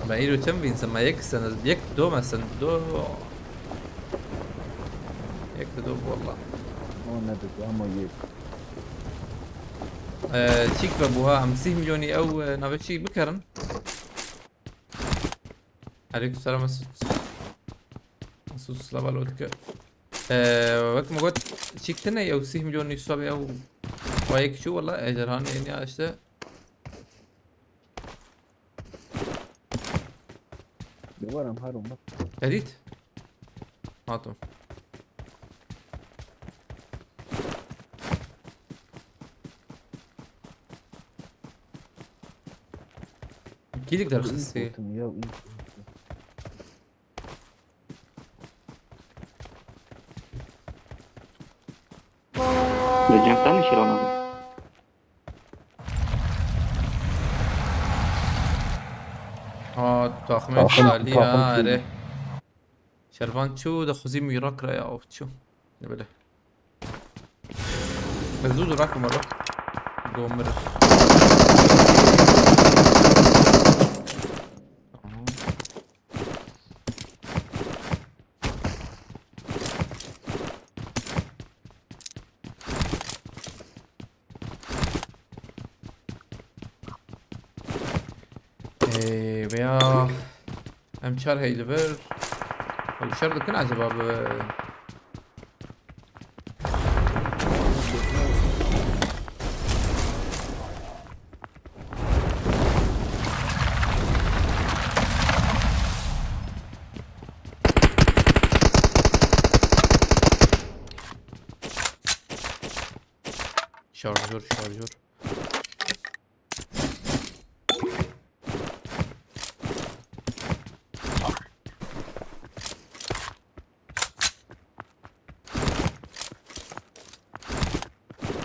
Ben îro çend vîn sen? Me yek sen, yek do me sen, do. Yek de do valla. O ne dedi ama yek. Ee, çîk ve buha em sih milyonî ew, e, navê çî bikerin. Aleyküm selam Mesut. Mesut Slavalotke. Ee, wek me got, çîk tine ew sih milyon nî sabê ew wayek çû wala, ejderhanê ên ya işte. Devaram her umut. Edit. Hatim. Kilik derxistî. Î gotim ya, î gotim. Li cem te nişîrana. Ha, taxmê Taxim, salî taxim ha, çû. Erê. Şervan çû, de xuzî mîra kira ya, of çû. Ne bile. Ez zû zû rakim alo. Domir. Tamam. Ee, veya em çar hey li vir. Ew şer dikin acaba bi Şarjör, şarjör.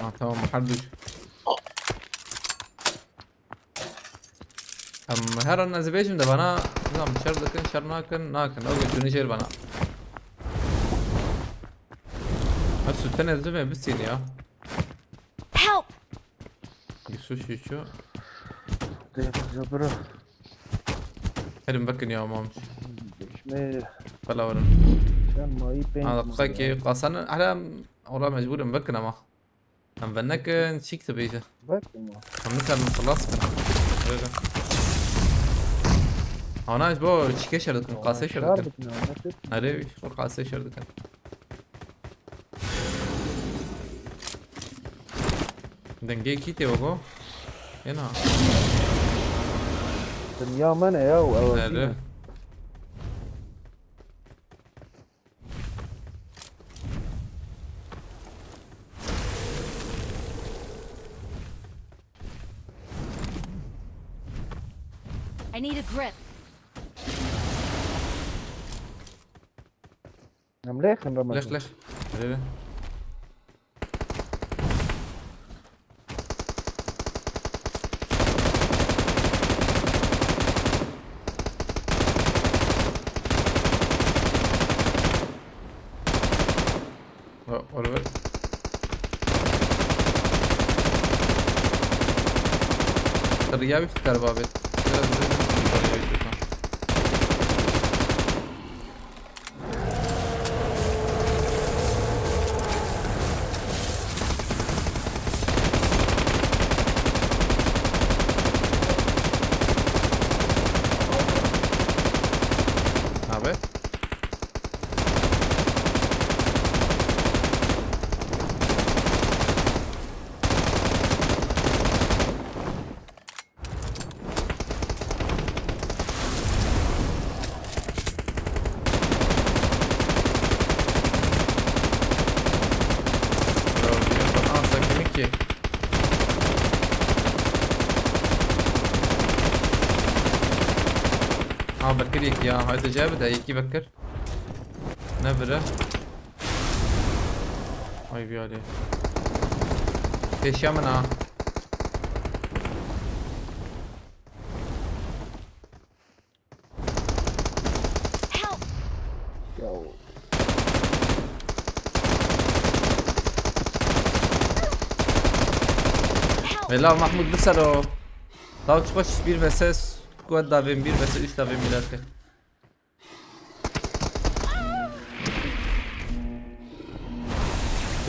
Ha, tamam, her duş. Em her an ez bêjim de bana, nizam, şer dikin, şer nakin, nakin. Ew tuni jêr bana. Her sutene zime bisin ya. Help! Yusuf Şişo. Dê, ya bro. Herim vekin ya, mam. Dişmê. Bela verin. Sen mayî pênc. Ha, qiseki qasanı, hala ora mecburim vekin ama. Em venekin, çîk dibêje. Vekin ya. Em nikarin xilas kin. Öyle. Ana, ji bo çîkê şer dikin, qasê şer dikin. Erê, ji bo qasê şer dikin. Dengê kî tê wego? Êna. Dinya me ne ya, ew. Nere? I need a grip. Em lêxin Ramazan. Lêx, lêx. Erê, erê. Wa-, Oliver. Riya wî xeter babet. Biraz, biraz riya wî xeter. Abi. Ha, vekir yekî ya. Haydi cevap de yekî vekir. Ne vire? Ay bir hali. Peşiya min ha. Help! Ya. Help! Vela Mahmut, bisero. Taw çi xweş bir vs squad davên, bir vs üç davên millet ke.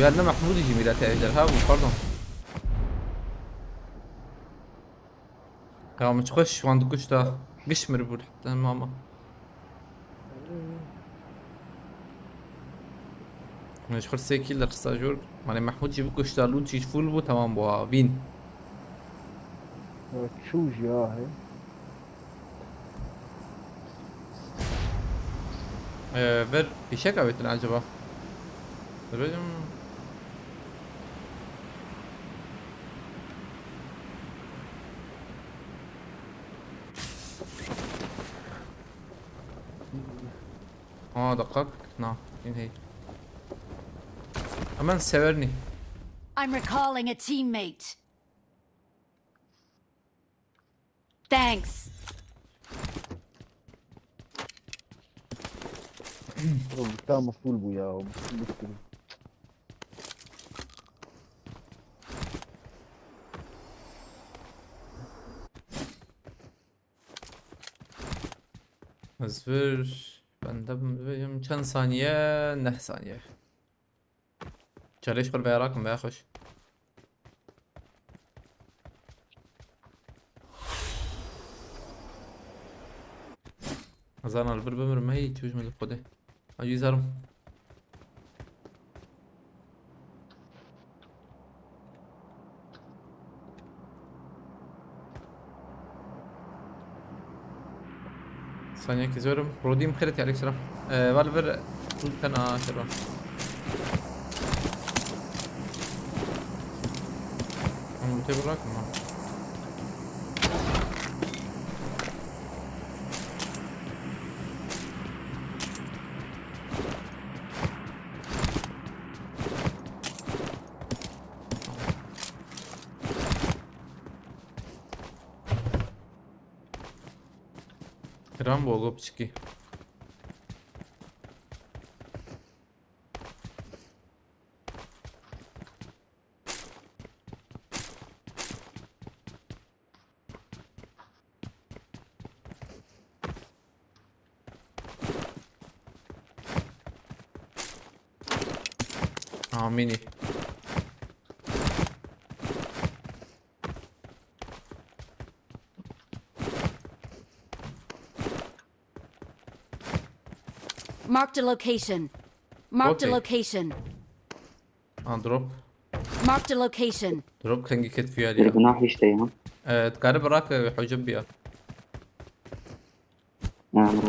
Ya ne Mahmut jî millet ejderha bû, pardon. Ya min çi xweş wan dikuşta. Giş mir bû heta mama. Min ji xwe sê kill de xista jor. Mane Mahmut jî bikuşta, loot jî full bû, tamam bû ha. Win. Ya çû jî ya he. Ee, ver fişek avêtin acaba? Dibêjim. Aa, dakika. Na, in hey. Hemen severini. I'm recalling a teammate. Thanks. Oğlum bir tane full bu ya. Bu full bitti. Ez vir. Ben de bunu vereyim. Çend saniye? Neh saniye. Çerê ji xwe veya rakim veya xweş. Zana li vir bimirim, hey, çi bijme li Xwedê. Acî zarim. Saniyekî zorim. Rodî min xêretî, aleyk selam. Ee, val vir. Tena şervan. Ama bu tebir rakma. Rambo go piçikî. Amînî. Marked a location. Marked a Okay. Location. Ha, drop. Marked a location. Drop kengî ket fiyar Bir ya. günah işte ya. Evet, garip bırak e, hocam bir ya. Yani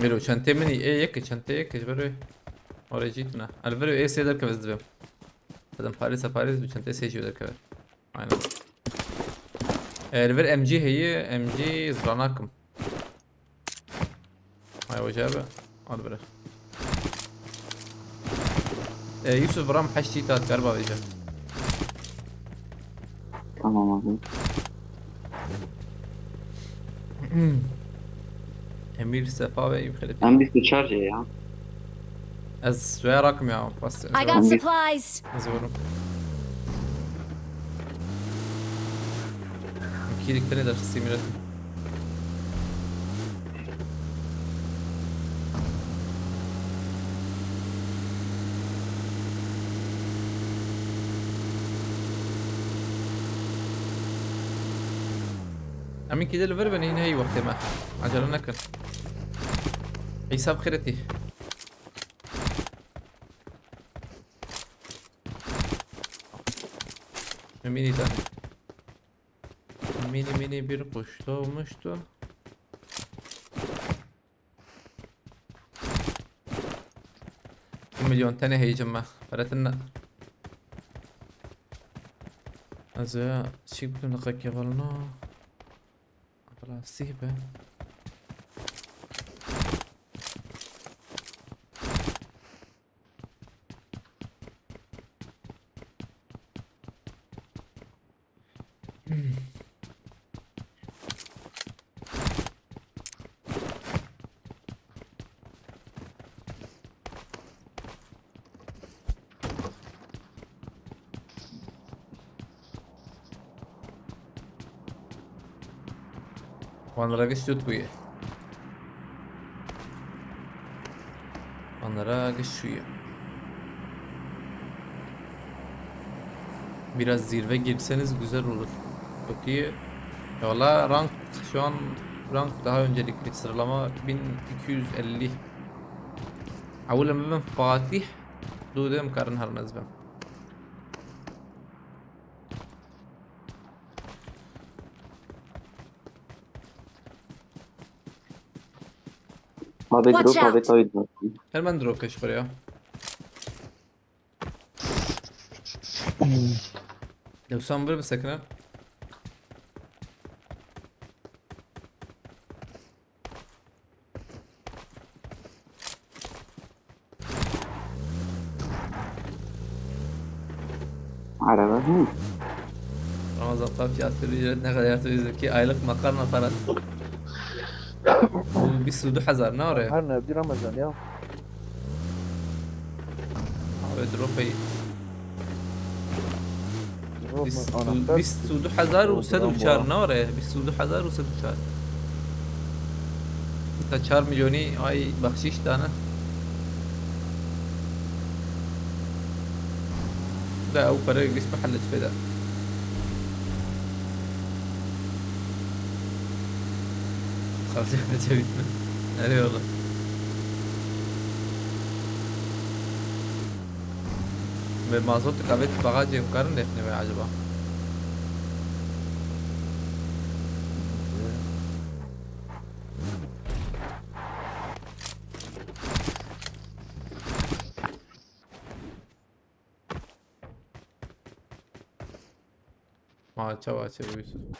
Miro, çantê min ê yek, çantê yek, ji ber oraya jî tune. El ver ê sê derkeve ez dibêm. Dedim Paris a Paris, bu çantê sê jî derkeve. Aynen. E, li vir M G heye, M G zranakim. Ay hoca abi, al bire. E, Yusuf Bram heştî tat galiba vêje. Tamam abi. Emir Sefa ve Yukhelip. Ben bir sıçar şey ya. Ez veya rakım ya, pas. I got supplies. Ez vururum. Kilikte ne dersi Emir? Em ê kî de li vir bin, hîn hey wextê me. Acele nekin. Îsa bi xêretî. Mini tane. Mini mini bir kuş doğmuştu. Bir milyon tane heyecim ben. Beretin ne? Ez ê çîk bikim, deqekê xwe li no. Lastik be. Onlara geçti Utku'yu. Onlara geçiyor. Biraz zirve girseniz güzel olur. Çok iyi. Valla rank şu an rank daha öncelikli sıralama bin iki yüz elli. Awil em bibin Fatih. Dû dê em karin herin ez bim. Abi Watch drop abi out. Taydı. Hemen drop peş buraya. Doksan bir bir sakın ha. Araba. Hı. Ramazan Papi asgari ücret ne kadar yatırıyor ki? Aylık makarna parası. Bu bir sudu hazar ne oraya? Her ne bir Ramazan ya. Abi drop pay. Drop mu? Anahtar. Bîst û du hezar û sed û çar ne oraya? Bîst û du hezar û sed û çar. Hatta çar milyonî ay bahşiş dane. Da ew pere gişt bi helle feda. Xarcı çevik mi? Nereye oğlum? Ve mazot kavet bagajı karın defne mi acaba? Maça maça büyüsün.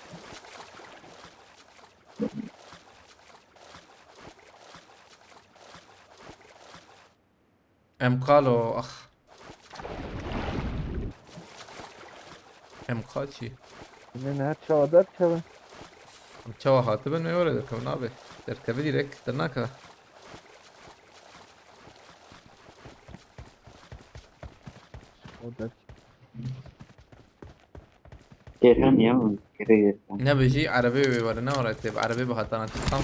Em qalo, ax. Em qaçî. Ne, ne, çawa derkeve? Em çawa hatibin, ne were derkeve, nabe. Derkeve direkt, dernaka. O derk. Gêrhan ya, gere gêrhan. Ne bijî erebê wê were, ne were tê, erebê bi hatana tam.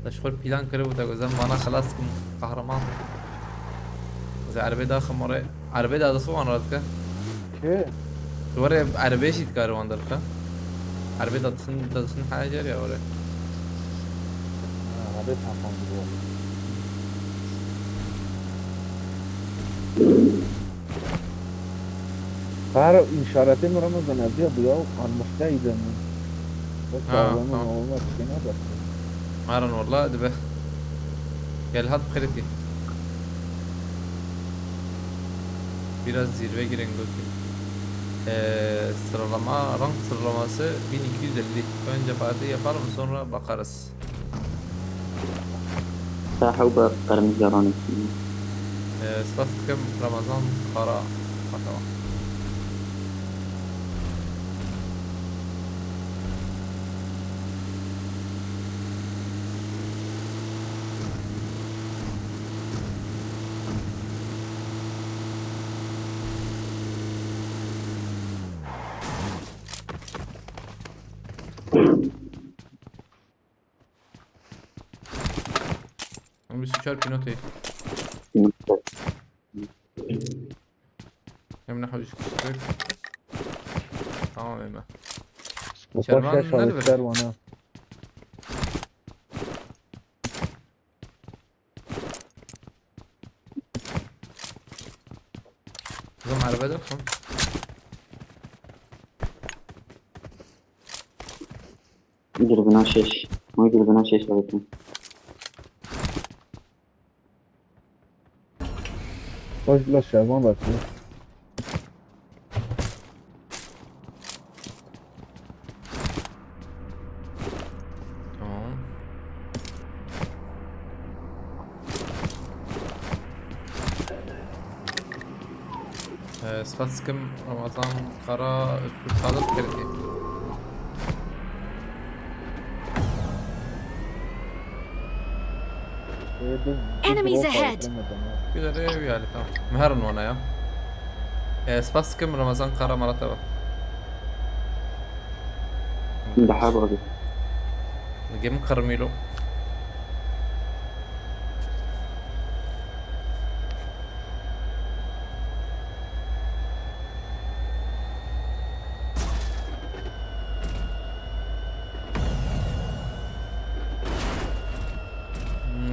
Te ji xwe plan kiribû, te got, "Ez vana xilas kim, qehreman." Ez erebê daxim orê, erebê dadixi wan radike. Kê? Tu were erebê jî dikare wan derxe. Erebê dadixin, dadixin heye cer ya were. Ha, erebê tapan dibe were. Her işaretê min Ramazan ev ya bu ya, an muhteyde min. Ha, tamam. Olmaz ki ne bak. Maran valla dibe. Gel hat kriti. Biraz zirve girin götür. Ee, sıralama, rank sıralaması bin iki yüz elli. Önce parti yapalım, sonra bakarız. Saha û bi qirmizî ranî. Ee, spas dikim Ramazan Kara. Bakalım. Em bîst û çar pînotê. Em ne hewce kiştik. Tamam eme. Kervan nerede? Kervan ha. Kızım arabaya da koy. Dürbüne şeş. Ama dürbüne şeş zaten. Hoş la Şervan bakıyor. Spas dikim Ramazan Kara, Özgür Sadık, Ferit. Enemies ahead. Güzel, ev yani, tamam. Meherin wana ya. E, spas dikim Ramazan Kara, Marateva. Daha bagi. Gem kırmilo.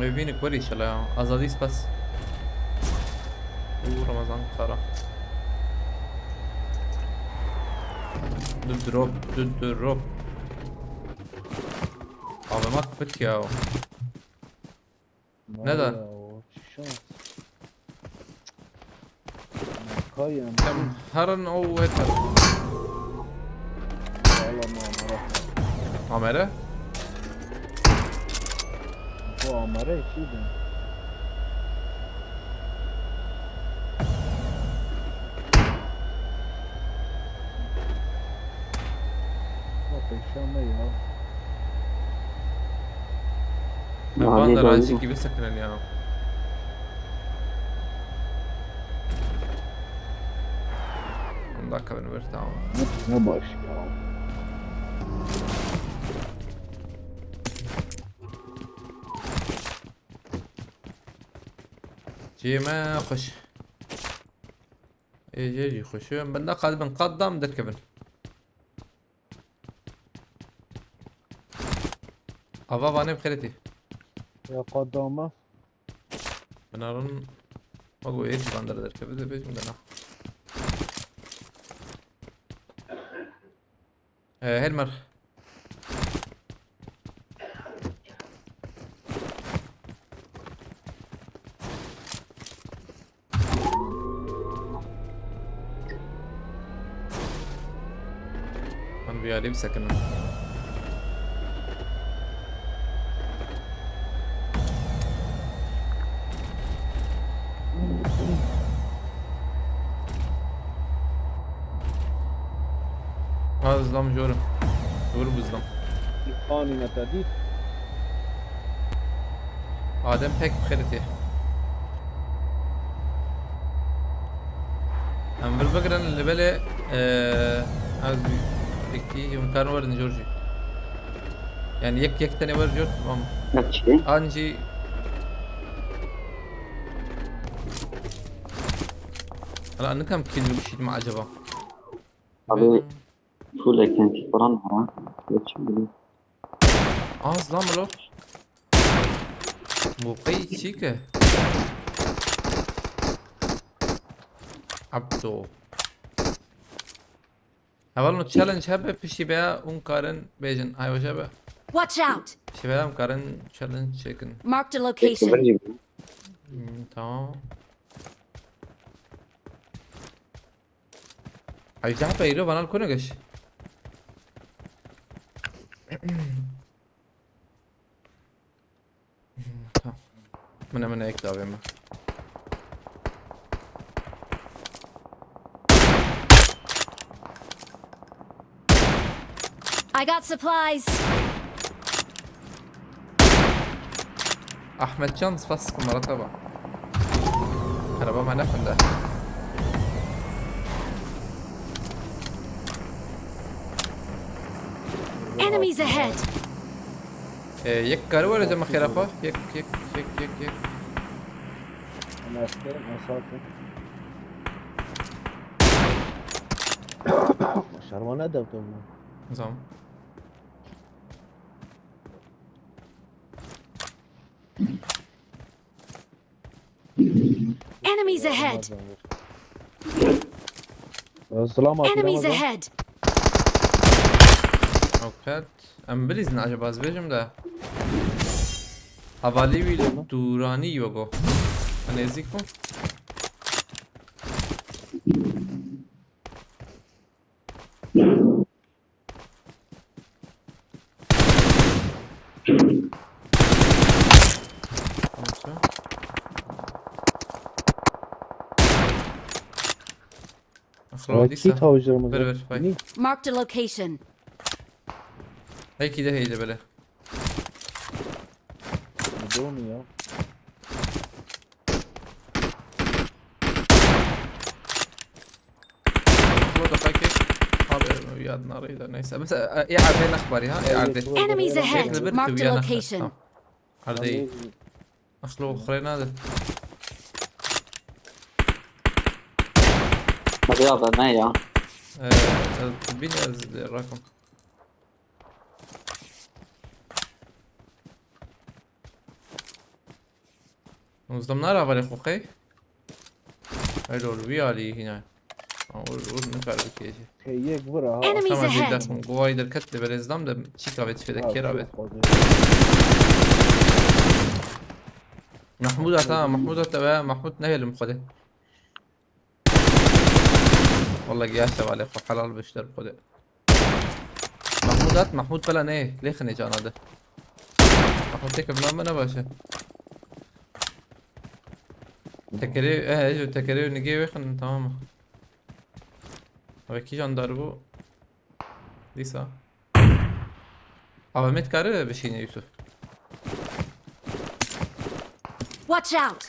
Evînik weri inşallah ya. Azadî spas. Û Ramazan Kara. Du drop, du drop. Abi mat bit ya. Ne da? Ya, o şans. Kayın. Herin o yeter. Valla ma amara. Amere? Bu amara içiydi. Bak, yaşam ne ya? Van da razî gibi sekinen ya. Bunda kabin bir, tamam. Ne baş ya. Cime hoş. Ê, jê jî xweş e. Em benda qad bin, qad dam derkevin. Ava vanê bi xêretî. Ya qad dama. Binarin, ma go êtî van der derkeve de bêjim de na. Ee, Helmer. Em vî alî bisekinin. Ha, zlam jor. Dur bu zlam. Anîne te dît. Adem pek bi xêretê. Em vir bigirin li belê, e, ez wekî hûn karin werin jor jî. Yani yek yek tenê wer jor, tamam. An jî. Hala nikam kill bikişînim acaba? Abi, full ekmek falan var ha. Geçin bunu. Az lan bro. Moqey çi ki? Abdo. Hevalno challenge hebe piştî be un karin bêjin. Ay hoş be. Watch out! Piştî be un karin challenge çekin. Marked a location. Hmm, tamam. Ay daha peyro bana kone geç. Tamam. Mine mine ek davê me. I got supplies. Ahmetcan, spas ku merhaba. Araba me nexwende. Enemies ahead. Ee, yek kari were cem xêra xwe. Yek, yek, yek, yek, yek. Ana askerim, asakin. Şermane devte bunu. Tamam. Enemies ahead! Enemies ahead! Okey. Em bilîzin acaba, ez bêjim de. Hevalî wî li dûranî yo go. Nêzîk bû. Xrawdîsa. Kî tawjir mi? Ver, ver, vay. Marked a location. Heyki de heyde bele. Bidon ya. Burada fakir. Abi yadına arayı da neyse. Mesela e, e, abi ne xeber ya? E, abi. Enemies ahead. Marked a location. Abi. Axlo xrê nade. Hadi ya da ne ya? Ee, bin ez rakom. Nuzda nara vale xo xey. Elo, wî alî hîna. Ur ur nikar bikêje. Heyek vira ha. Enemies Tamam, ahead. Zeyda. Govayî derket li berêzdam de çîka vê tiştê de kêra vê. Mahmud ata, Mahmud ata ve Mahmud ne helim xwedê. Vallahi yaşa vale xwe helal bişter xwedê. Mahmud at, Mahmud bela ne, lê xine cana de. Mahmud tek evna me ne başı. Tekeri, eh, ejo tekeri nige ve xine tamam mı? Abi ki jandar bu. Dîsa. Abi met karı bişine Yusuf. Watch out!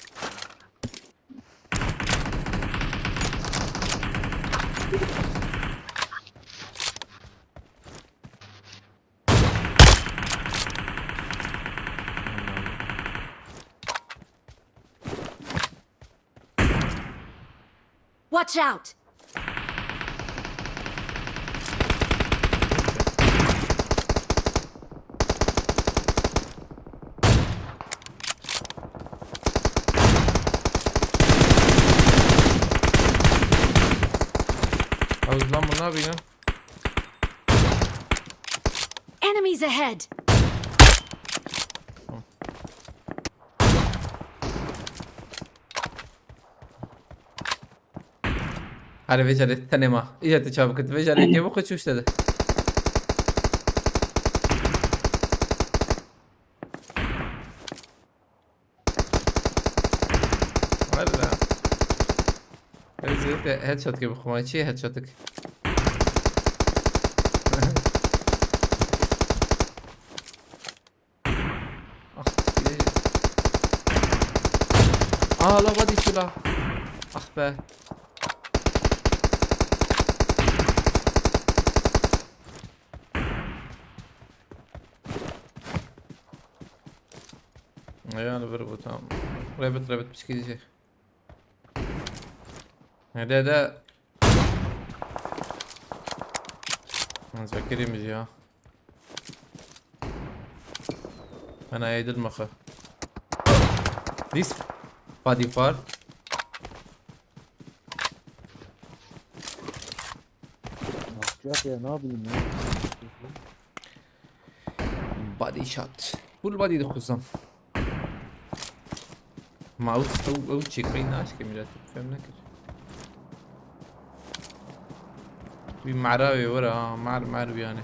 Watch out! Abi lan bunu ne yapayım? Enemies ahead! Hadi vê carê tenê ma. Îja tu çabik tu vê carê kê bixwe çûş te de. Valla. Ez ê te headshot kê bixwe, çi headshotik? Ah, ah, la vadî şula. Ah be. Yani bir bu tamam. Rabbit, rabbit, piçki diyecek. Hadi hadi. Zekirimiz ya. Ana edil maxa. This body part. Nasıl ya, ne yapayım ya? Body shot. Full body dixwazim. Mouse ew ew çêkirî naşke mîra tu fem nekir. Wî mera wê were ha, mer mer wî yani.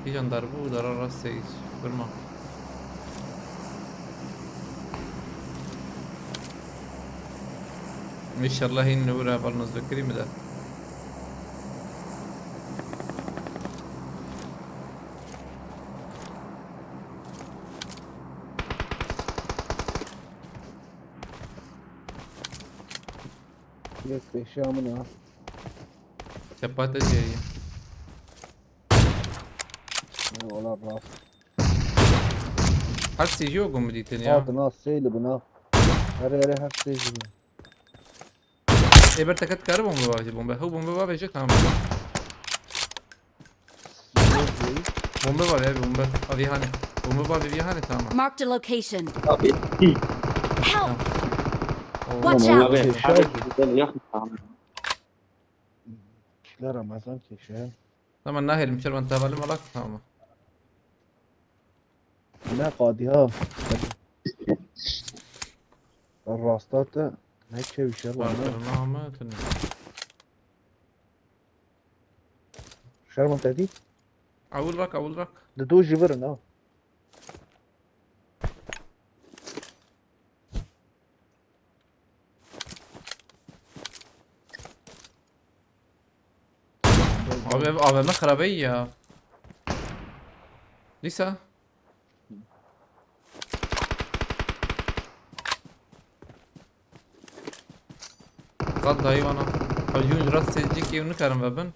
Kîjan dar bû, dara rastê birma. Înşallah hîn li wir heval nizbekirî min de. Yes, eşya min ha. Çepa te cihê. Eyvallah, rast. Her sêjî yo gum dîtin ya. Hatin ha, seyli buna. Here here her seyli buna. Ê ber teket kare bombe bavêje bombe. Hew bombe bavêje tamam. Bombe bavê abi bombe. Abi hane. Bombe bavê bir hane tamam. Marked a location. Abi. Help! Oo. Watch Abi. out! Abi. Güzel yakın tamam. Kişiler Ramazan keşe. Tamam nahêlim şervan tavalim alak tamam. Ne qadî ha. Rasta te ne çeviş ya bana. Barkirina me tuni. Şervan te dî? Awul bak, awul bak. Di do ji vir in ha. Abi ev A V M xirabe ya. Lisa. Qat dayı bana. Abi yun rast seyirci ki yun karim ve ben.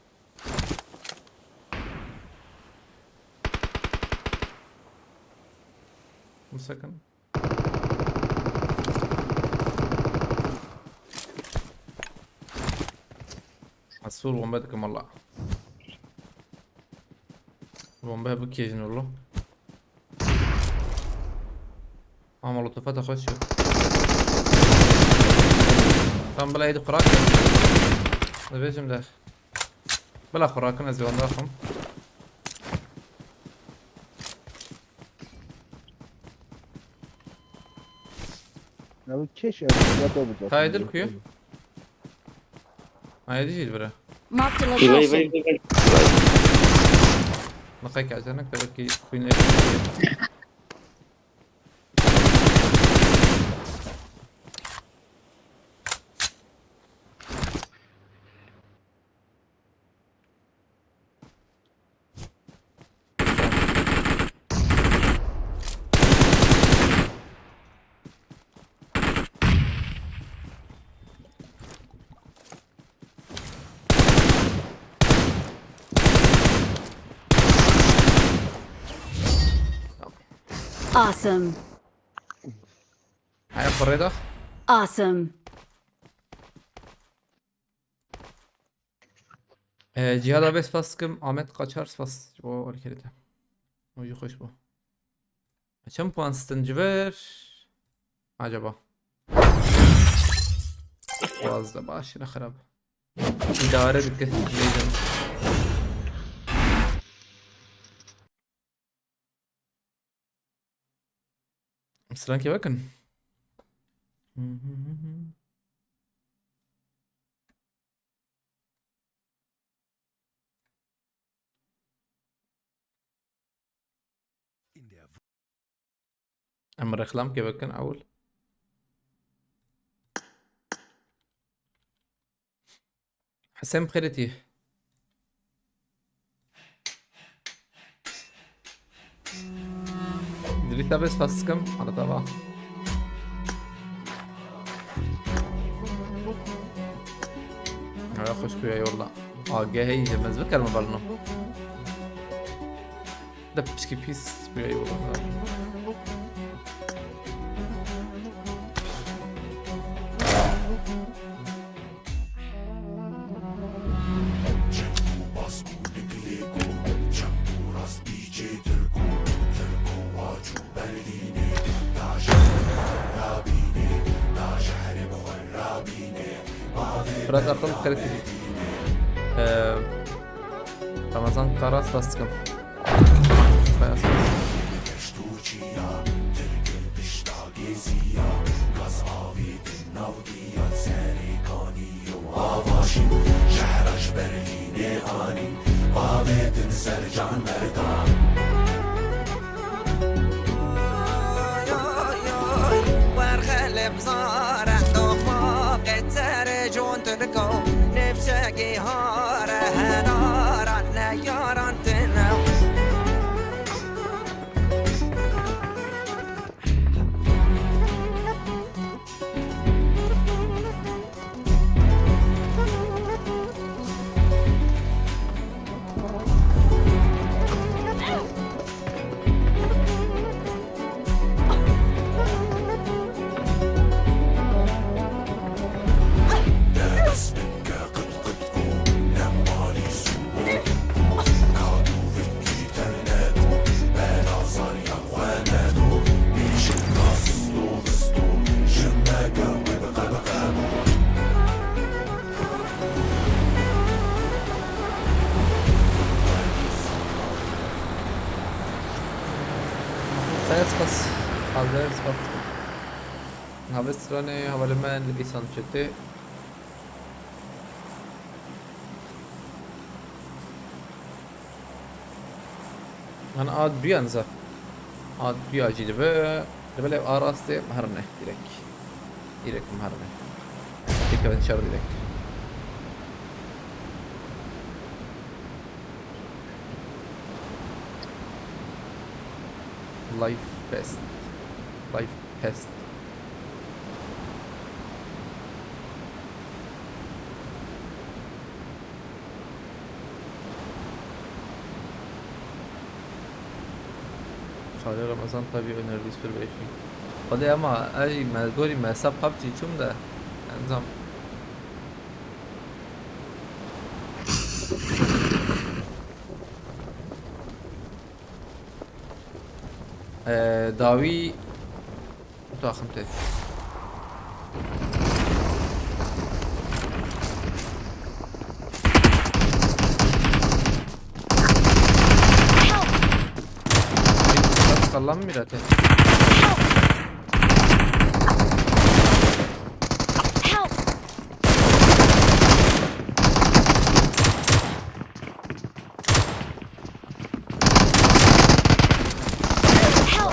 Bu sakın. Mesûr bombe dikim valla. Bombe bikêjin valla. Ama molotofa da xweş yok. Tam bila êdî xurak. Dibêjim de. Bila xurakin ez ê wan daxim. Ya bu keş ya, ya da bu da. Taydil kuyu. Haydi jil bire. Marked a Vay, vay, location. Vay, vay. Naqay kaçanak da belki kuyun etkisi. Awesome. Haya kurê da. Awesome. Ee, Cihad abi spas dikim. Ahmet Kaçar spas. O hareketi. O jî xweş bû. Çend puan sitin ji vir? Acaba? Biraz da baş, ne xirab. İdare dike. Neyse. Strankê vekin. Em reklamkê vekin ewil. Hesên bi xêrê tî. Dilî te bê spas dikim. Hala te va. Aya xweş kuya eyvallah. A G heyî jî ez bikerme belno. De piçkî pîs bûye, eyvallah. Fırat Akın Karatepe. Ee, Ramazan Kara Saskın. Bayağı sağ ol. Xeyr spas. Hazır spas. Navê stranê hevalê me nivîsan çi tê. Yan a duyan za. A duya jî dibe. Dibe lê a rastê herine direk. Direk herine. Dikevin şer direk. Life Pest. Life Pest. Xalê Ramazan tabii önerdiği sürü beşi. Hadi ama ay me gorî me hesap PUBG çûm de. Enzam. Ee, dawî taxim tê. Help! Sallam mirate. Help! Help! Help!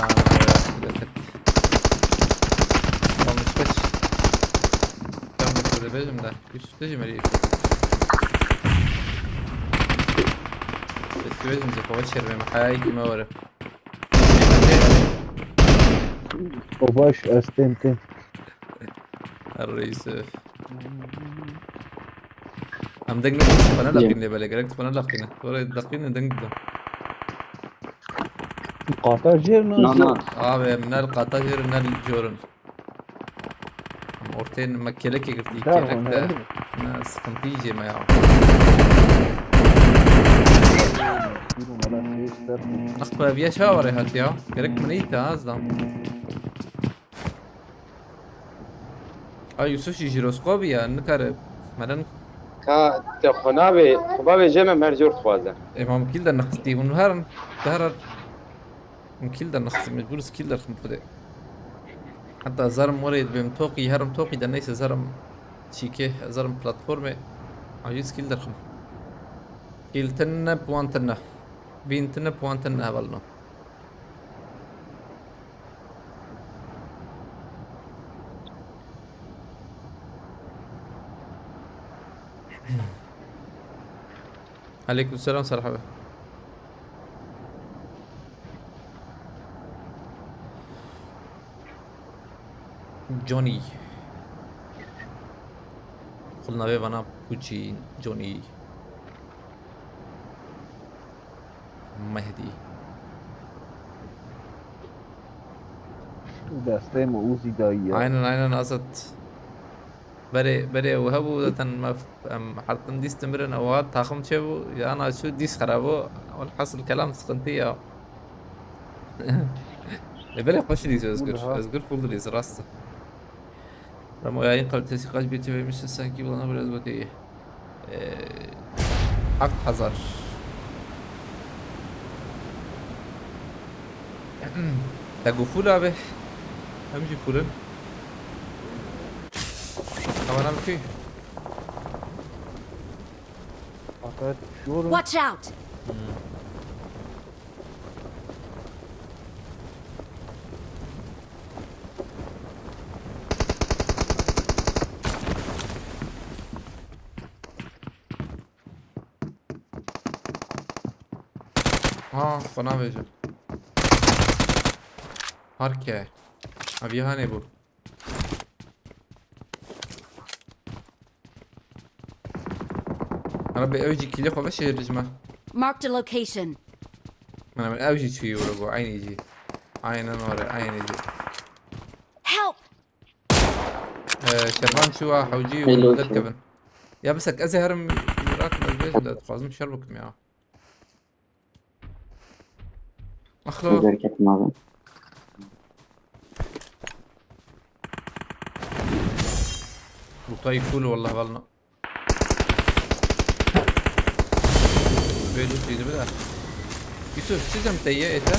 Tamam, beş. Ben bir şöyle benim de. Üstte cimri. Üstte benim de kova çermem. Hayal kime var. O baş, ez tên tên. Her reis. Em deng ne bana laqîn lê belê gerek bana laqîn. Oraya laqîn deng didem. Qata jêr na Na, jêr. Na. Abi, em nel qata jêr, nel jorun. Em ortê me kelekê girtî, Dar kelek hone. De. Ne, sıkıntı yiyeceğim ya. Buyurun, valla şey ister. Nasıl bir bir şey var ya, ya? Gerek mi neydi ha, azdan? Ay Yusuf jî jiroskopî ya, nikare meren. Ka te xwe navê, xwe bavê Cem em her jor dixwaze. Ê, ma min kîl de nexistî, hûn her, her, min kîl de nexistî, mecbûr iz kîl derxim xwedê. Heta zarim werê dibêm toqî, herim toqî de neyse zarim çîkê, zarim platformê, aciz kîl derxim. Kîl tine, puan tine. Vîn tine, puan tine hevalno. Aleyküm selam Serhabe. Johnny. Xulnavê vana Puçî Johnny. Mehdî. Destê me Uzî dayî ye. Aynen, aynen, Azad. Berê, berê ew hebû, zaten me, em, hertim dîstim birin, ew hat taxim çêbû, ya na çû dîs xerabû. Welhasil kelam sıkıntı ya. E, berê xweş dîs Özgür. Özgür full dîs, rast. Ramo yayın kalitesi kaç biti vermişsin sanki bana biraz bakayım. Ee, heft hezar. Te got full abi. Hem jî fullin. Tamam abi. Watch out! Hmm. Ha, sana vereceğim. Harke. Abi hani bu. Rabbi, ew jî kîlê xwe veşêrî ji me. Marked a location. Mana min ew jî çûyî were bû, eynî jî. Aynen were, eynî jî. Help! Ee, Şervan çû a hewcî û Hello, derdikevin. Ya bisek ez ê herim rakim ez bêjim de dixwazim şer bikim ya. Axlo. Derketim abi. Lutayî full wallah valna. Vê lutî de bira. Yusuf, çi dem te ye ete?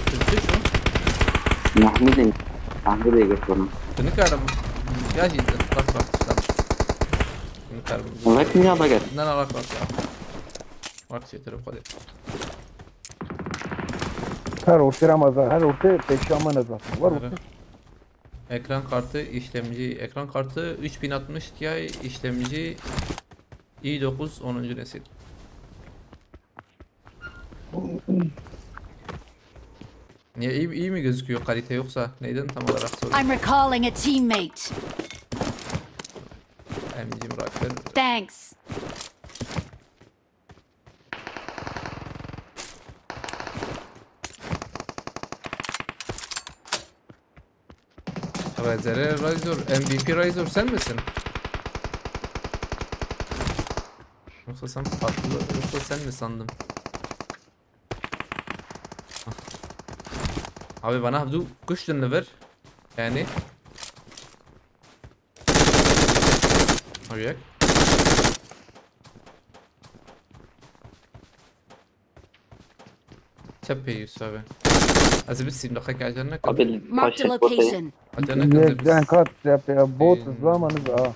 Tu çi şu? Mahmudê. Mahmudê götürün. Tu nikarim. Ya jî bak bak işte. Nikarim. Wek niya baget. Ne ne bak bak ya. Bak şey tarafı hadi. Her ortaya Ramazan, her ortaya peşaman Ramazan. Var ortaya. Ekran kartı, işlemci, ekran kartı üç bin altmış Ti, işlemci i dokuz onuncu nesil. Niye iyi, iyi mi gözüküyor kalite yoksa? Neyden tam olarak soruyorum? I'm recalling a teammate. M G'm rakir. Thanks. Rezere Razor, M V P Razor sen misin? Yoksa sen farklı, yoksa sen mi sandım? Abi bana hevdu kuştun li vir. Yani. Abi yak. Çep pê Yusuf abi. Ez ê bisîm, deqek acele nekin. Abi, Marked a taşlık ortaya. Location. Acele nekin, ez ê bis- Cenk hat, çep ya, bot Ee, zamanı da.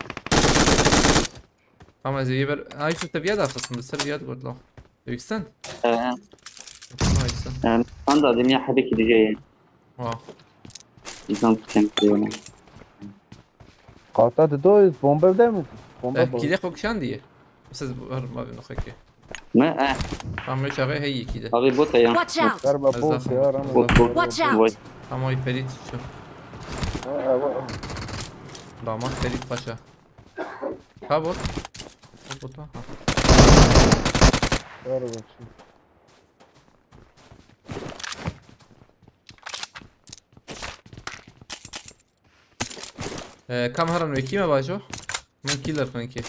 Tamam, ez ê yê ber-, ay, Yusuf, te viya da xistim, bi ser viya da got la. Döksen? Ee, Ay, sen. Ee, ben de dedim ya, hadi gideceğim. Wa. İnsan sıkıntı yani. Kata de doyuz, bomba değil mi? Bomba Eh, bomba. Kile kokşan diye. Siz var mı abi, nokaki? Ne? Eh. Tamam, üç abi, hey, iki de. Abi, bot ya. Watch out! Karba Ez bot zaten ya, bot. Ramazan. Bot, bot. Watch out! Vay. Tamam, o iperi tutsun. Ha, ha, bak. Damat Ferit Paşa. Ha, bot. Ha, bot, ha. Ver bakayım. Ee, kam heran wekî me bajo? Min killer xwenki.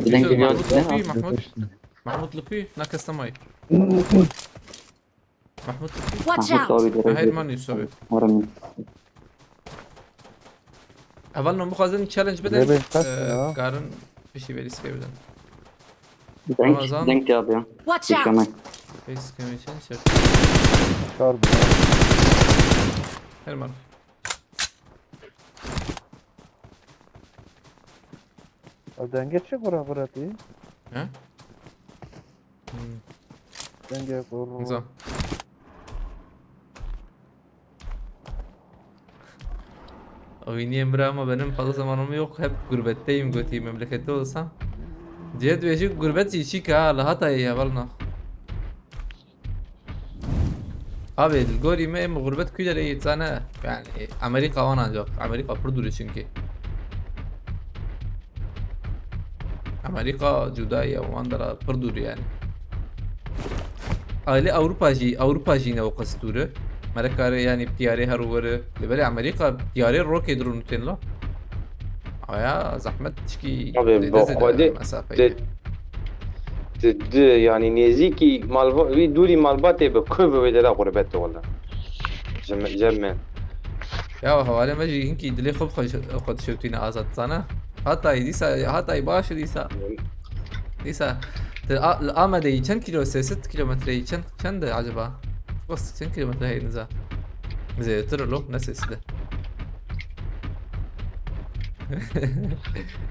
Yusuf, Mahmut Lupi, Mahmut. Mahmut Lupi, na kestemay. Mahmut Lupi. Watch out! Hayır, man Yusuf abi. Eval non bixwazin challenge bidin, Lê bê, e, karin pişî vê lîskê bidin. Denk, Ramazan. Denk geldi ya. Watch out! Lîskê me için şey. Çar bin. Her mar. Ya denge çi gura gura diye? He? Hmm. Denge guru. Güzel. Oynayan biri ama benim fazla zamanım yok. Hep gurbetteyim, götü memlekette olsam. Diye duyacak gurbet işi ka, la hata ya balna. Abi, li gorî me em gurbet kuy derê yê zane? Yani, Amerika wan ancak. Amerika pir dûr e çünkü. Amerika cuda ye, wan dera pir dûr yani. Aile Avrupa jî, Avrupa jî ne o qas dûr e. Mere kare yani tiyare her were. Li belê Amerika tiyare rokê drone tên la. Aya zahmet tişkî Abi, zêde bo zêde xwedê mesafeyê. Di, di, di, yani nêzîkî malba-, wî dûrî malbatê bi ku bi wê dera xurbet wele. Cem, cem me. Ya hevalê me jî hinkî dilê xwe bi xwe, xwe dişewtîne azad zana. Hatayî dîsa, Hatayî baş e dîsa. Dîsa, tu a-, li Amedê yî çend kilo, sê sed kilometre yî çend, çend e acaba? Bas çend kilometre heye niza? Zêdetir lo, ne sê sed e.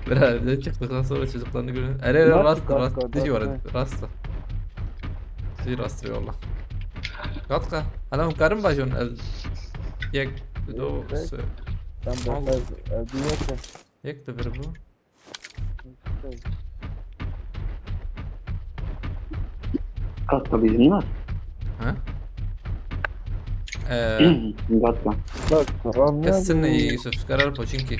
Bira, ne çıktıktan sonra çocuklarını görün. Ere, ere, rast, rast, rast, rast, rast. Dij rast, eyvallah. Katka, hala hûn karin bajon el. Yek, du, se. Tamam. Yek de bir bu. Katka bizim var. Ha? Ee, Katka. Bak, tamam ya. Kesin iyi Yusuf, karar Poçinki.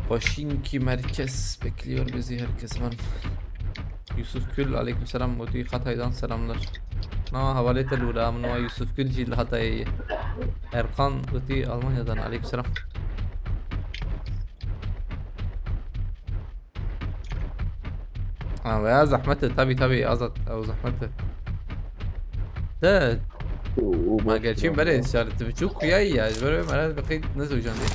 Poçinki merkez bekliyor bizi herkes var. Yusuf Kül, aleykümselam, Muti Hatay'dan selamlar. Na, havalê te lûra, min wa Yusuf Gül jî li Hatayê ye. Erkan Guti Almanya'dan, aleykümselam. Ha, veya zahmet e, tabi tabi, Azat, ew zahmet e. De, ma gerçî belê, şarit biçûk kuya ya, ji ber wê me re bi qeyd nezewicandê.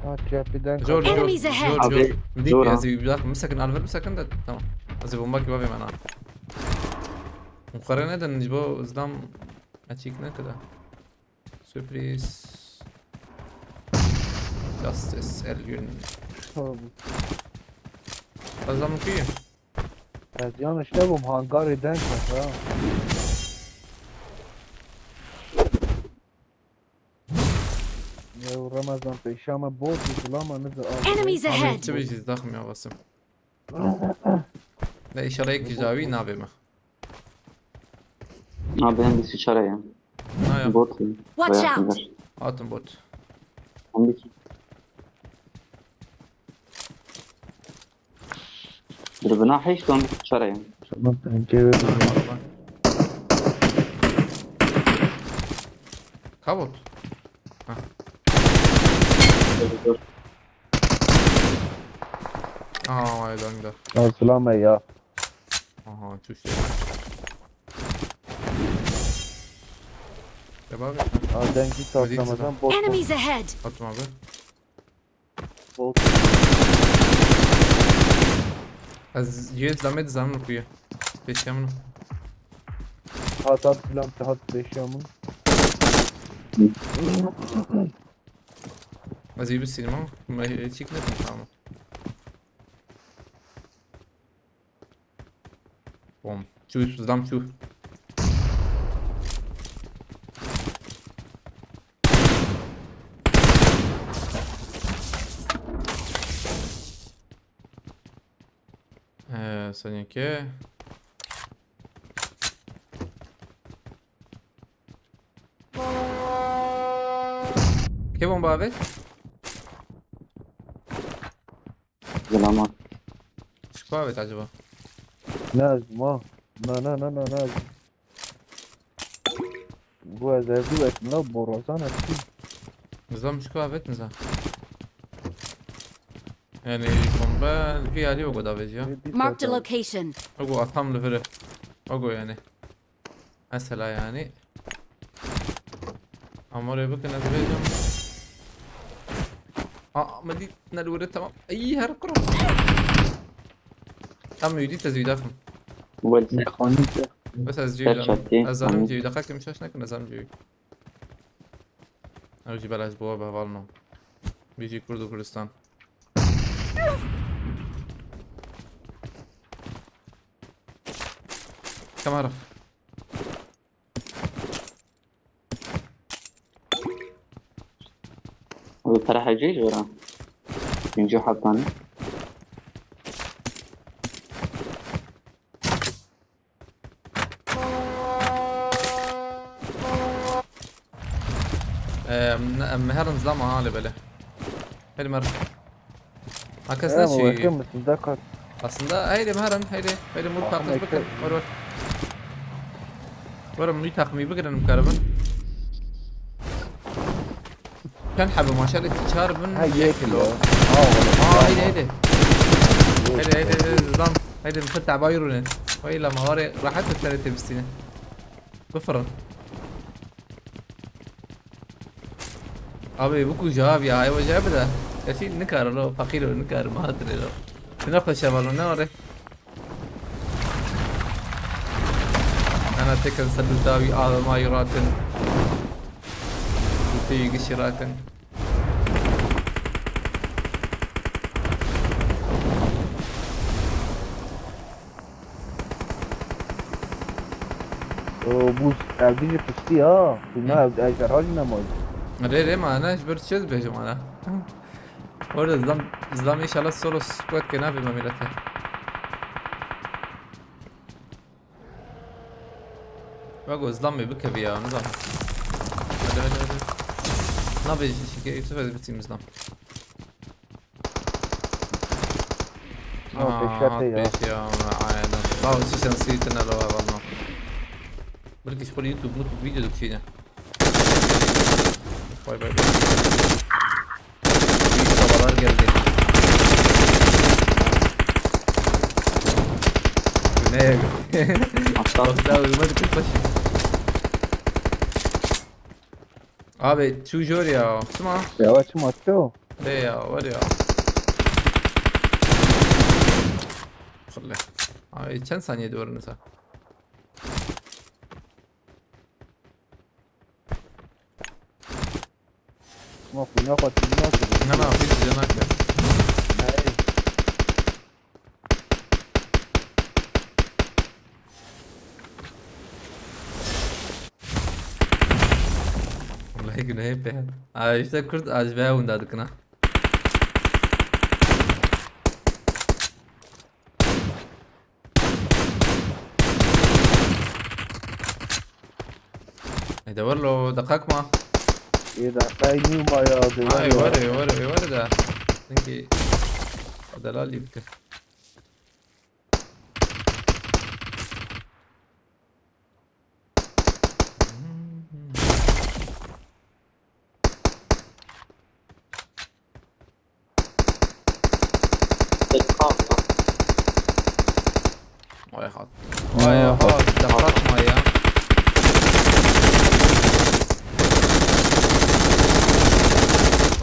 Ha, cepheden Jor, jor, Enemies ahead! Jor, jor. Abi, Dik jor, ez ha. Ê bir dakika, bisekin, Alver bisekin de, tamam. Ez ê bomba kiba bê mena. Mukarene de ji bo zidam açık ne kadar. Sürpriz. Justice, Elgün. Tamam. Fazla mı kuyum? Evet, yanlış ne bu? Hangarı denk var ha. Ne uğra- Ramazan pêşa me bot û zilama nize av. Enemies ahead! Çi bêjî zexm ya Wasim. Ne, inşallah yek ji dawî nabê me. Abi hem bir sıçara ya. Ha ya. Bot ya. Watch out! Hatim bot. Hem bir Dur bina hiç ton çare ya. Tamam, ben geliyorum. Kabul. Ha. Dur, dur. Aha, vay döndü. Ya, selam ya. Aha, tüh. Ya bak. Aa, dengi Hadi, tamam. Enemies ahead! Atma abi. Bot. Ez yê zame dizanim ku ye. Pêşiya min. Hat hat filan hat pêşiya min. Ez ê bisînim ama. Me çîk nedim tamam. Bom. Çû, zam çû. Ee, seneke. Kê bomba avêt? Zilama. Çi ku avêt acaba? Ne ez ma? Na, na, na, na, ne ez. Bu ez evdû et, na borazan et. Nizam çi ku avêt nizam. Yani bomba vî alî ogo davêjî ya. Marked a location. Ogo atam li vir e. Ogo yani. Mesela yani. Amorê bikin ez vêjim. Aa, me dît ne li wir e, tamam. Ey, her kuro. Tam wî dît ez wî daxim. Wel, ne xanî te. Bes ez cî Te çatî, Ez zanim tamam. Cî daxakim şaş nekin ez zanim cî. Ew jî belaş bû be hevalno. Bijî Kurd û Kurdistan. Kamera. Ew tera hecî jora. Pêncî û heft tane. Em, em herin zilama ha lê belê. Hêdî mer. Ha kes He, neçî. Welcome misin? Dakika. Aslında heydi em herin, heydi, heydi mur Tamam, paqij bikin. Ekle. Ver ver. Ver em nû takmî bigirin em karibin. Çend hebe maşallah çar bin Ha, yek yek kilo. Ya. Ha, oğlum, Aa, tamam. Heydi, heydi. Heydi, heydi, heydi, zam. Heydi, mixir teba yürüne. Vay la, mavarê rahat et sene tebistine. Bifirın. Abi, bu kuca abi ya, ayva cevabı da. Gerçi ne kadar o, fakir o, ne kadar mahatır o. Şuna koşa var o, ne var? Ana tekin sedil davi alma yuratın. Kutuyu gişi ratın. O, bu evdî jî piştî ha. Hı. Buna ev, ejderha jî nemaye. Rê rê ma ne, ji ber çi dibêjim ana? Orada zlam, zlam inşallah solo squad ke navê me milete. Bak o zlam mı bikevi ya, ne zaman? Hadi, hadi, hadi. Ne yapayım şimdi? Yusuf, hadi biteyim zlam. Ya, Aa, peşete ya. Peş ya, aynen. Bak, şu şanslı tünel o, vallahi. Bir kişi böyle YouTube, YouTube video döküşüyle. Vay, vay, vay. Büyük babalar geldi. Güney. Aşağı. Daha uyumadık ilk başı. Abi, çu jor ya. Çima? Ya, çima çu? Be ya, var ya. Fırla. Abi, çend saniyede var mesela? Smoke, ne kadar bilmiyor ki. Ne, ne yapayım, size ne yapayım? Hey. Vallahi güney. Hep ya. Aa, işte Kürt acı be onda dikna. E, de var lo, de kalkma. Ê, deqeyê nî ma ya, de Ay, var ya. Var, var, var da. Sanki delal yıktı. Vay hat. Vay hat. Vay hat. Dikkat ma ya.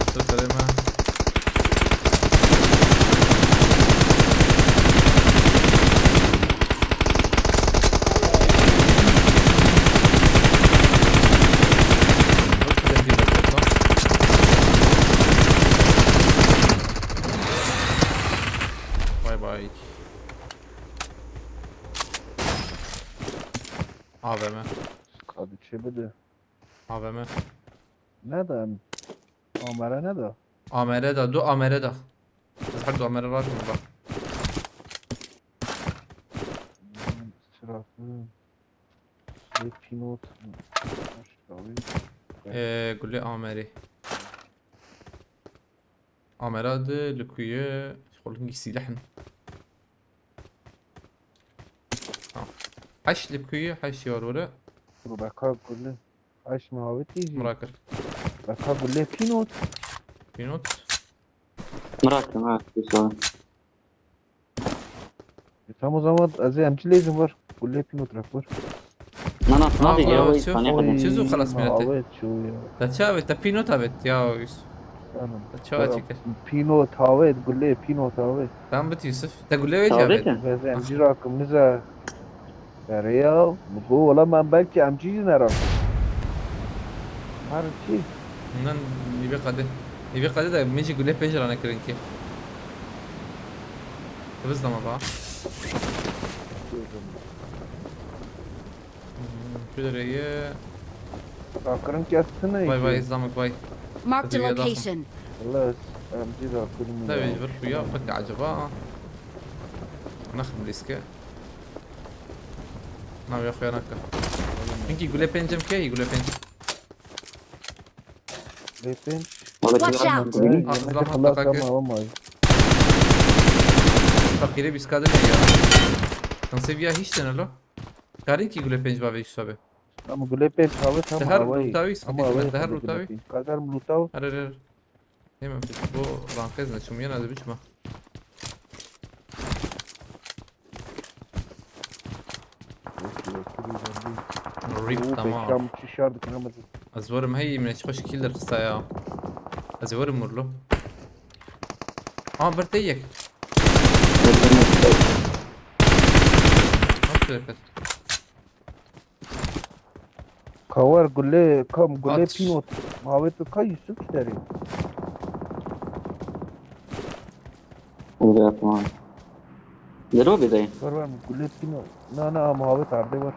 Orta kaleme. Bay bay. A V M. Kadî çi bide? A V M. Ne de em? Amere ne de? Amere de, du amere de. Ez her du amere rakim ba. Çirasın. Lê pînot. Aşağı. Ee, gule ameri. Amera de li ku ye, xwe hingî sîleh in. Ha. Heş li ku ye, heş yar were. Beka gule. Heş mi havitî jî? Mira kir. Beka gule pînot. Pînot. Mira kir, mira kir, sağ ol. E, tam o zaman ez ê M G lêzim var. Gule pînot rek var. Na, na, Na, navê ya, wê çi? Tanê Oy, xwedin. Çi zû xelas mînete? Avêt çû ya. Te çi avêt? Te pînot avêt ya, Yusuf. Tamam. Te çi avêt çikir? Pînot avêt, gule pînot avêt. Tamam bit Yusuf. Te gule wê çi avêt? Avêt mi? Ez ê M G rakim nize. Erê ya, min got, wela, min belkî M G jî nerakim. Her çi? Nan nîvê qadê. Nîvê qadê de min jî gule pênc rane kirin ki. Biz dama ba. Şuraya. Rakirin ki ez tine. Vay vay, izlamak vay. Marked a location. Wela, M G rakirin. Da vêj vir xuya, pek acaba. Naxim lîske. Navê xwe naka. Hinkî gule pêncim ke, gule pênc. Gule pênc. Watch out! Ah, yemek xelas ama ama. Fakire biskade ne ya? Kanseviya hiç tane lo. Karinkî gule pênc bavê Yusuf abi. Ama gule pênc çawe tam. Te her rûtawî sıkıntı, te her rûtawî. Kadar mlutav. Her her her. Hemen bu rankez ne çumyana de biçme. Rip, tamam. Bekam çi şar dikin ama. Ez werim hey, min çi xweş kîl derxista ya. Ez ê werim murlo. Aa, bir te yek. Nasıl herkes? Kawar gule, kam gule pînot. Mavê tu ka Yusuf ji derê. Gule pînot. Dero bideyim. Kawar gule pînot. Na, na, mavê tardê var.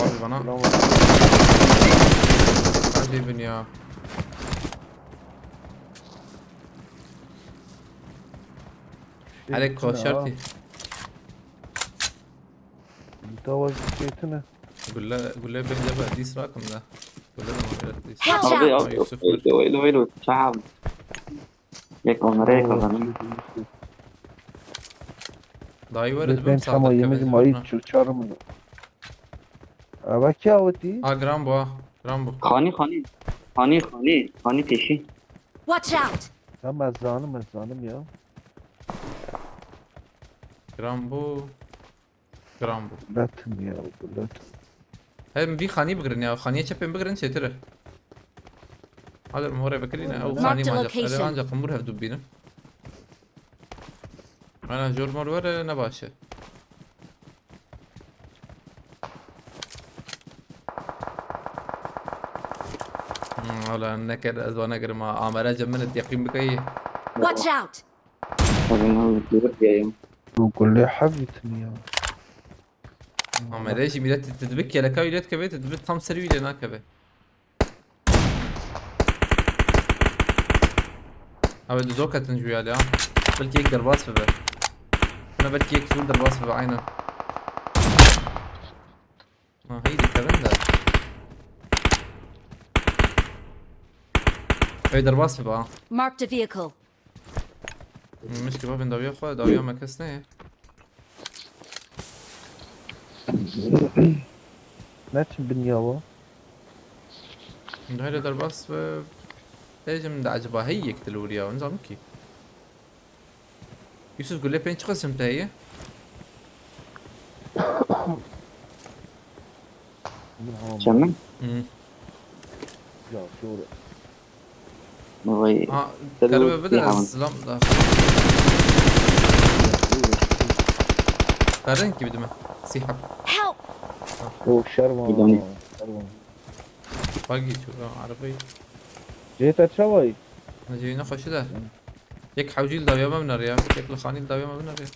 Abi bana. Hadi bin ya. Alek koşartı. Tava şêtine. Gule, gule bence ben dis rakım da. Gule de mı? Dis. Abi, abi, Yusuf, öyle, öyle, öyle. Çaham. Yek onlara yek kazanım. Dayı var dedim. Ben tamam yemedim ayı çarım. Ava kâwetî. Ha, gran bu ha. Gran bu. Xanî, xanî. Xanî, xanî. Xanî pêşî. Watch out! Tamam, ez zanim, ez zanim ya. Gran bu. Gran bu. Latin ya, bu latin. Hem bir xanî bigirin ya. Xanîye çepên bigirin çêtir e. Hadi mor eve kirîne. Ew xanî ancak. Hadi ancak mor hev dubînim. Ana jor mor were ne baş e. Hmm, wala nekir, ez va nekirim ha. Amere cem min et, yaqîn bikeyî. Watch out! Hadi ne olur, yürü diyeyim. Bu gule hevitini ya. Ama re jî mîret, tu dibi keleka wî lê dikeve, tu dibi tam serî wî lê nakeve. Ew ê du do ketin ji wî alî ha. Belkî yek derbas bibe. Hina belkî yek jûr derbas bibe, aynen. Ha, hey, dikevin de. Hey, derbas bibe ha. Marked a vehicle. Mişkî bavên dawiya xwe, dawiya me kes neye. Ne çi binya wa? Daire derbas ve bêjim de acaba hey yek dilûriya, nizanim kî. Yusuf, gule pênc çi qesim te heye? Çend? Hı. Ya, doğru. Vay. Ha, Tabii karibe bide silam da. Karin ki bidime. Sihab. Help! O şervan. Bidone. Şervan. Bagi çok arabayı. Jeta çavay. Hacı ne hoşu da. Yek hewcî li dawiya me bineriya. Yek li xanî li dawiya me bineriya.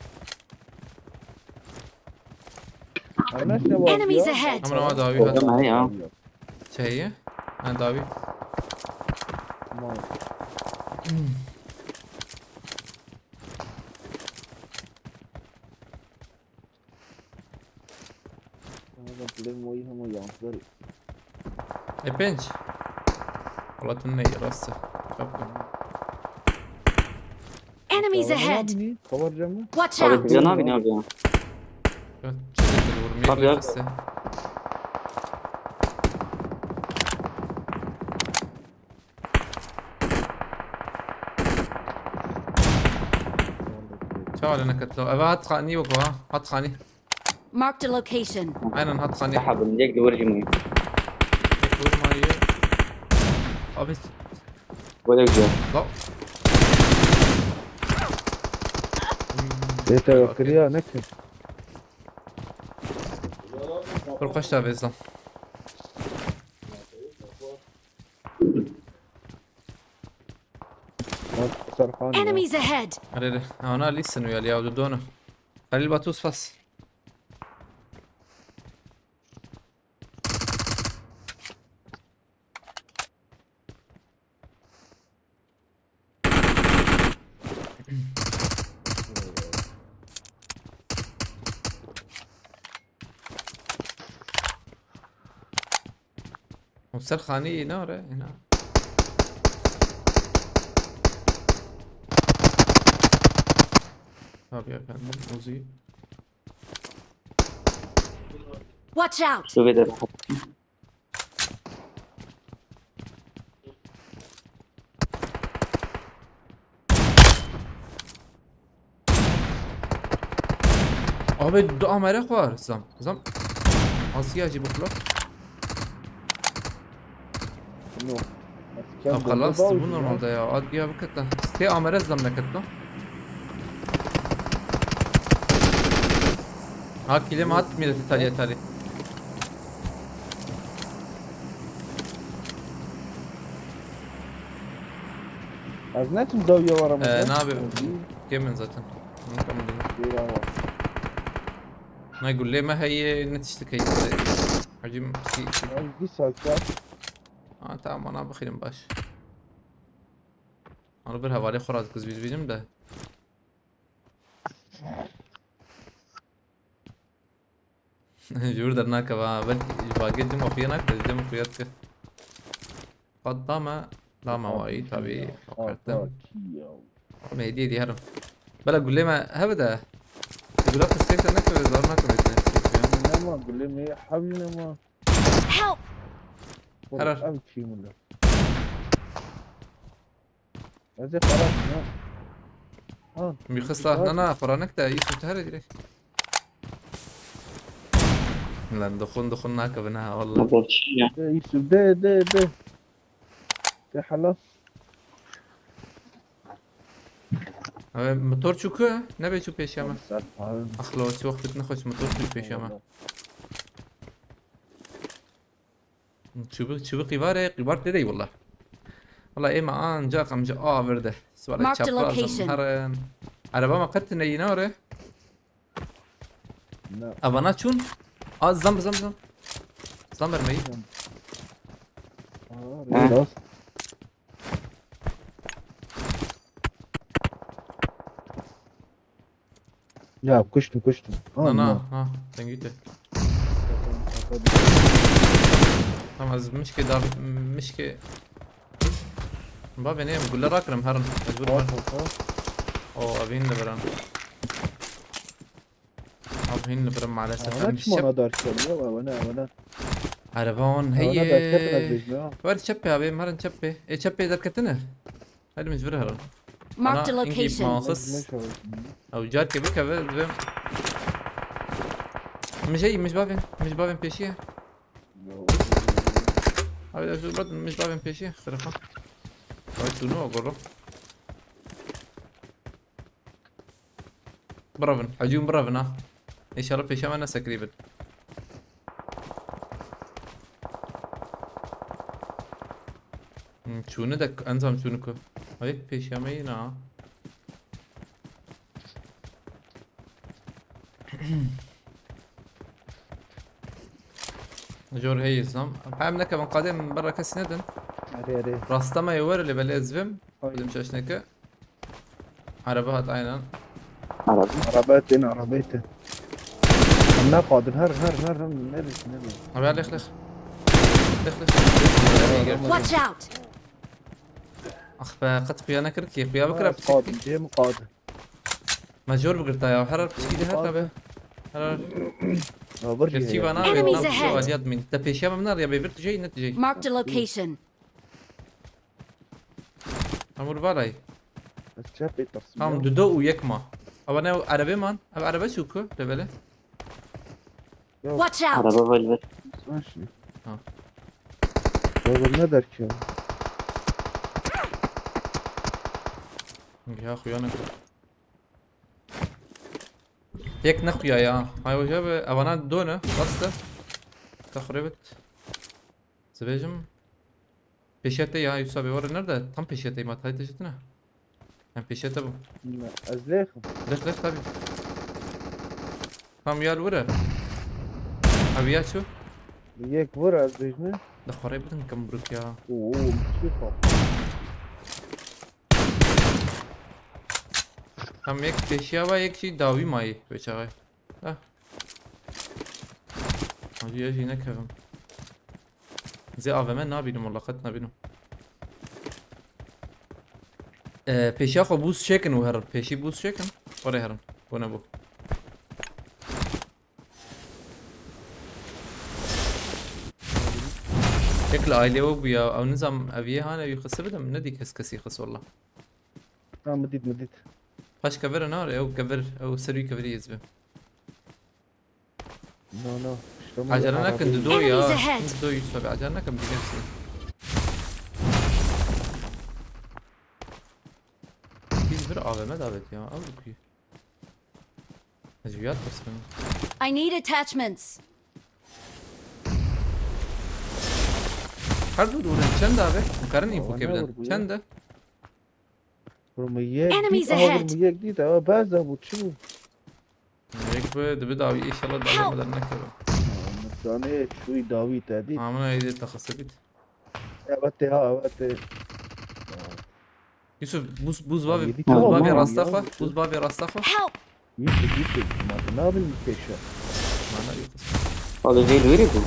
Enemies ahead! Hemen ama dawî hat. Orada ne ya? Çi heye? Ha, dawî. Tamam. Ama ben Playmobil ama yansılar. E, pênc. Wala tu neyê, rast e. Çap kir. Enemies ahead! Kabarca mı? Watch out! Abi, bir yana bin abi ya. Ya, çiçek de vurmaya Abi ya. Gelirse. Çawa ne katlo? Eve hat xanî wek ha. Hat xanî. Marked a location. Aynen hat xanî. Daha bin yek duvar cimri. Yek duvar mı ye? Abi. Böyle güzel. Bak. Yeter, kiriya ne ki? Dur, kaç tane bezden? Bak, Serkan ya. Enemies ahead! Arê, arê. Ana listen wî alî ya, dudona. Halil Batu spas. O ser xanî nare, ina. Tabii efendim, Uzi. Watch out! Şöyle de rahat. Abi, du amere xwar, zam. Zam. Asiya jî bixlo. No. Ev xelas, bu normalde ya. Ad ya bikete. Sê amere zam neketno. Ha, kilim at millet Italya tarih. Ez neçim dawiya wara. Ee, mesela. Ne abi? Kemin zaten. Bunu kemin değil. Değil ama. Ne gulle me heye, ne tiştik heye. Hacım, si, si. Ay, bir saat ya. Ha, tamam, ana bakayım baş. Onu bir havale xoraz kız biz bizim de. Ji wir dernakeve ha. Belkî ji bagê cem oxiya nakir, cem oxiya dikir. Qat dame, dame wayî, tabii. Hakikaten. Mehdiye diyerim. Bela gulê me hebe de. Gula fistêk de nekeve, zor nakeve. Nema, gulê me hevî nema. Help! Herar. Ev çî min de. Ez ê xelas ne. Ha. Mi xista, na, na, xuranek de, Yusuf, te here direkt. Lan, dixun, dixun nakevin ha, vallahi. Baba, çi ya? De, Yusuf, de, de, de. De, halas. Abi, motor çû ku? Nebe çû pêşiya me. Abi. Axlo, çi wext ne xweş motor çû pêşiya me. Çubuk, çubuk qîvarê, qîvar tê dey wala. Wala ê me ancaq em ji a vir de. Swara çapraz em herin. Araba me qet neyî nare. Ne. Avana çûn? Aa, zam, zam, zam. Zam vermeyi. Aa, biraz. Ya kuştum kuştum. Na, na, na. Sen git. Tamam, ez mişkê dar, mişkê. Ba beni em gule rakirim herin. Mecbur herin. O, evin de veren. Abi hin li birim maalesef. Ana çima ona dar çiyan ya, wana, wana. Araba on heye. Wana dar çiyan, ez bêjim ya. Ver çepê abi, marin çepê. E, çepê derketine. Hadi mecbur herin. Marked a location. Ew car ke bikeve, divê. Mijey, mij bavên, mij bavên pêşiye. Abi de şu bad, mij bavên pêşiye, xerafa. Vay, tu ne o goro. Biravin. Hecî hûn biravin ha. Înşallah pêşiya me nesekrî bin. Hmm, çûni de, enzam çûni ku. Ay, pêşiya me yî na. Jor hey zam. Hem nekevin qadê min berra kesî nedin. Erê, erê. Rasta me yê were lê belê ez vim. Ay. Bidim çeşneke. Araba hat aynen. Araba. Araba tê, araba tê. Em neqadin, her, her, her, her, ne bilsin, ne bilsin. Abi, lêx, lêx. Lêx, lêx. Watch out! Ax be, qet xuya nekir ki, xuya bikira. Qadin, dê min qadin. Me jor bigirta ya, her, her piçkî de her tabi. Her, her. Ya, bir Gerçi şey bana ya. Enemies ahead. Aliyat min. Te pêşiya min nar ya, bê bir tijey, ne tijey. Marked a location. Hamur balay. Ez çepê tersim. Tamam, ya. Dudo û yek ma. Ava ne erebê man? Ev erebe çû ku? Rebele. Yok. Watch out! Araba velvet. Sen şey. Ha. Velvet ne der ki ya? Ya, xuya ne ku? Yek ne xuya ya. Hay hoca be, avana do ne? Bastı. Taxrebet. Zibêjim. Pêşiya te ya, Yusuf abi, were nerede? Tam pêşiya te, ma tayê te jitine. Em pêşiya te bû. Ne, ez lêxim. Lêx, lêx, tabii. Tam ya li wir e. Abi ya çu? Yek wir ez bêjme. De xwarê bidin kim bruk ya. Oo, bir şey kaldı. Tam yek pêşiya va, yek jî dawî mayî wê çaxê. Heh. Hacı ya jî nekevim. Zê A V M nabînim, wala qet nabînim. Ee, pêşiya xwe boost çêkin û herin. Pêşî boost çêkin. Were herin. Bu ne bu? Yek li ailê we bû ya. Ew nizam ev yê hane, ew xisi bidim. Nedî kes kesî xis wala. Ha, min dît, min dît. Paş kevir e, nare, ew kevir, ew serî kevirî ez bi. No, no. Acele nekin, dido ya. Enemies ahead. Dido Yusuf abi, acele nekin, bilirsin. Biz bir A V M davet ya, al bu kuyu. Ez rüya tırsın. I need attachments. Her dur durun, çend abi? Karin info kebden. Çend de? Vurma yek. Enemies ahead. Vurma yek dît, ama baza bu çi bu? Yek be, dibi davi inşallah davi meden nekebe. Mutane şu davi te dît. Amına iyide taxası bit. Evet ya, evet. Yusuf, buz, buz bavi, buz bavi rasta xwe, buz bavi rasta xwe. Help! Yusuf, Yusuf, ma tu nabin pêşe. Mana yok. Abi zeyl veri bu.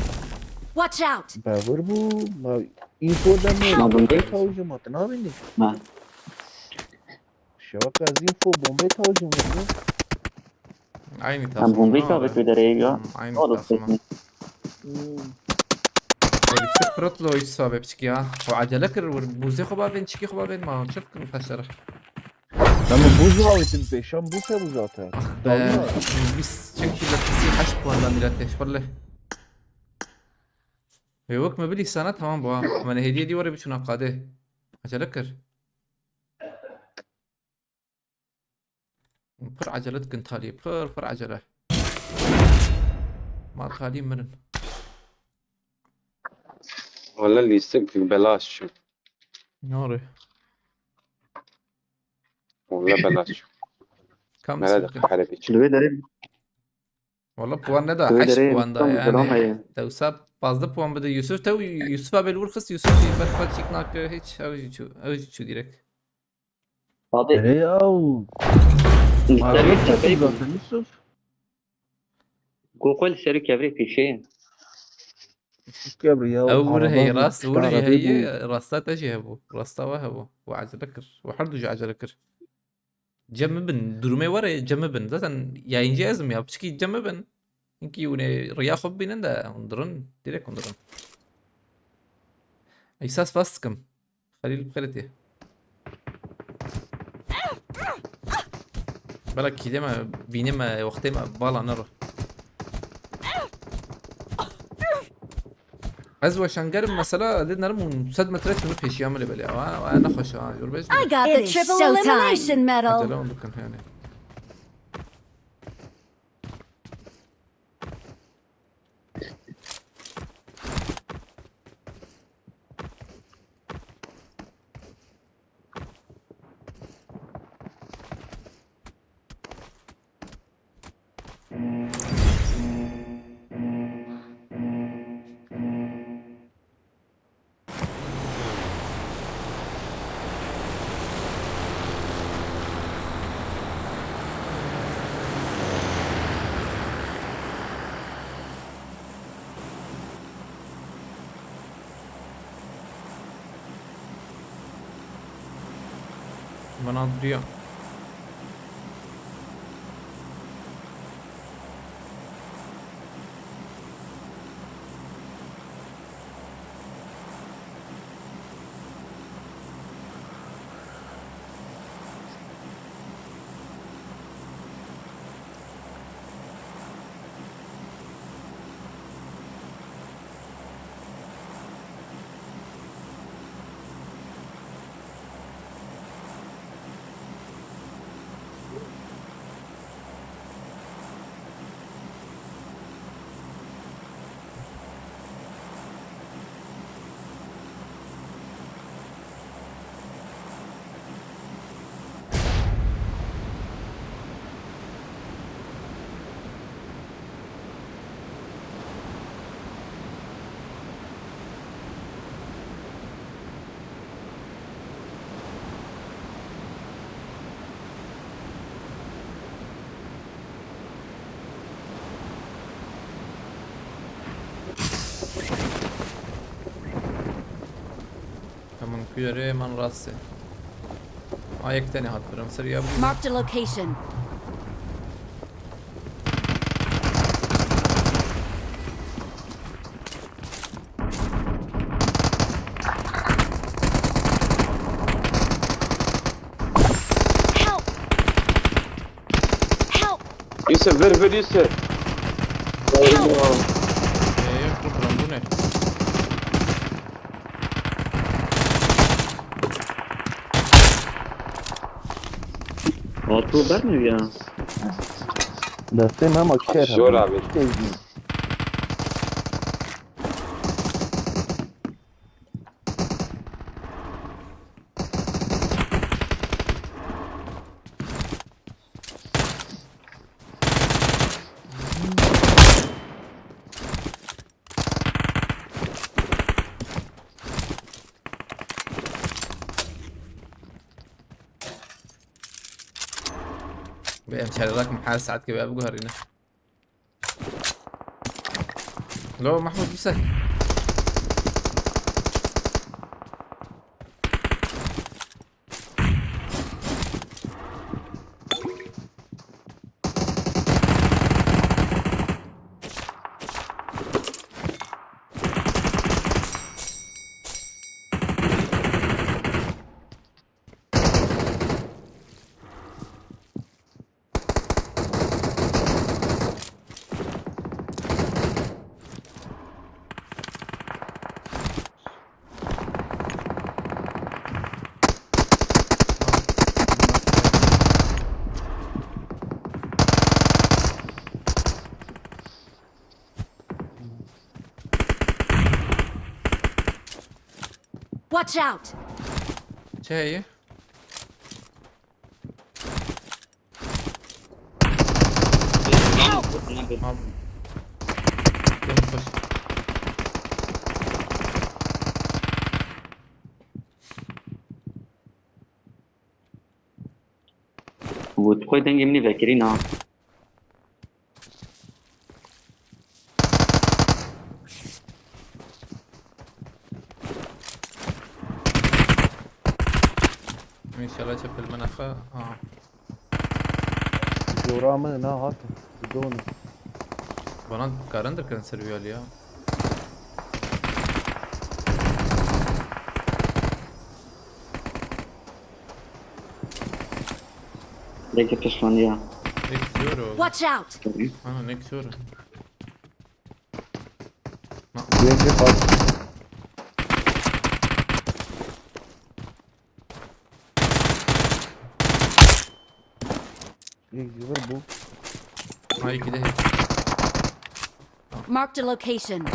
Watch out! Bavur bu, ma info da mı? Help! Bombe tavcı ma tu nabin. Ma. Şevaka ez info bombe tavcı mı? Aynı takım. Bombe tavcı dereye ya. Aynı takım. Birlikte pırtla o üç sahibi piçki ya. O acele kır, buzê xwe bavên, çiki xwe bavên ma. Çok taşları. Tamam, buz var bizim peşan, bu se bu zaten. Ah be. Biz çünkü de kısî heşt puandan bile teşbirli. Ve wek me bilî sana tamam bu ha. Ama ne hediye diyor bir şuna kade. Acele kır. Pir acele dikin talî, pir, pir acele. Ma talî mirin. Wala lîstik belaş çû. Nare. Wala belaş çû. Kam lîstik? Nere de xerebe çû. Li wê derê Wala puan neda, Wê heşt derê puan da Yusuf yani. Zilam heye. Te wisa pazdeh puan bide Yusuf. Te Yusuf abi li wir xist, Yusuf jî ber xwe çîk nake hiç. Ew jî çû, ew jî çû direkt. Abi, Ey yaw. Li serê Abi, kevrê zaten Yusuf. Ku xwe li serê kevrê pêşê ye. Yusuf kevrê ya. Ew wir heye, rast, wir jî heye, rasta te jî hebû. Rasta we hebû. We acele kir. We her du jî acele kir. Cem mi bin, durumê were cem mi bin. Zaten yayıncı ezim ya. Piçkî cem mi bin. Hinkî hûn ê riya xwe bibînin de hûn dirin. Direkt hûn dirin. Îhsas bas dikim. Xelîl bi xêr tê. Bela kîlê me, vînê me, wextê me, bala nero. Ez weşangerim mesela, lê nerim û sed metre çûne pêşiya min ê belê. Wa, wa nexweş ha, yor bej. I got the It is triple showtime. Elimination medal. Acele hûn dikin yani. Bana diyor. Tamam, kuyarê man rastê. A yek tenê hat birim ser ya bu. Marked a location. Help! Help! Yusuf, vir, vir, Yusuf. Help! Ee, yok, dur, dur, bu ne? Altı ber mi ya? Destê me ama kişer. Jor abi. Kişer. Bê em çaredak min her saet ke biguherîne. Lo, Mahmut, bir sek. Watch out! Çi heye? Help! Abi. Canım hoş. Û tu xwe dengê min ê vekirî na. Înşallah çepil min axa. Ha. Jora min ne hatin. Bidon. Bana karin dikin ser vî alî ya. Belki pişmandiya. Nek zor o. Watch out! Ana nek zor. Yenge bak. Yenge bu. Ay gide. Marked a location.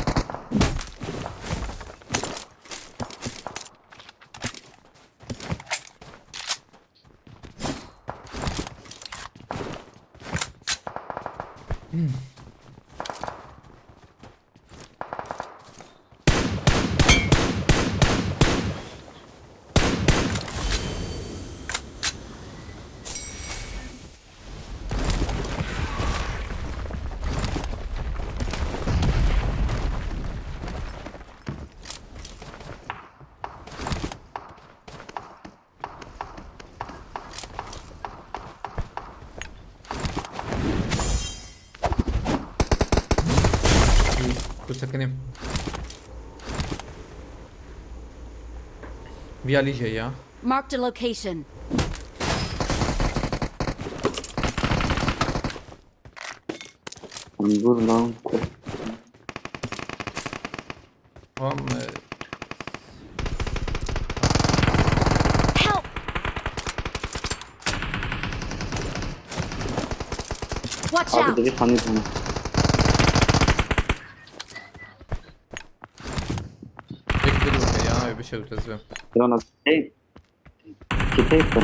Ku sekinîm. Vî alî jê ya. Marked a location. Dur lan. Tamam, e, Help! Watch Abi out! Direkt hani bana. Tek bir ya, bir şey utazıyorum. Lan az. Hey. Kitap.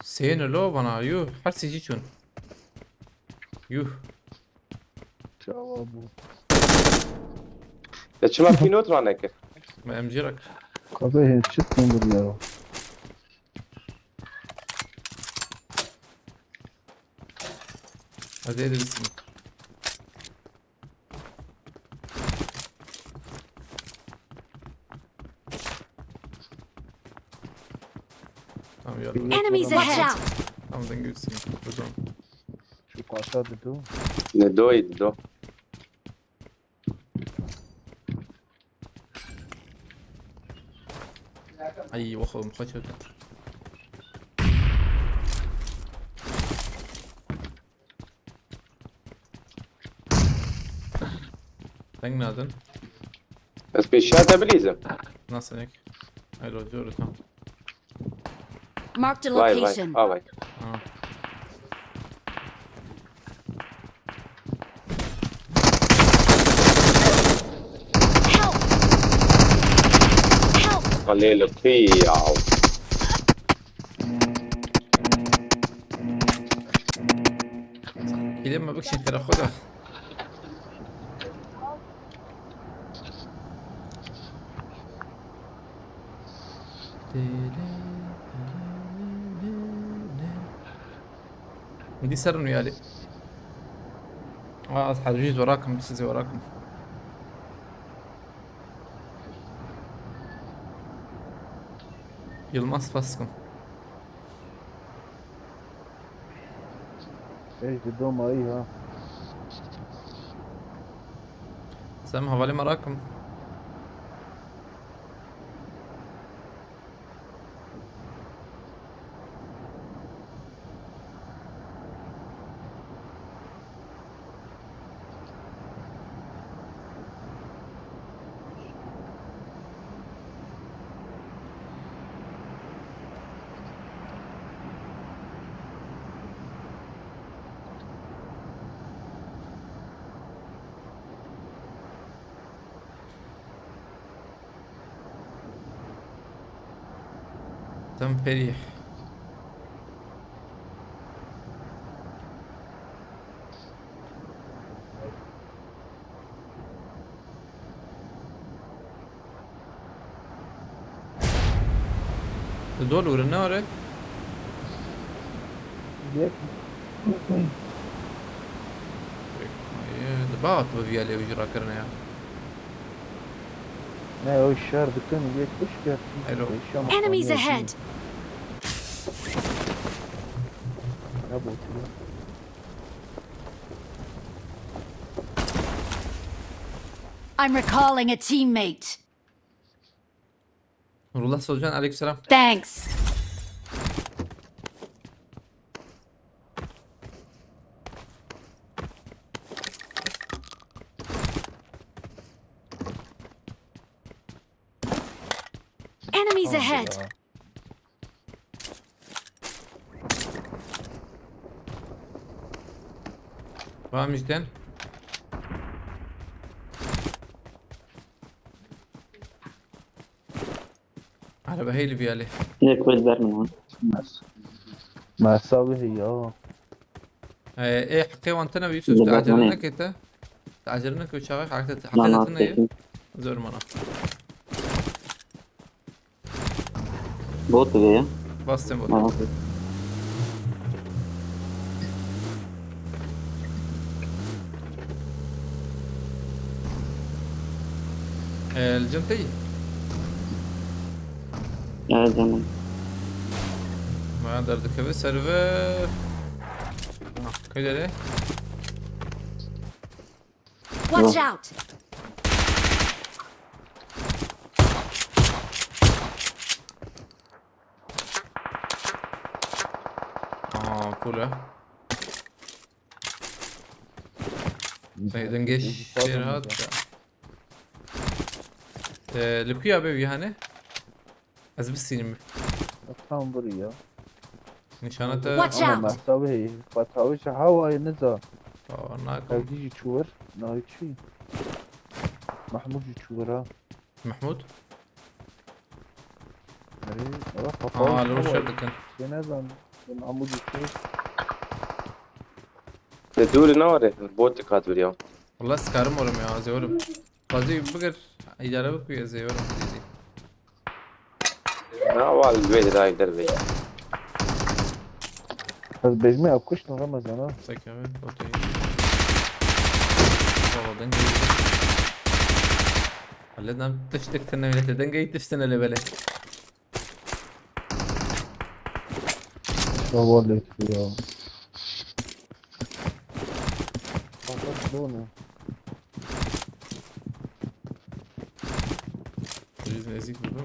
Sêne lo bana, yuh, her sê jî çûn. Yuh. Çawa bû? Ya çima pînot ranekir? Me em jî rak. Kabe hên çi tun bir ya. Ez ê dibisim. Tamam, ya. Enemies ahead! Tamam, dengê üstüne. Buradan. Şu karşıda bir dur. Ne doydu do. Ay, oxum, kaç öldü. Deng nadin. Ez pêşiya te bilîzim. Nasıl ek? Ay, lo, diyor tam. Marked a location. Vay, vay, ha, vay. Ha. Help! Help! Alê li pî ya. Gidin mi bikşin kere xwe de. Dî ser nû yalî. Aa, ez hejî zora kim, sizi zora kim. Yılmaz Paskın. Ey, di doma î ha. Sen havalê me rakim. Tem perî. Di dol were ne were? Yek. Pek, e, di bahat bi viya lê wî jî rakirine ya. Ne, o şer dikin, yek iş gerçi. Hello. Enemies ahead. Ne bu? I'm recalling a teammate. Nurullah Solucan, aleykümselam. Thanks. Enemies ahead. Var mı cidden? Araba heyli bir yerli. Yek wê ber min. Masa wê ya. Ê, ê, heqê wan tine bi Yusuf, tu acele neke te. Tu acele neke, çaxê heqê te, heqê te tine ye. Zor mana. Bot dibe ya. Bastım bot. Ha, okey. Ee, li cem te yî? Evet, canım. Ma derdikeve server. Ha, kay dere? Watch out! Aa, cool ya. Dengê şêr hat. Ee, li kuya be wî hane? Ez bistînim. Tam buraya. Nîşana te. Watch out! Ama mesawê heye. Fatawê ji hawayê niza. Bawer nakim. Hevdî jî çû wir. Navê çi? Mahmûd jî çû wir ha. Mahmûd? Erê, ewa Fatawê. Aa, ji hawayê. Şer dikin. Şey ne zan. Mahmûd jî çû wir. Te dûr ne were. Bot dikat bir ya. Wallah, sikarim orim ya, ez ê orim. Fazî bigir, îdare bik wî, ez ê werim dîdî. Na, wal wê de dayê derve. Ez bêjime ev kuştin Remezan ha. Peki abi, okey. Baba, ben de. Halledem tiştik tene öyle, dengeyî tiştine lebele. Tavalê ya. Bak, bak, bu ne? Biz ezik burada.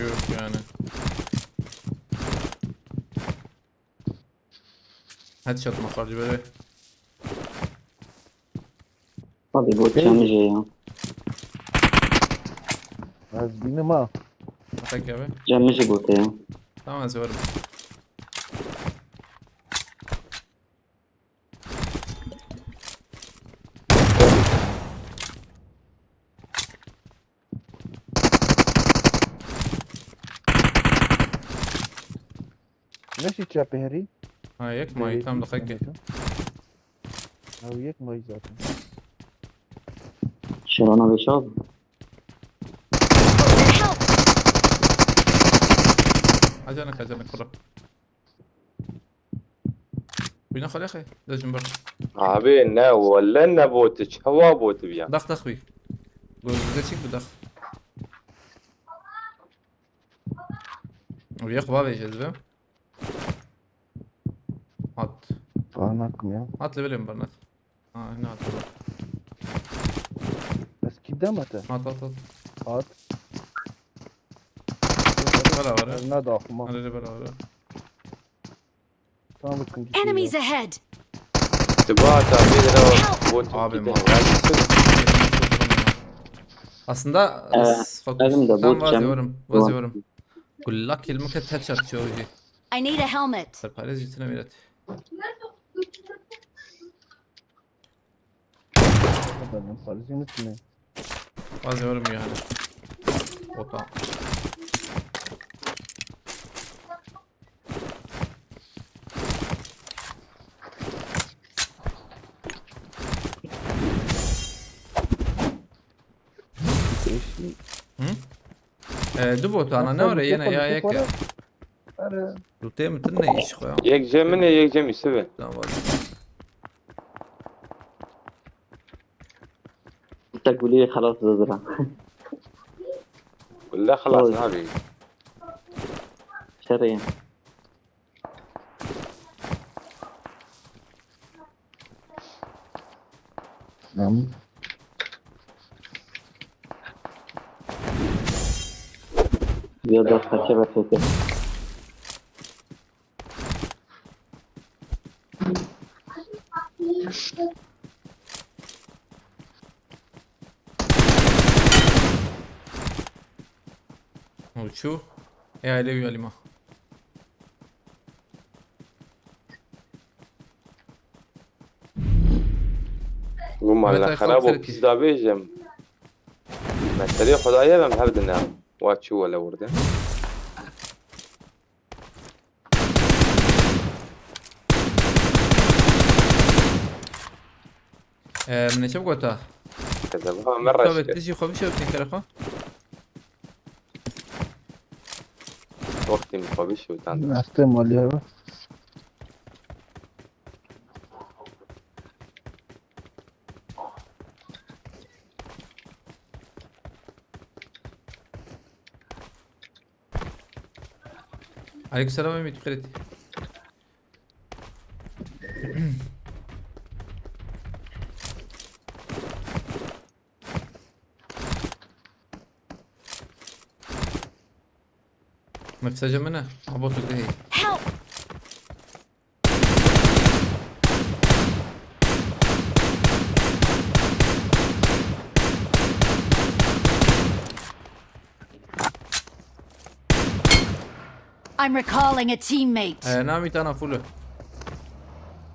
Yok yani. Headshot ma xarcî bere. Abi, bot cem jê ya. Ez bînim ha. Atak abi. Cem jî bot ya. Tamam, ez varım. Neşî çepê herî. Ha, yek mayî tam diqeke. Ha, yek mayî zaten. Şerana beş al. Acanek, acanek, kuro. Bîna xwe lê xwe, dejim ber. Abi ne, welle ne bot, çawa bot biya. Dax, dax wî. Gözüne çek bir dax. Ew yek va vêje dibe. Hat. Fah nakim ya. Hat, li bilên birnet. Ha, hina hat. Ez kî dema te? Hat, hat, hat. Hat. Bera, bera. Ez ne daxma. Hadi, bera, bera. Tamam, bakın, gitti ya. Enemies ahead! Diba ta bir lira bot. Abi, gitti. Ma. Aslında, ee, ez fokus. Elimde tam bot vazgeçiyorum, cam. Vazgeçiyorum. Gullak ilmi ket headshot çoğu. I need a helmet. Parêz jî tune mîret. Parêzî min tune. Vazgeçiyorum yani. Ota. Eşî. Hı? E, du bot ana ne ore yine ya yek ya. Are. Lûtê min tune iş xwe ya. Yek cem min e, yek cem Yusuf e. Tamam, var. Tek gulî xelas zizira. Wille xelas Oy. Nabî. Şerê. Em. Ya da kaçı ve teke. Uçu. E aile üyelima. Guma Evet, le iPhone xerab û thirty. Pîs da bêjim. Me serê Xwedayê em hev dine. Wa çû wele wirde. Ee, min çi gota? Kede bu me Tabii, reşke. Tijî xwe bişewtin kere xwe. Wextê min xwe bişewtan. Heste maliye be. Aleyküm selam Ümit, dikkat et. Meksaja min e. Abo tu dihê. Help! I'm recalling a teammate. Ee, namî tana full.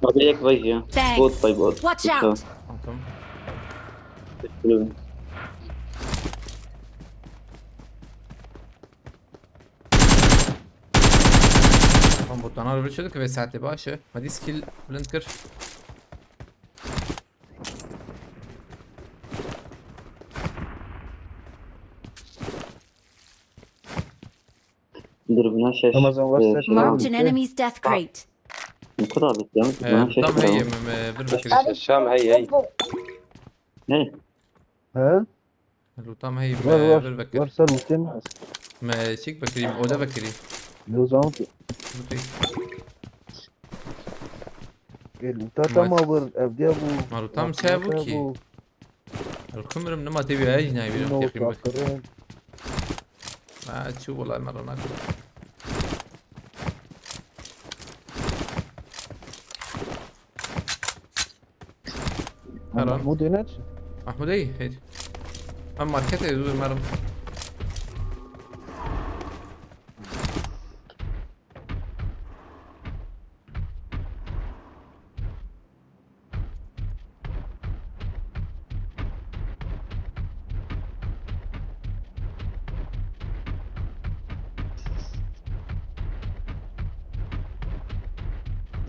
Abi yek vay ya. Thanks. Bot by bot. Watch out. Tamam. Teşekkür ederim. Tamam, botana rol çedik ve saate başı. Hadi skill bilind kir. Dürbüne şeş. Ramazan varsa e, Marked an enemy's death crate. Ne kadar bitti ya? Ee, tam heye, me, me, bir bekir. Şam hey hey. Ne? He? Lu tam heye, me, bir bekir. Varsa lûtê min. Me çik bekirî, oda bekirî. Yo zaman ki. Lûtê. E, lûta tam avir, evdiya bu. Ma lûta min çaye bû ki? Riximirim nima tê wî hej nayê bîrim têqîm bik. Ha, çû wela me rana kir. Heran. Mahmûdê ne çi? Mahmûdê hey. Em marketê zû merim.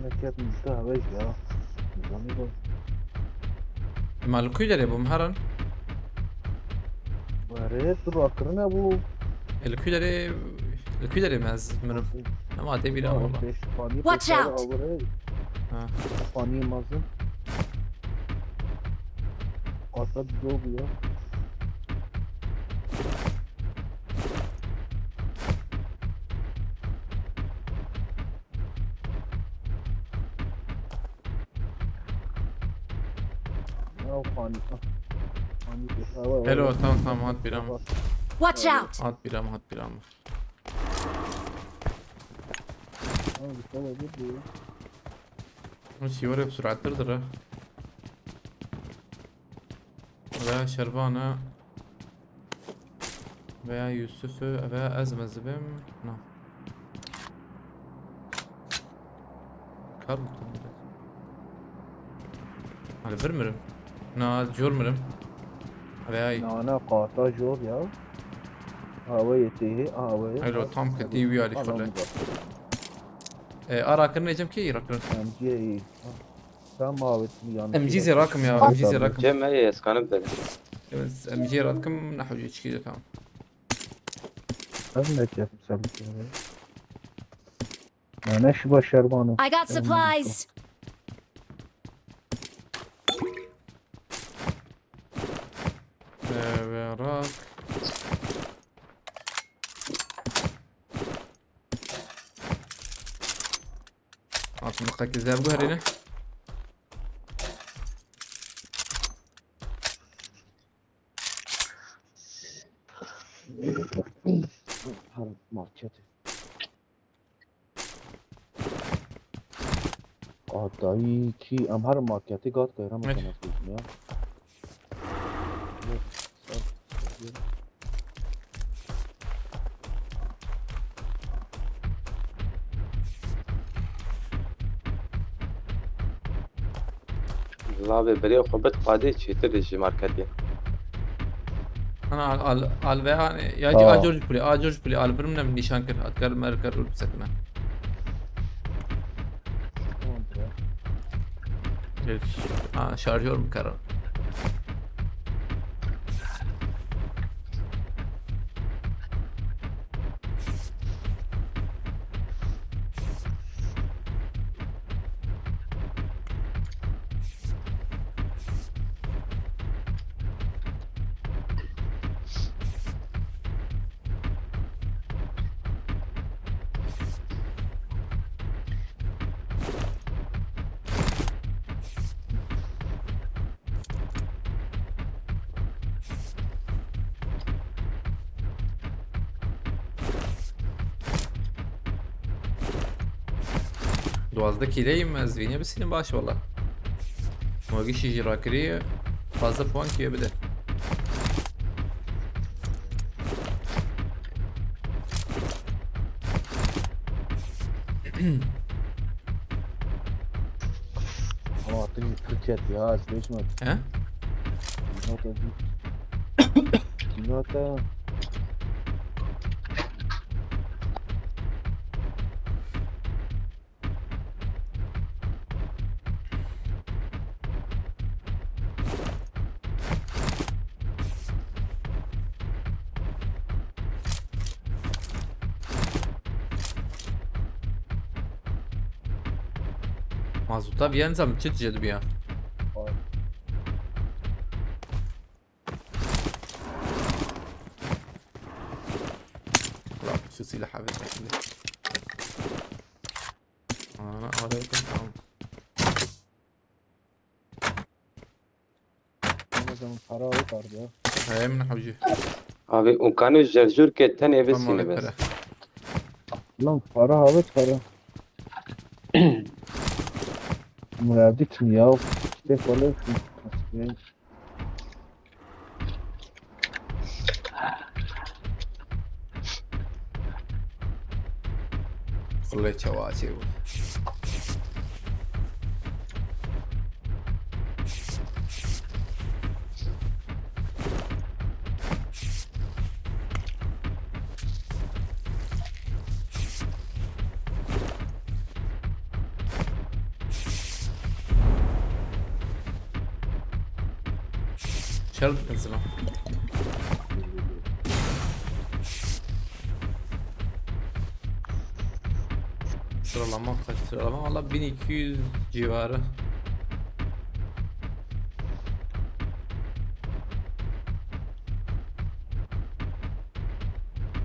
Neket nişte hevej ya. Nizami bu. Ma li ku derê bûm heran? Were, tu rakirine bû. E, li ku derê, li ku derê me ez mirim. Ama tê bîra wala. Watch out! Ha. Panî mazin. Qasa bir yol bu ya. Ya, Fanî. Fanî, Hello, tamam, tamam, hat bîra min. Watch out! Hat bîra min, hat bîra min. Tamam, bir şey olabilir diyor. Ew şîwere bi surettir dire. Veya Şervan e. Veya Yusuf e. Veya ez mezibim. Na. Kar mı? Hadi bir mirim. Na, cor mirim. Veya Na, na, qata jor ya. Awe yê têhê, awe yê. Hayır, o tam kıtı bir alî fırla. E, ara kırın ecem ki, ara kırın. Em cê yê. Tam awe yan. Em cî zê rakim ya, em cî zê rakim. Cem, hey, ez kanim dedim. Ez M G rat kim, ne hewce çikî de tam. Ez ne kefim sen bikin. Yani şu başarmanı. I got supplies. Ee, ve rak. Altında kakizler bu herine. Her market. Aa, dayı ki, em her marketi gat koyram Evet. Sana söyleyeyim ya. Yok, sağ ol. Lavê birê xwe bit qadê çêtir ji marketê. Ana al al al ve hani ya Aa. A George Puli, A George Puli al birim nem nişan kir, atkar mer kar ul sekna. Ha, şarjör mu karar? Duwazdeh kîleyim ez vînê bisînim baş wala. Magişî jî rakirî fazla puan kiye bide. Ama artık Türkiye ya, geçmedi. He? Zaten. Zaten. Mazota biyen zam çi tije dibiya? Ulan şu silah abi. Ana, ana, tamam. Ne zaman para alıp vardı ya. Hem ne hocı. Abi, û kanê ji jûrkê tenê Tamam, bisîne abi, bes. para. Lan para abi para. Muradi kim ya? İşte falan. Xulê çawa çê bû. Şer dikin silah. Sıralama kaç? Sıralama valla bin iki yüz civarı.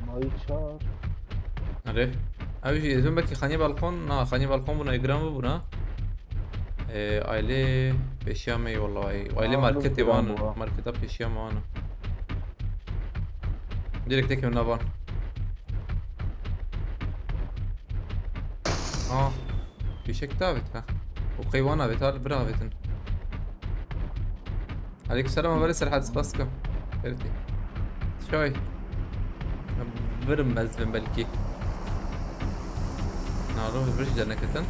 Mayı çağır. Erê. Ew jî ez belkî xanî balkon, na, xanî balkon bûna, ê giran bûna. Ee, aile pêşiya me wallahî. Aile Aa, marketê giran wan. bû, ha. Marketa pêşiya me wan. Direkt tekim navan. Aa. Fişek de avêt ha. O qeywana avêt, hal bira avêtin. Aleykümselam, haberê Serhat, spas dikim. Xêr tê. Çay. Virim ez bin belkî. Nalo, vir ji derneketin.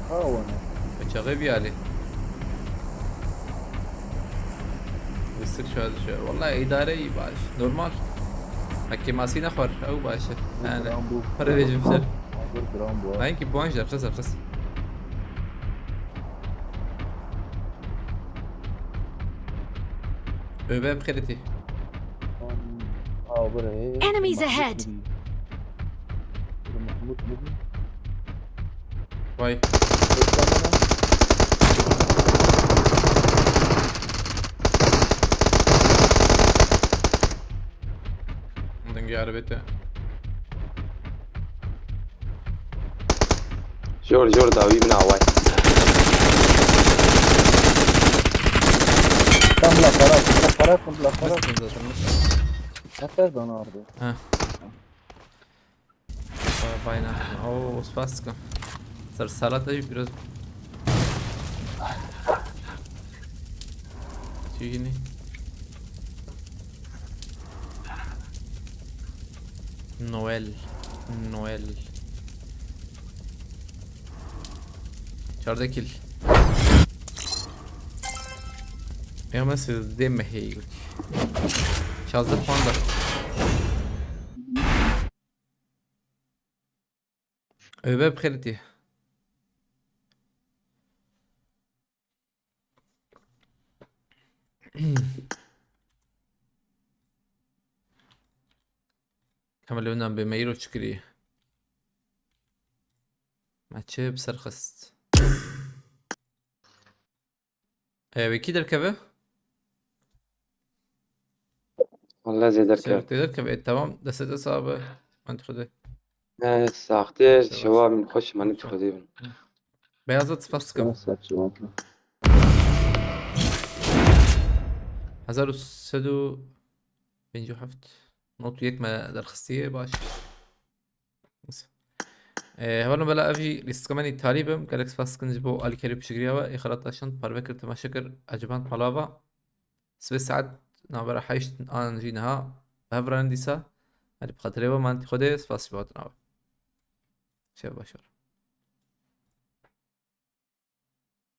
Ha, wane. Çaxê bî alî. Lîstik şöyle düşüyor. Vallahi idare iyi baş. Normal. Hekî masî nexwer, ew baş e. Yani, Giran bû. para vecim ser. Dur, giran bû. Ben ki puan jî xis, xis. Öbe bi xêretî. Ha, bire. Enemies ahead. Mahmut biri. Vay. Dengê erebê te. Jor jor dawî min away. Tam la para, la para, la para. Mısın zaten? Nefer bana vardı. Vay, vay, ne? Oo, spas dikim. Ser salata biraz. Çiğini. Noel. Noel. Çardeh kill. Ema sizdeh mehê. Şazdeh puan da. Öbe bi xêretî. Kemal Önden bi meyro çikirî. Me çi bi ser xist. E, wekî derkeve? Allah zêder Ser kir. te derkeve. E, tamam. Deste de sabe. Ben tutude. Saxtê şewa min xweş manî tu xwedê bin. Beyazıt spas dikim. Nasıl yapacağım? Hezar û sed û pêncî û heft. Not yek me derxistiye, baş. Neyse. E, hevalno bela ev jî lîstika me nî talî bim. Gelek spas dikim ji bo alîkarî û piştgiriya we. Ê xelat daşand, parve kir, temaşe kir, eciband mala ve. Sibê saet navbera heşt an jî niha bi hev re ne dîsa. Herî bi xatirê we, manî Xwedê, spas ji bo hatina we. Şev baş.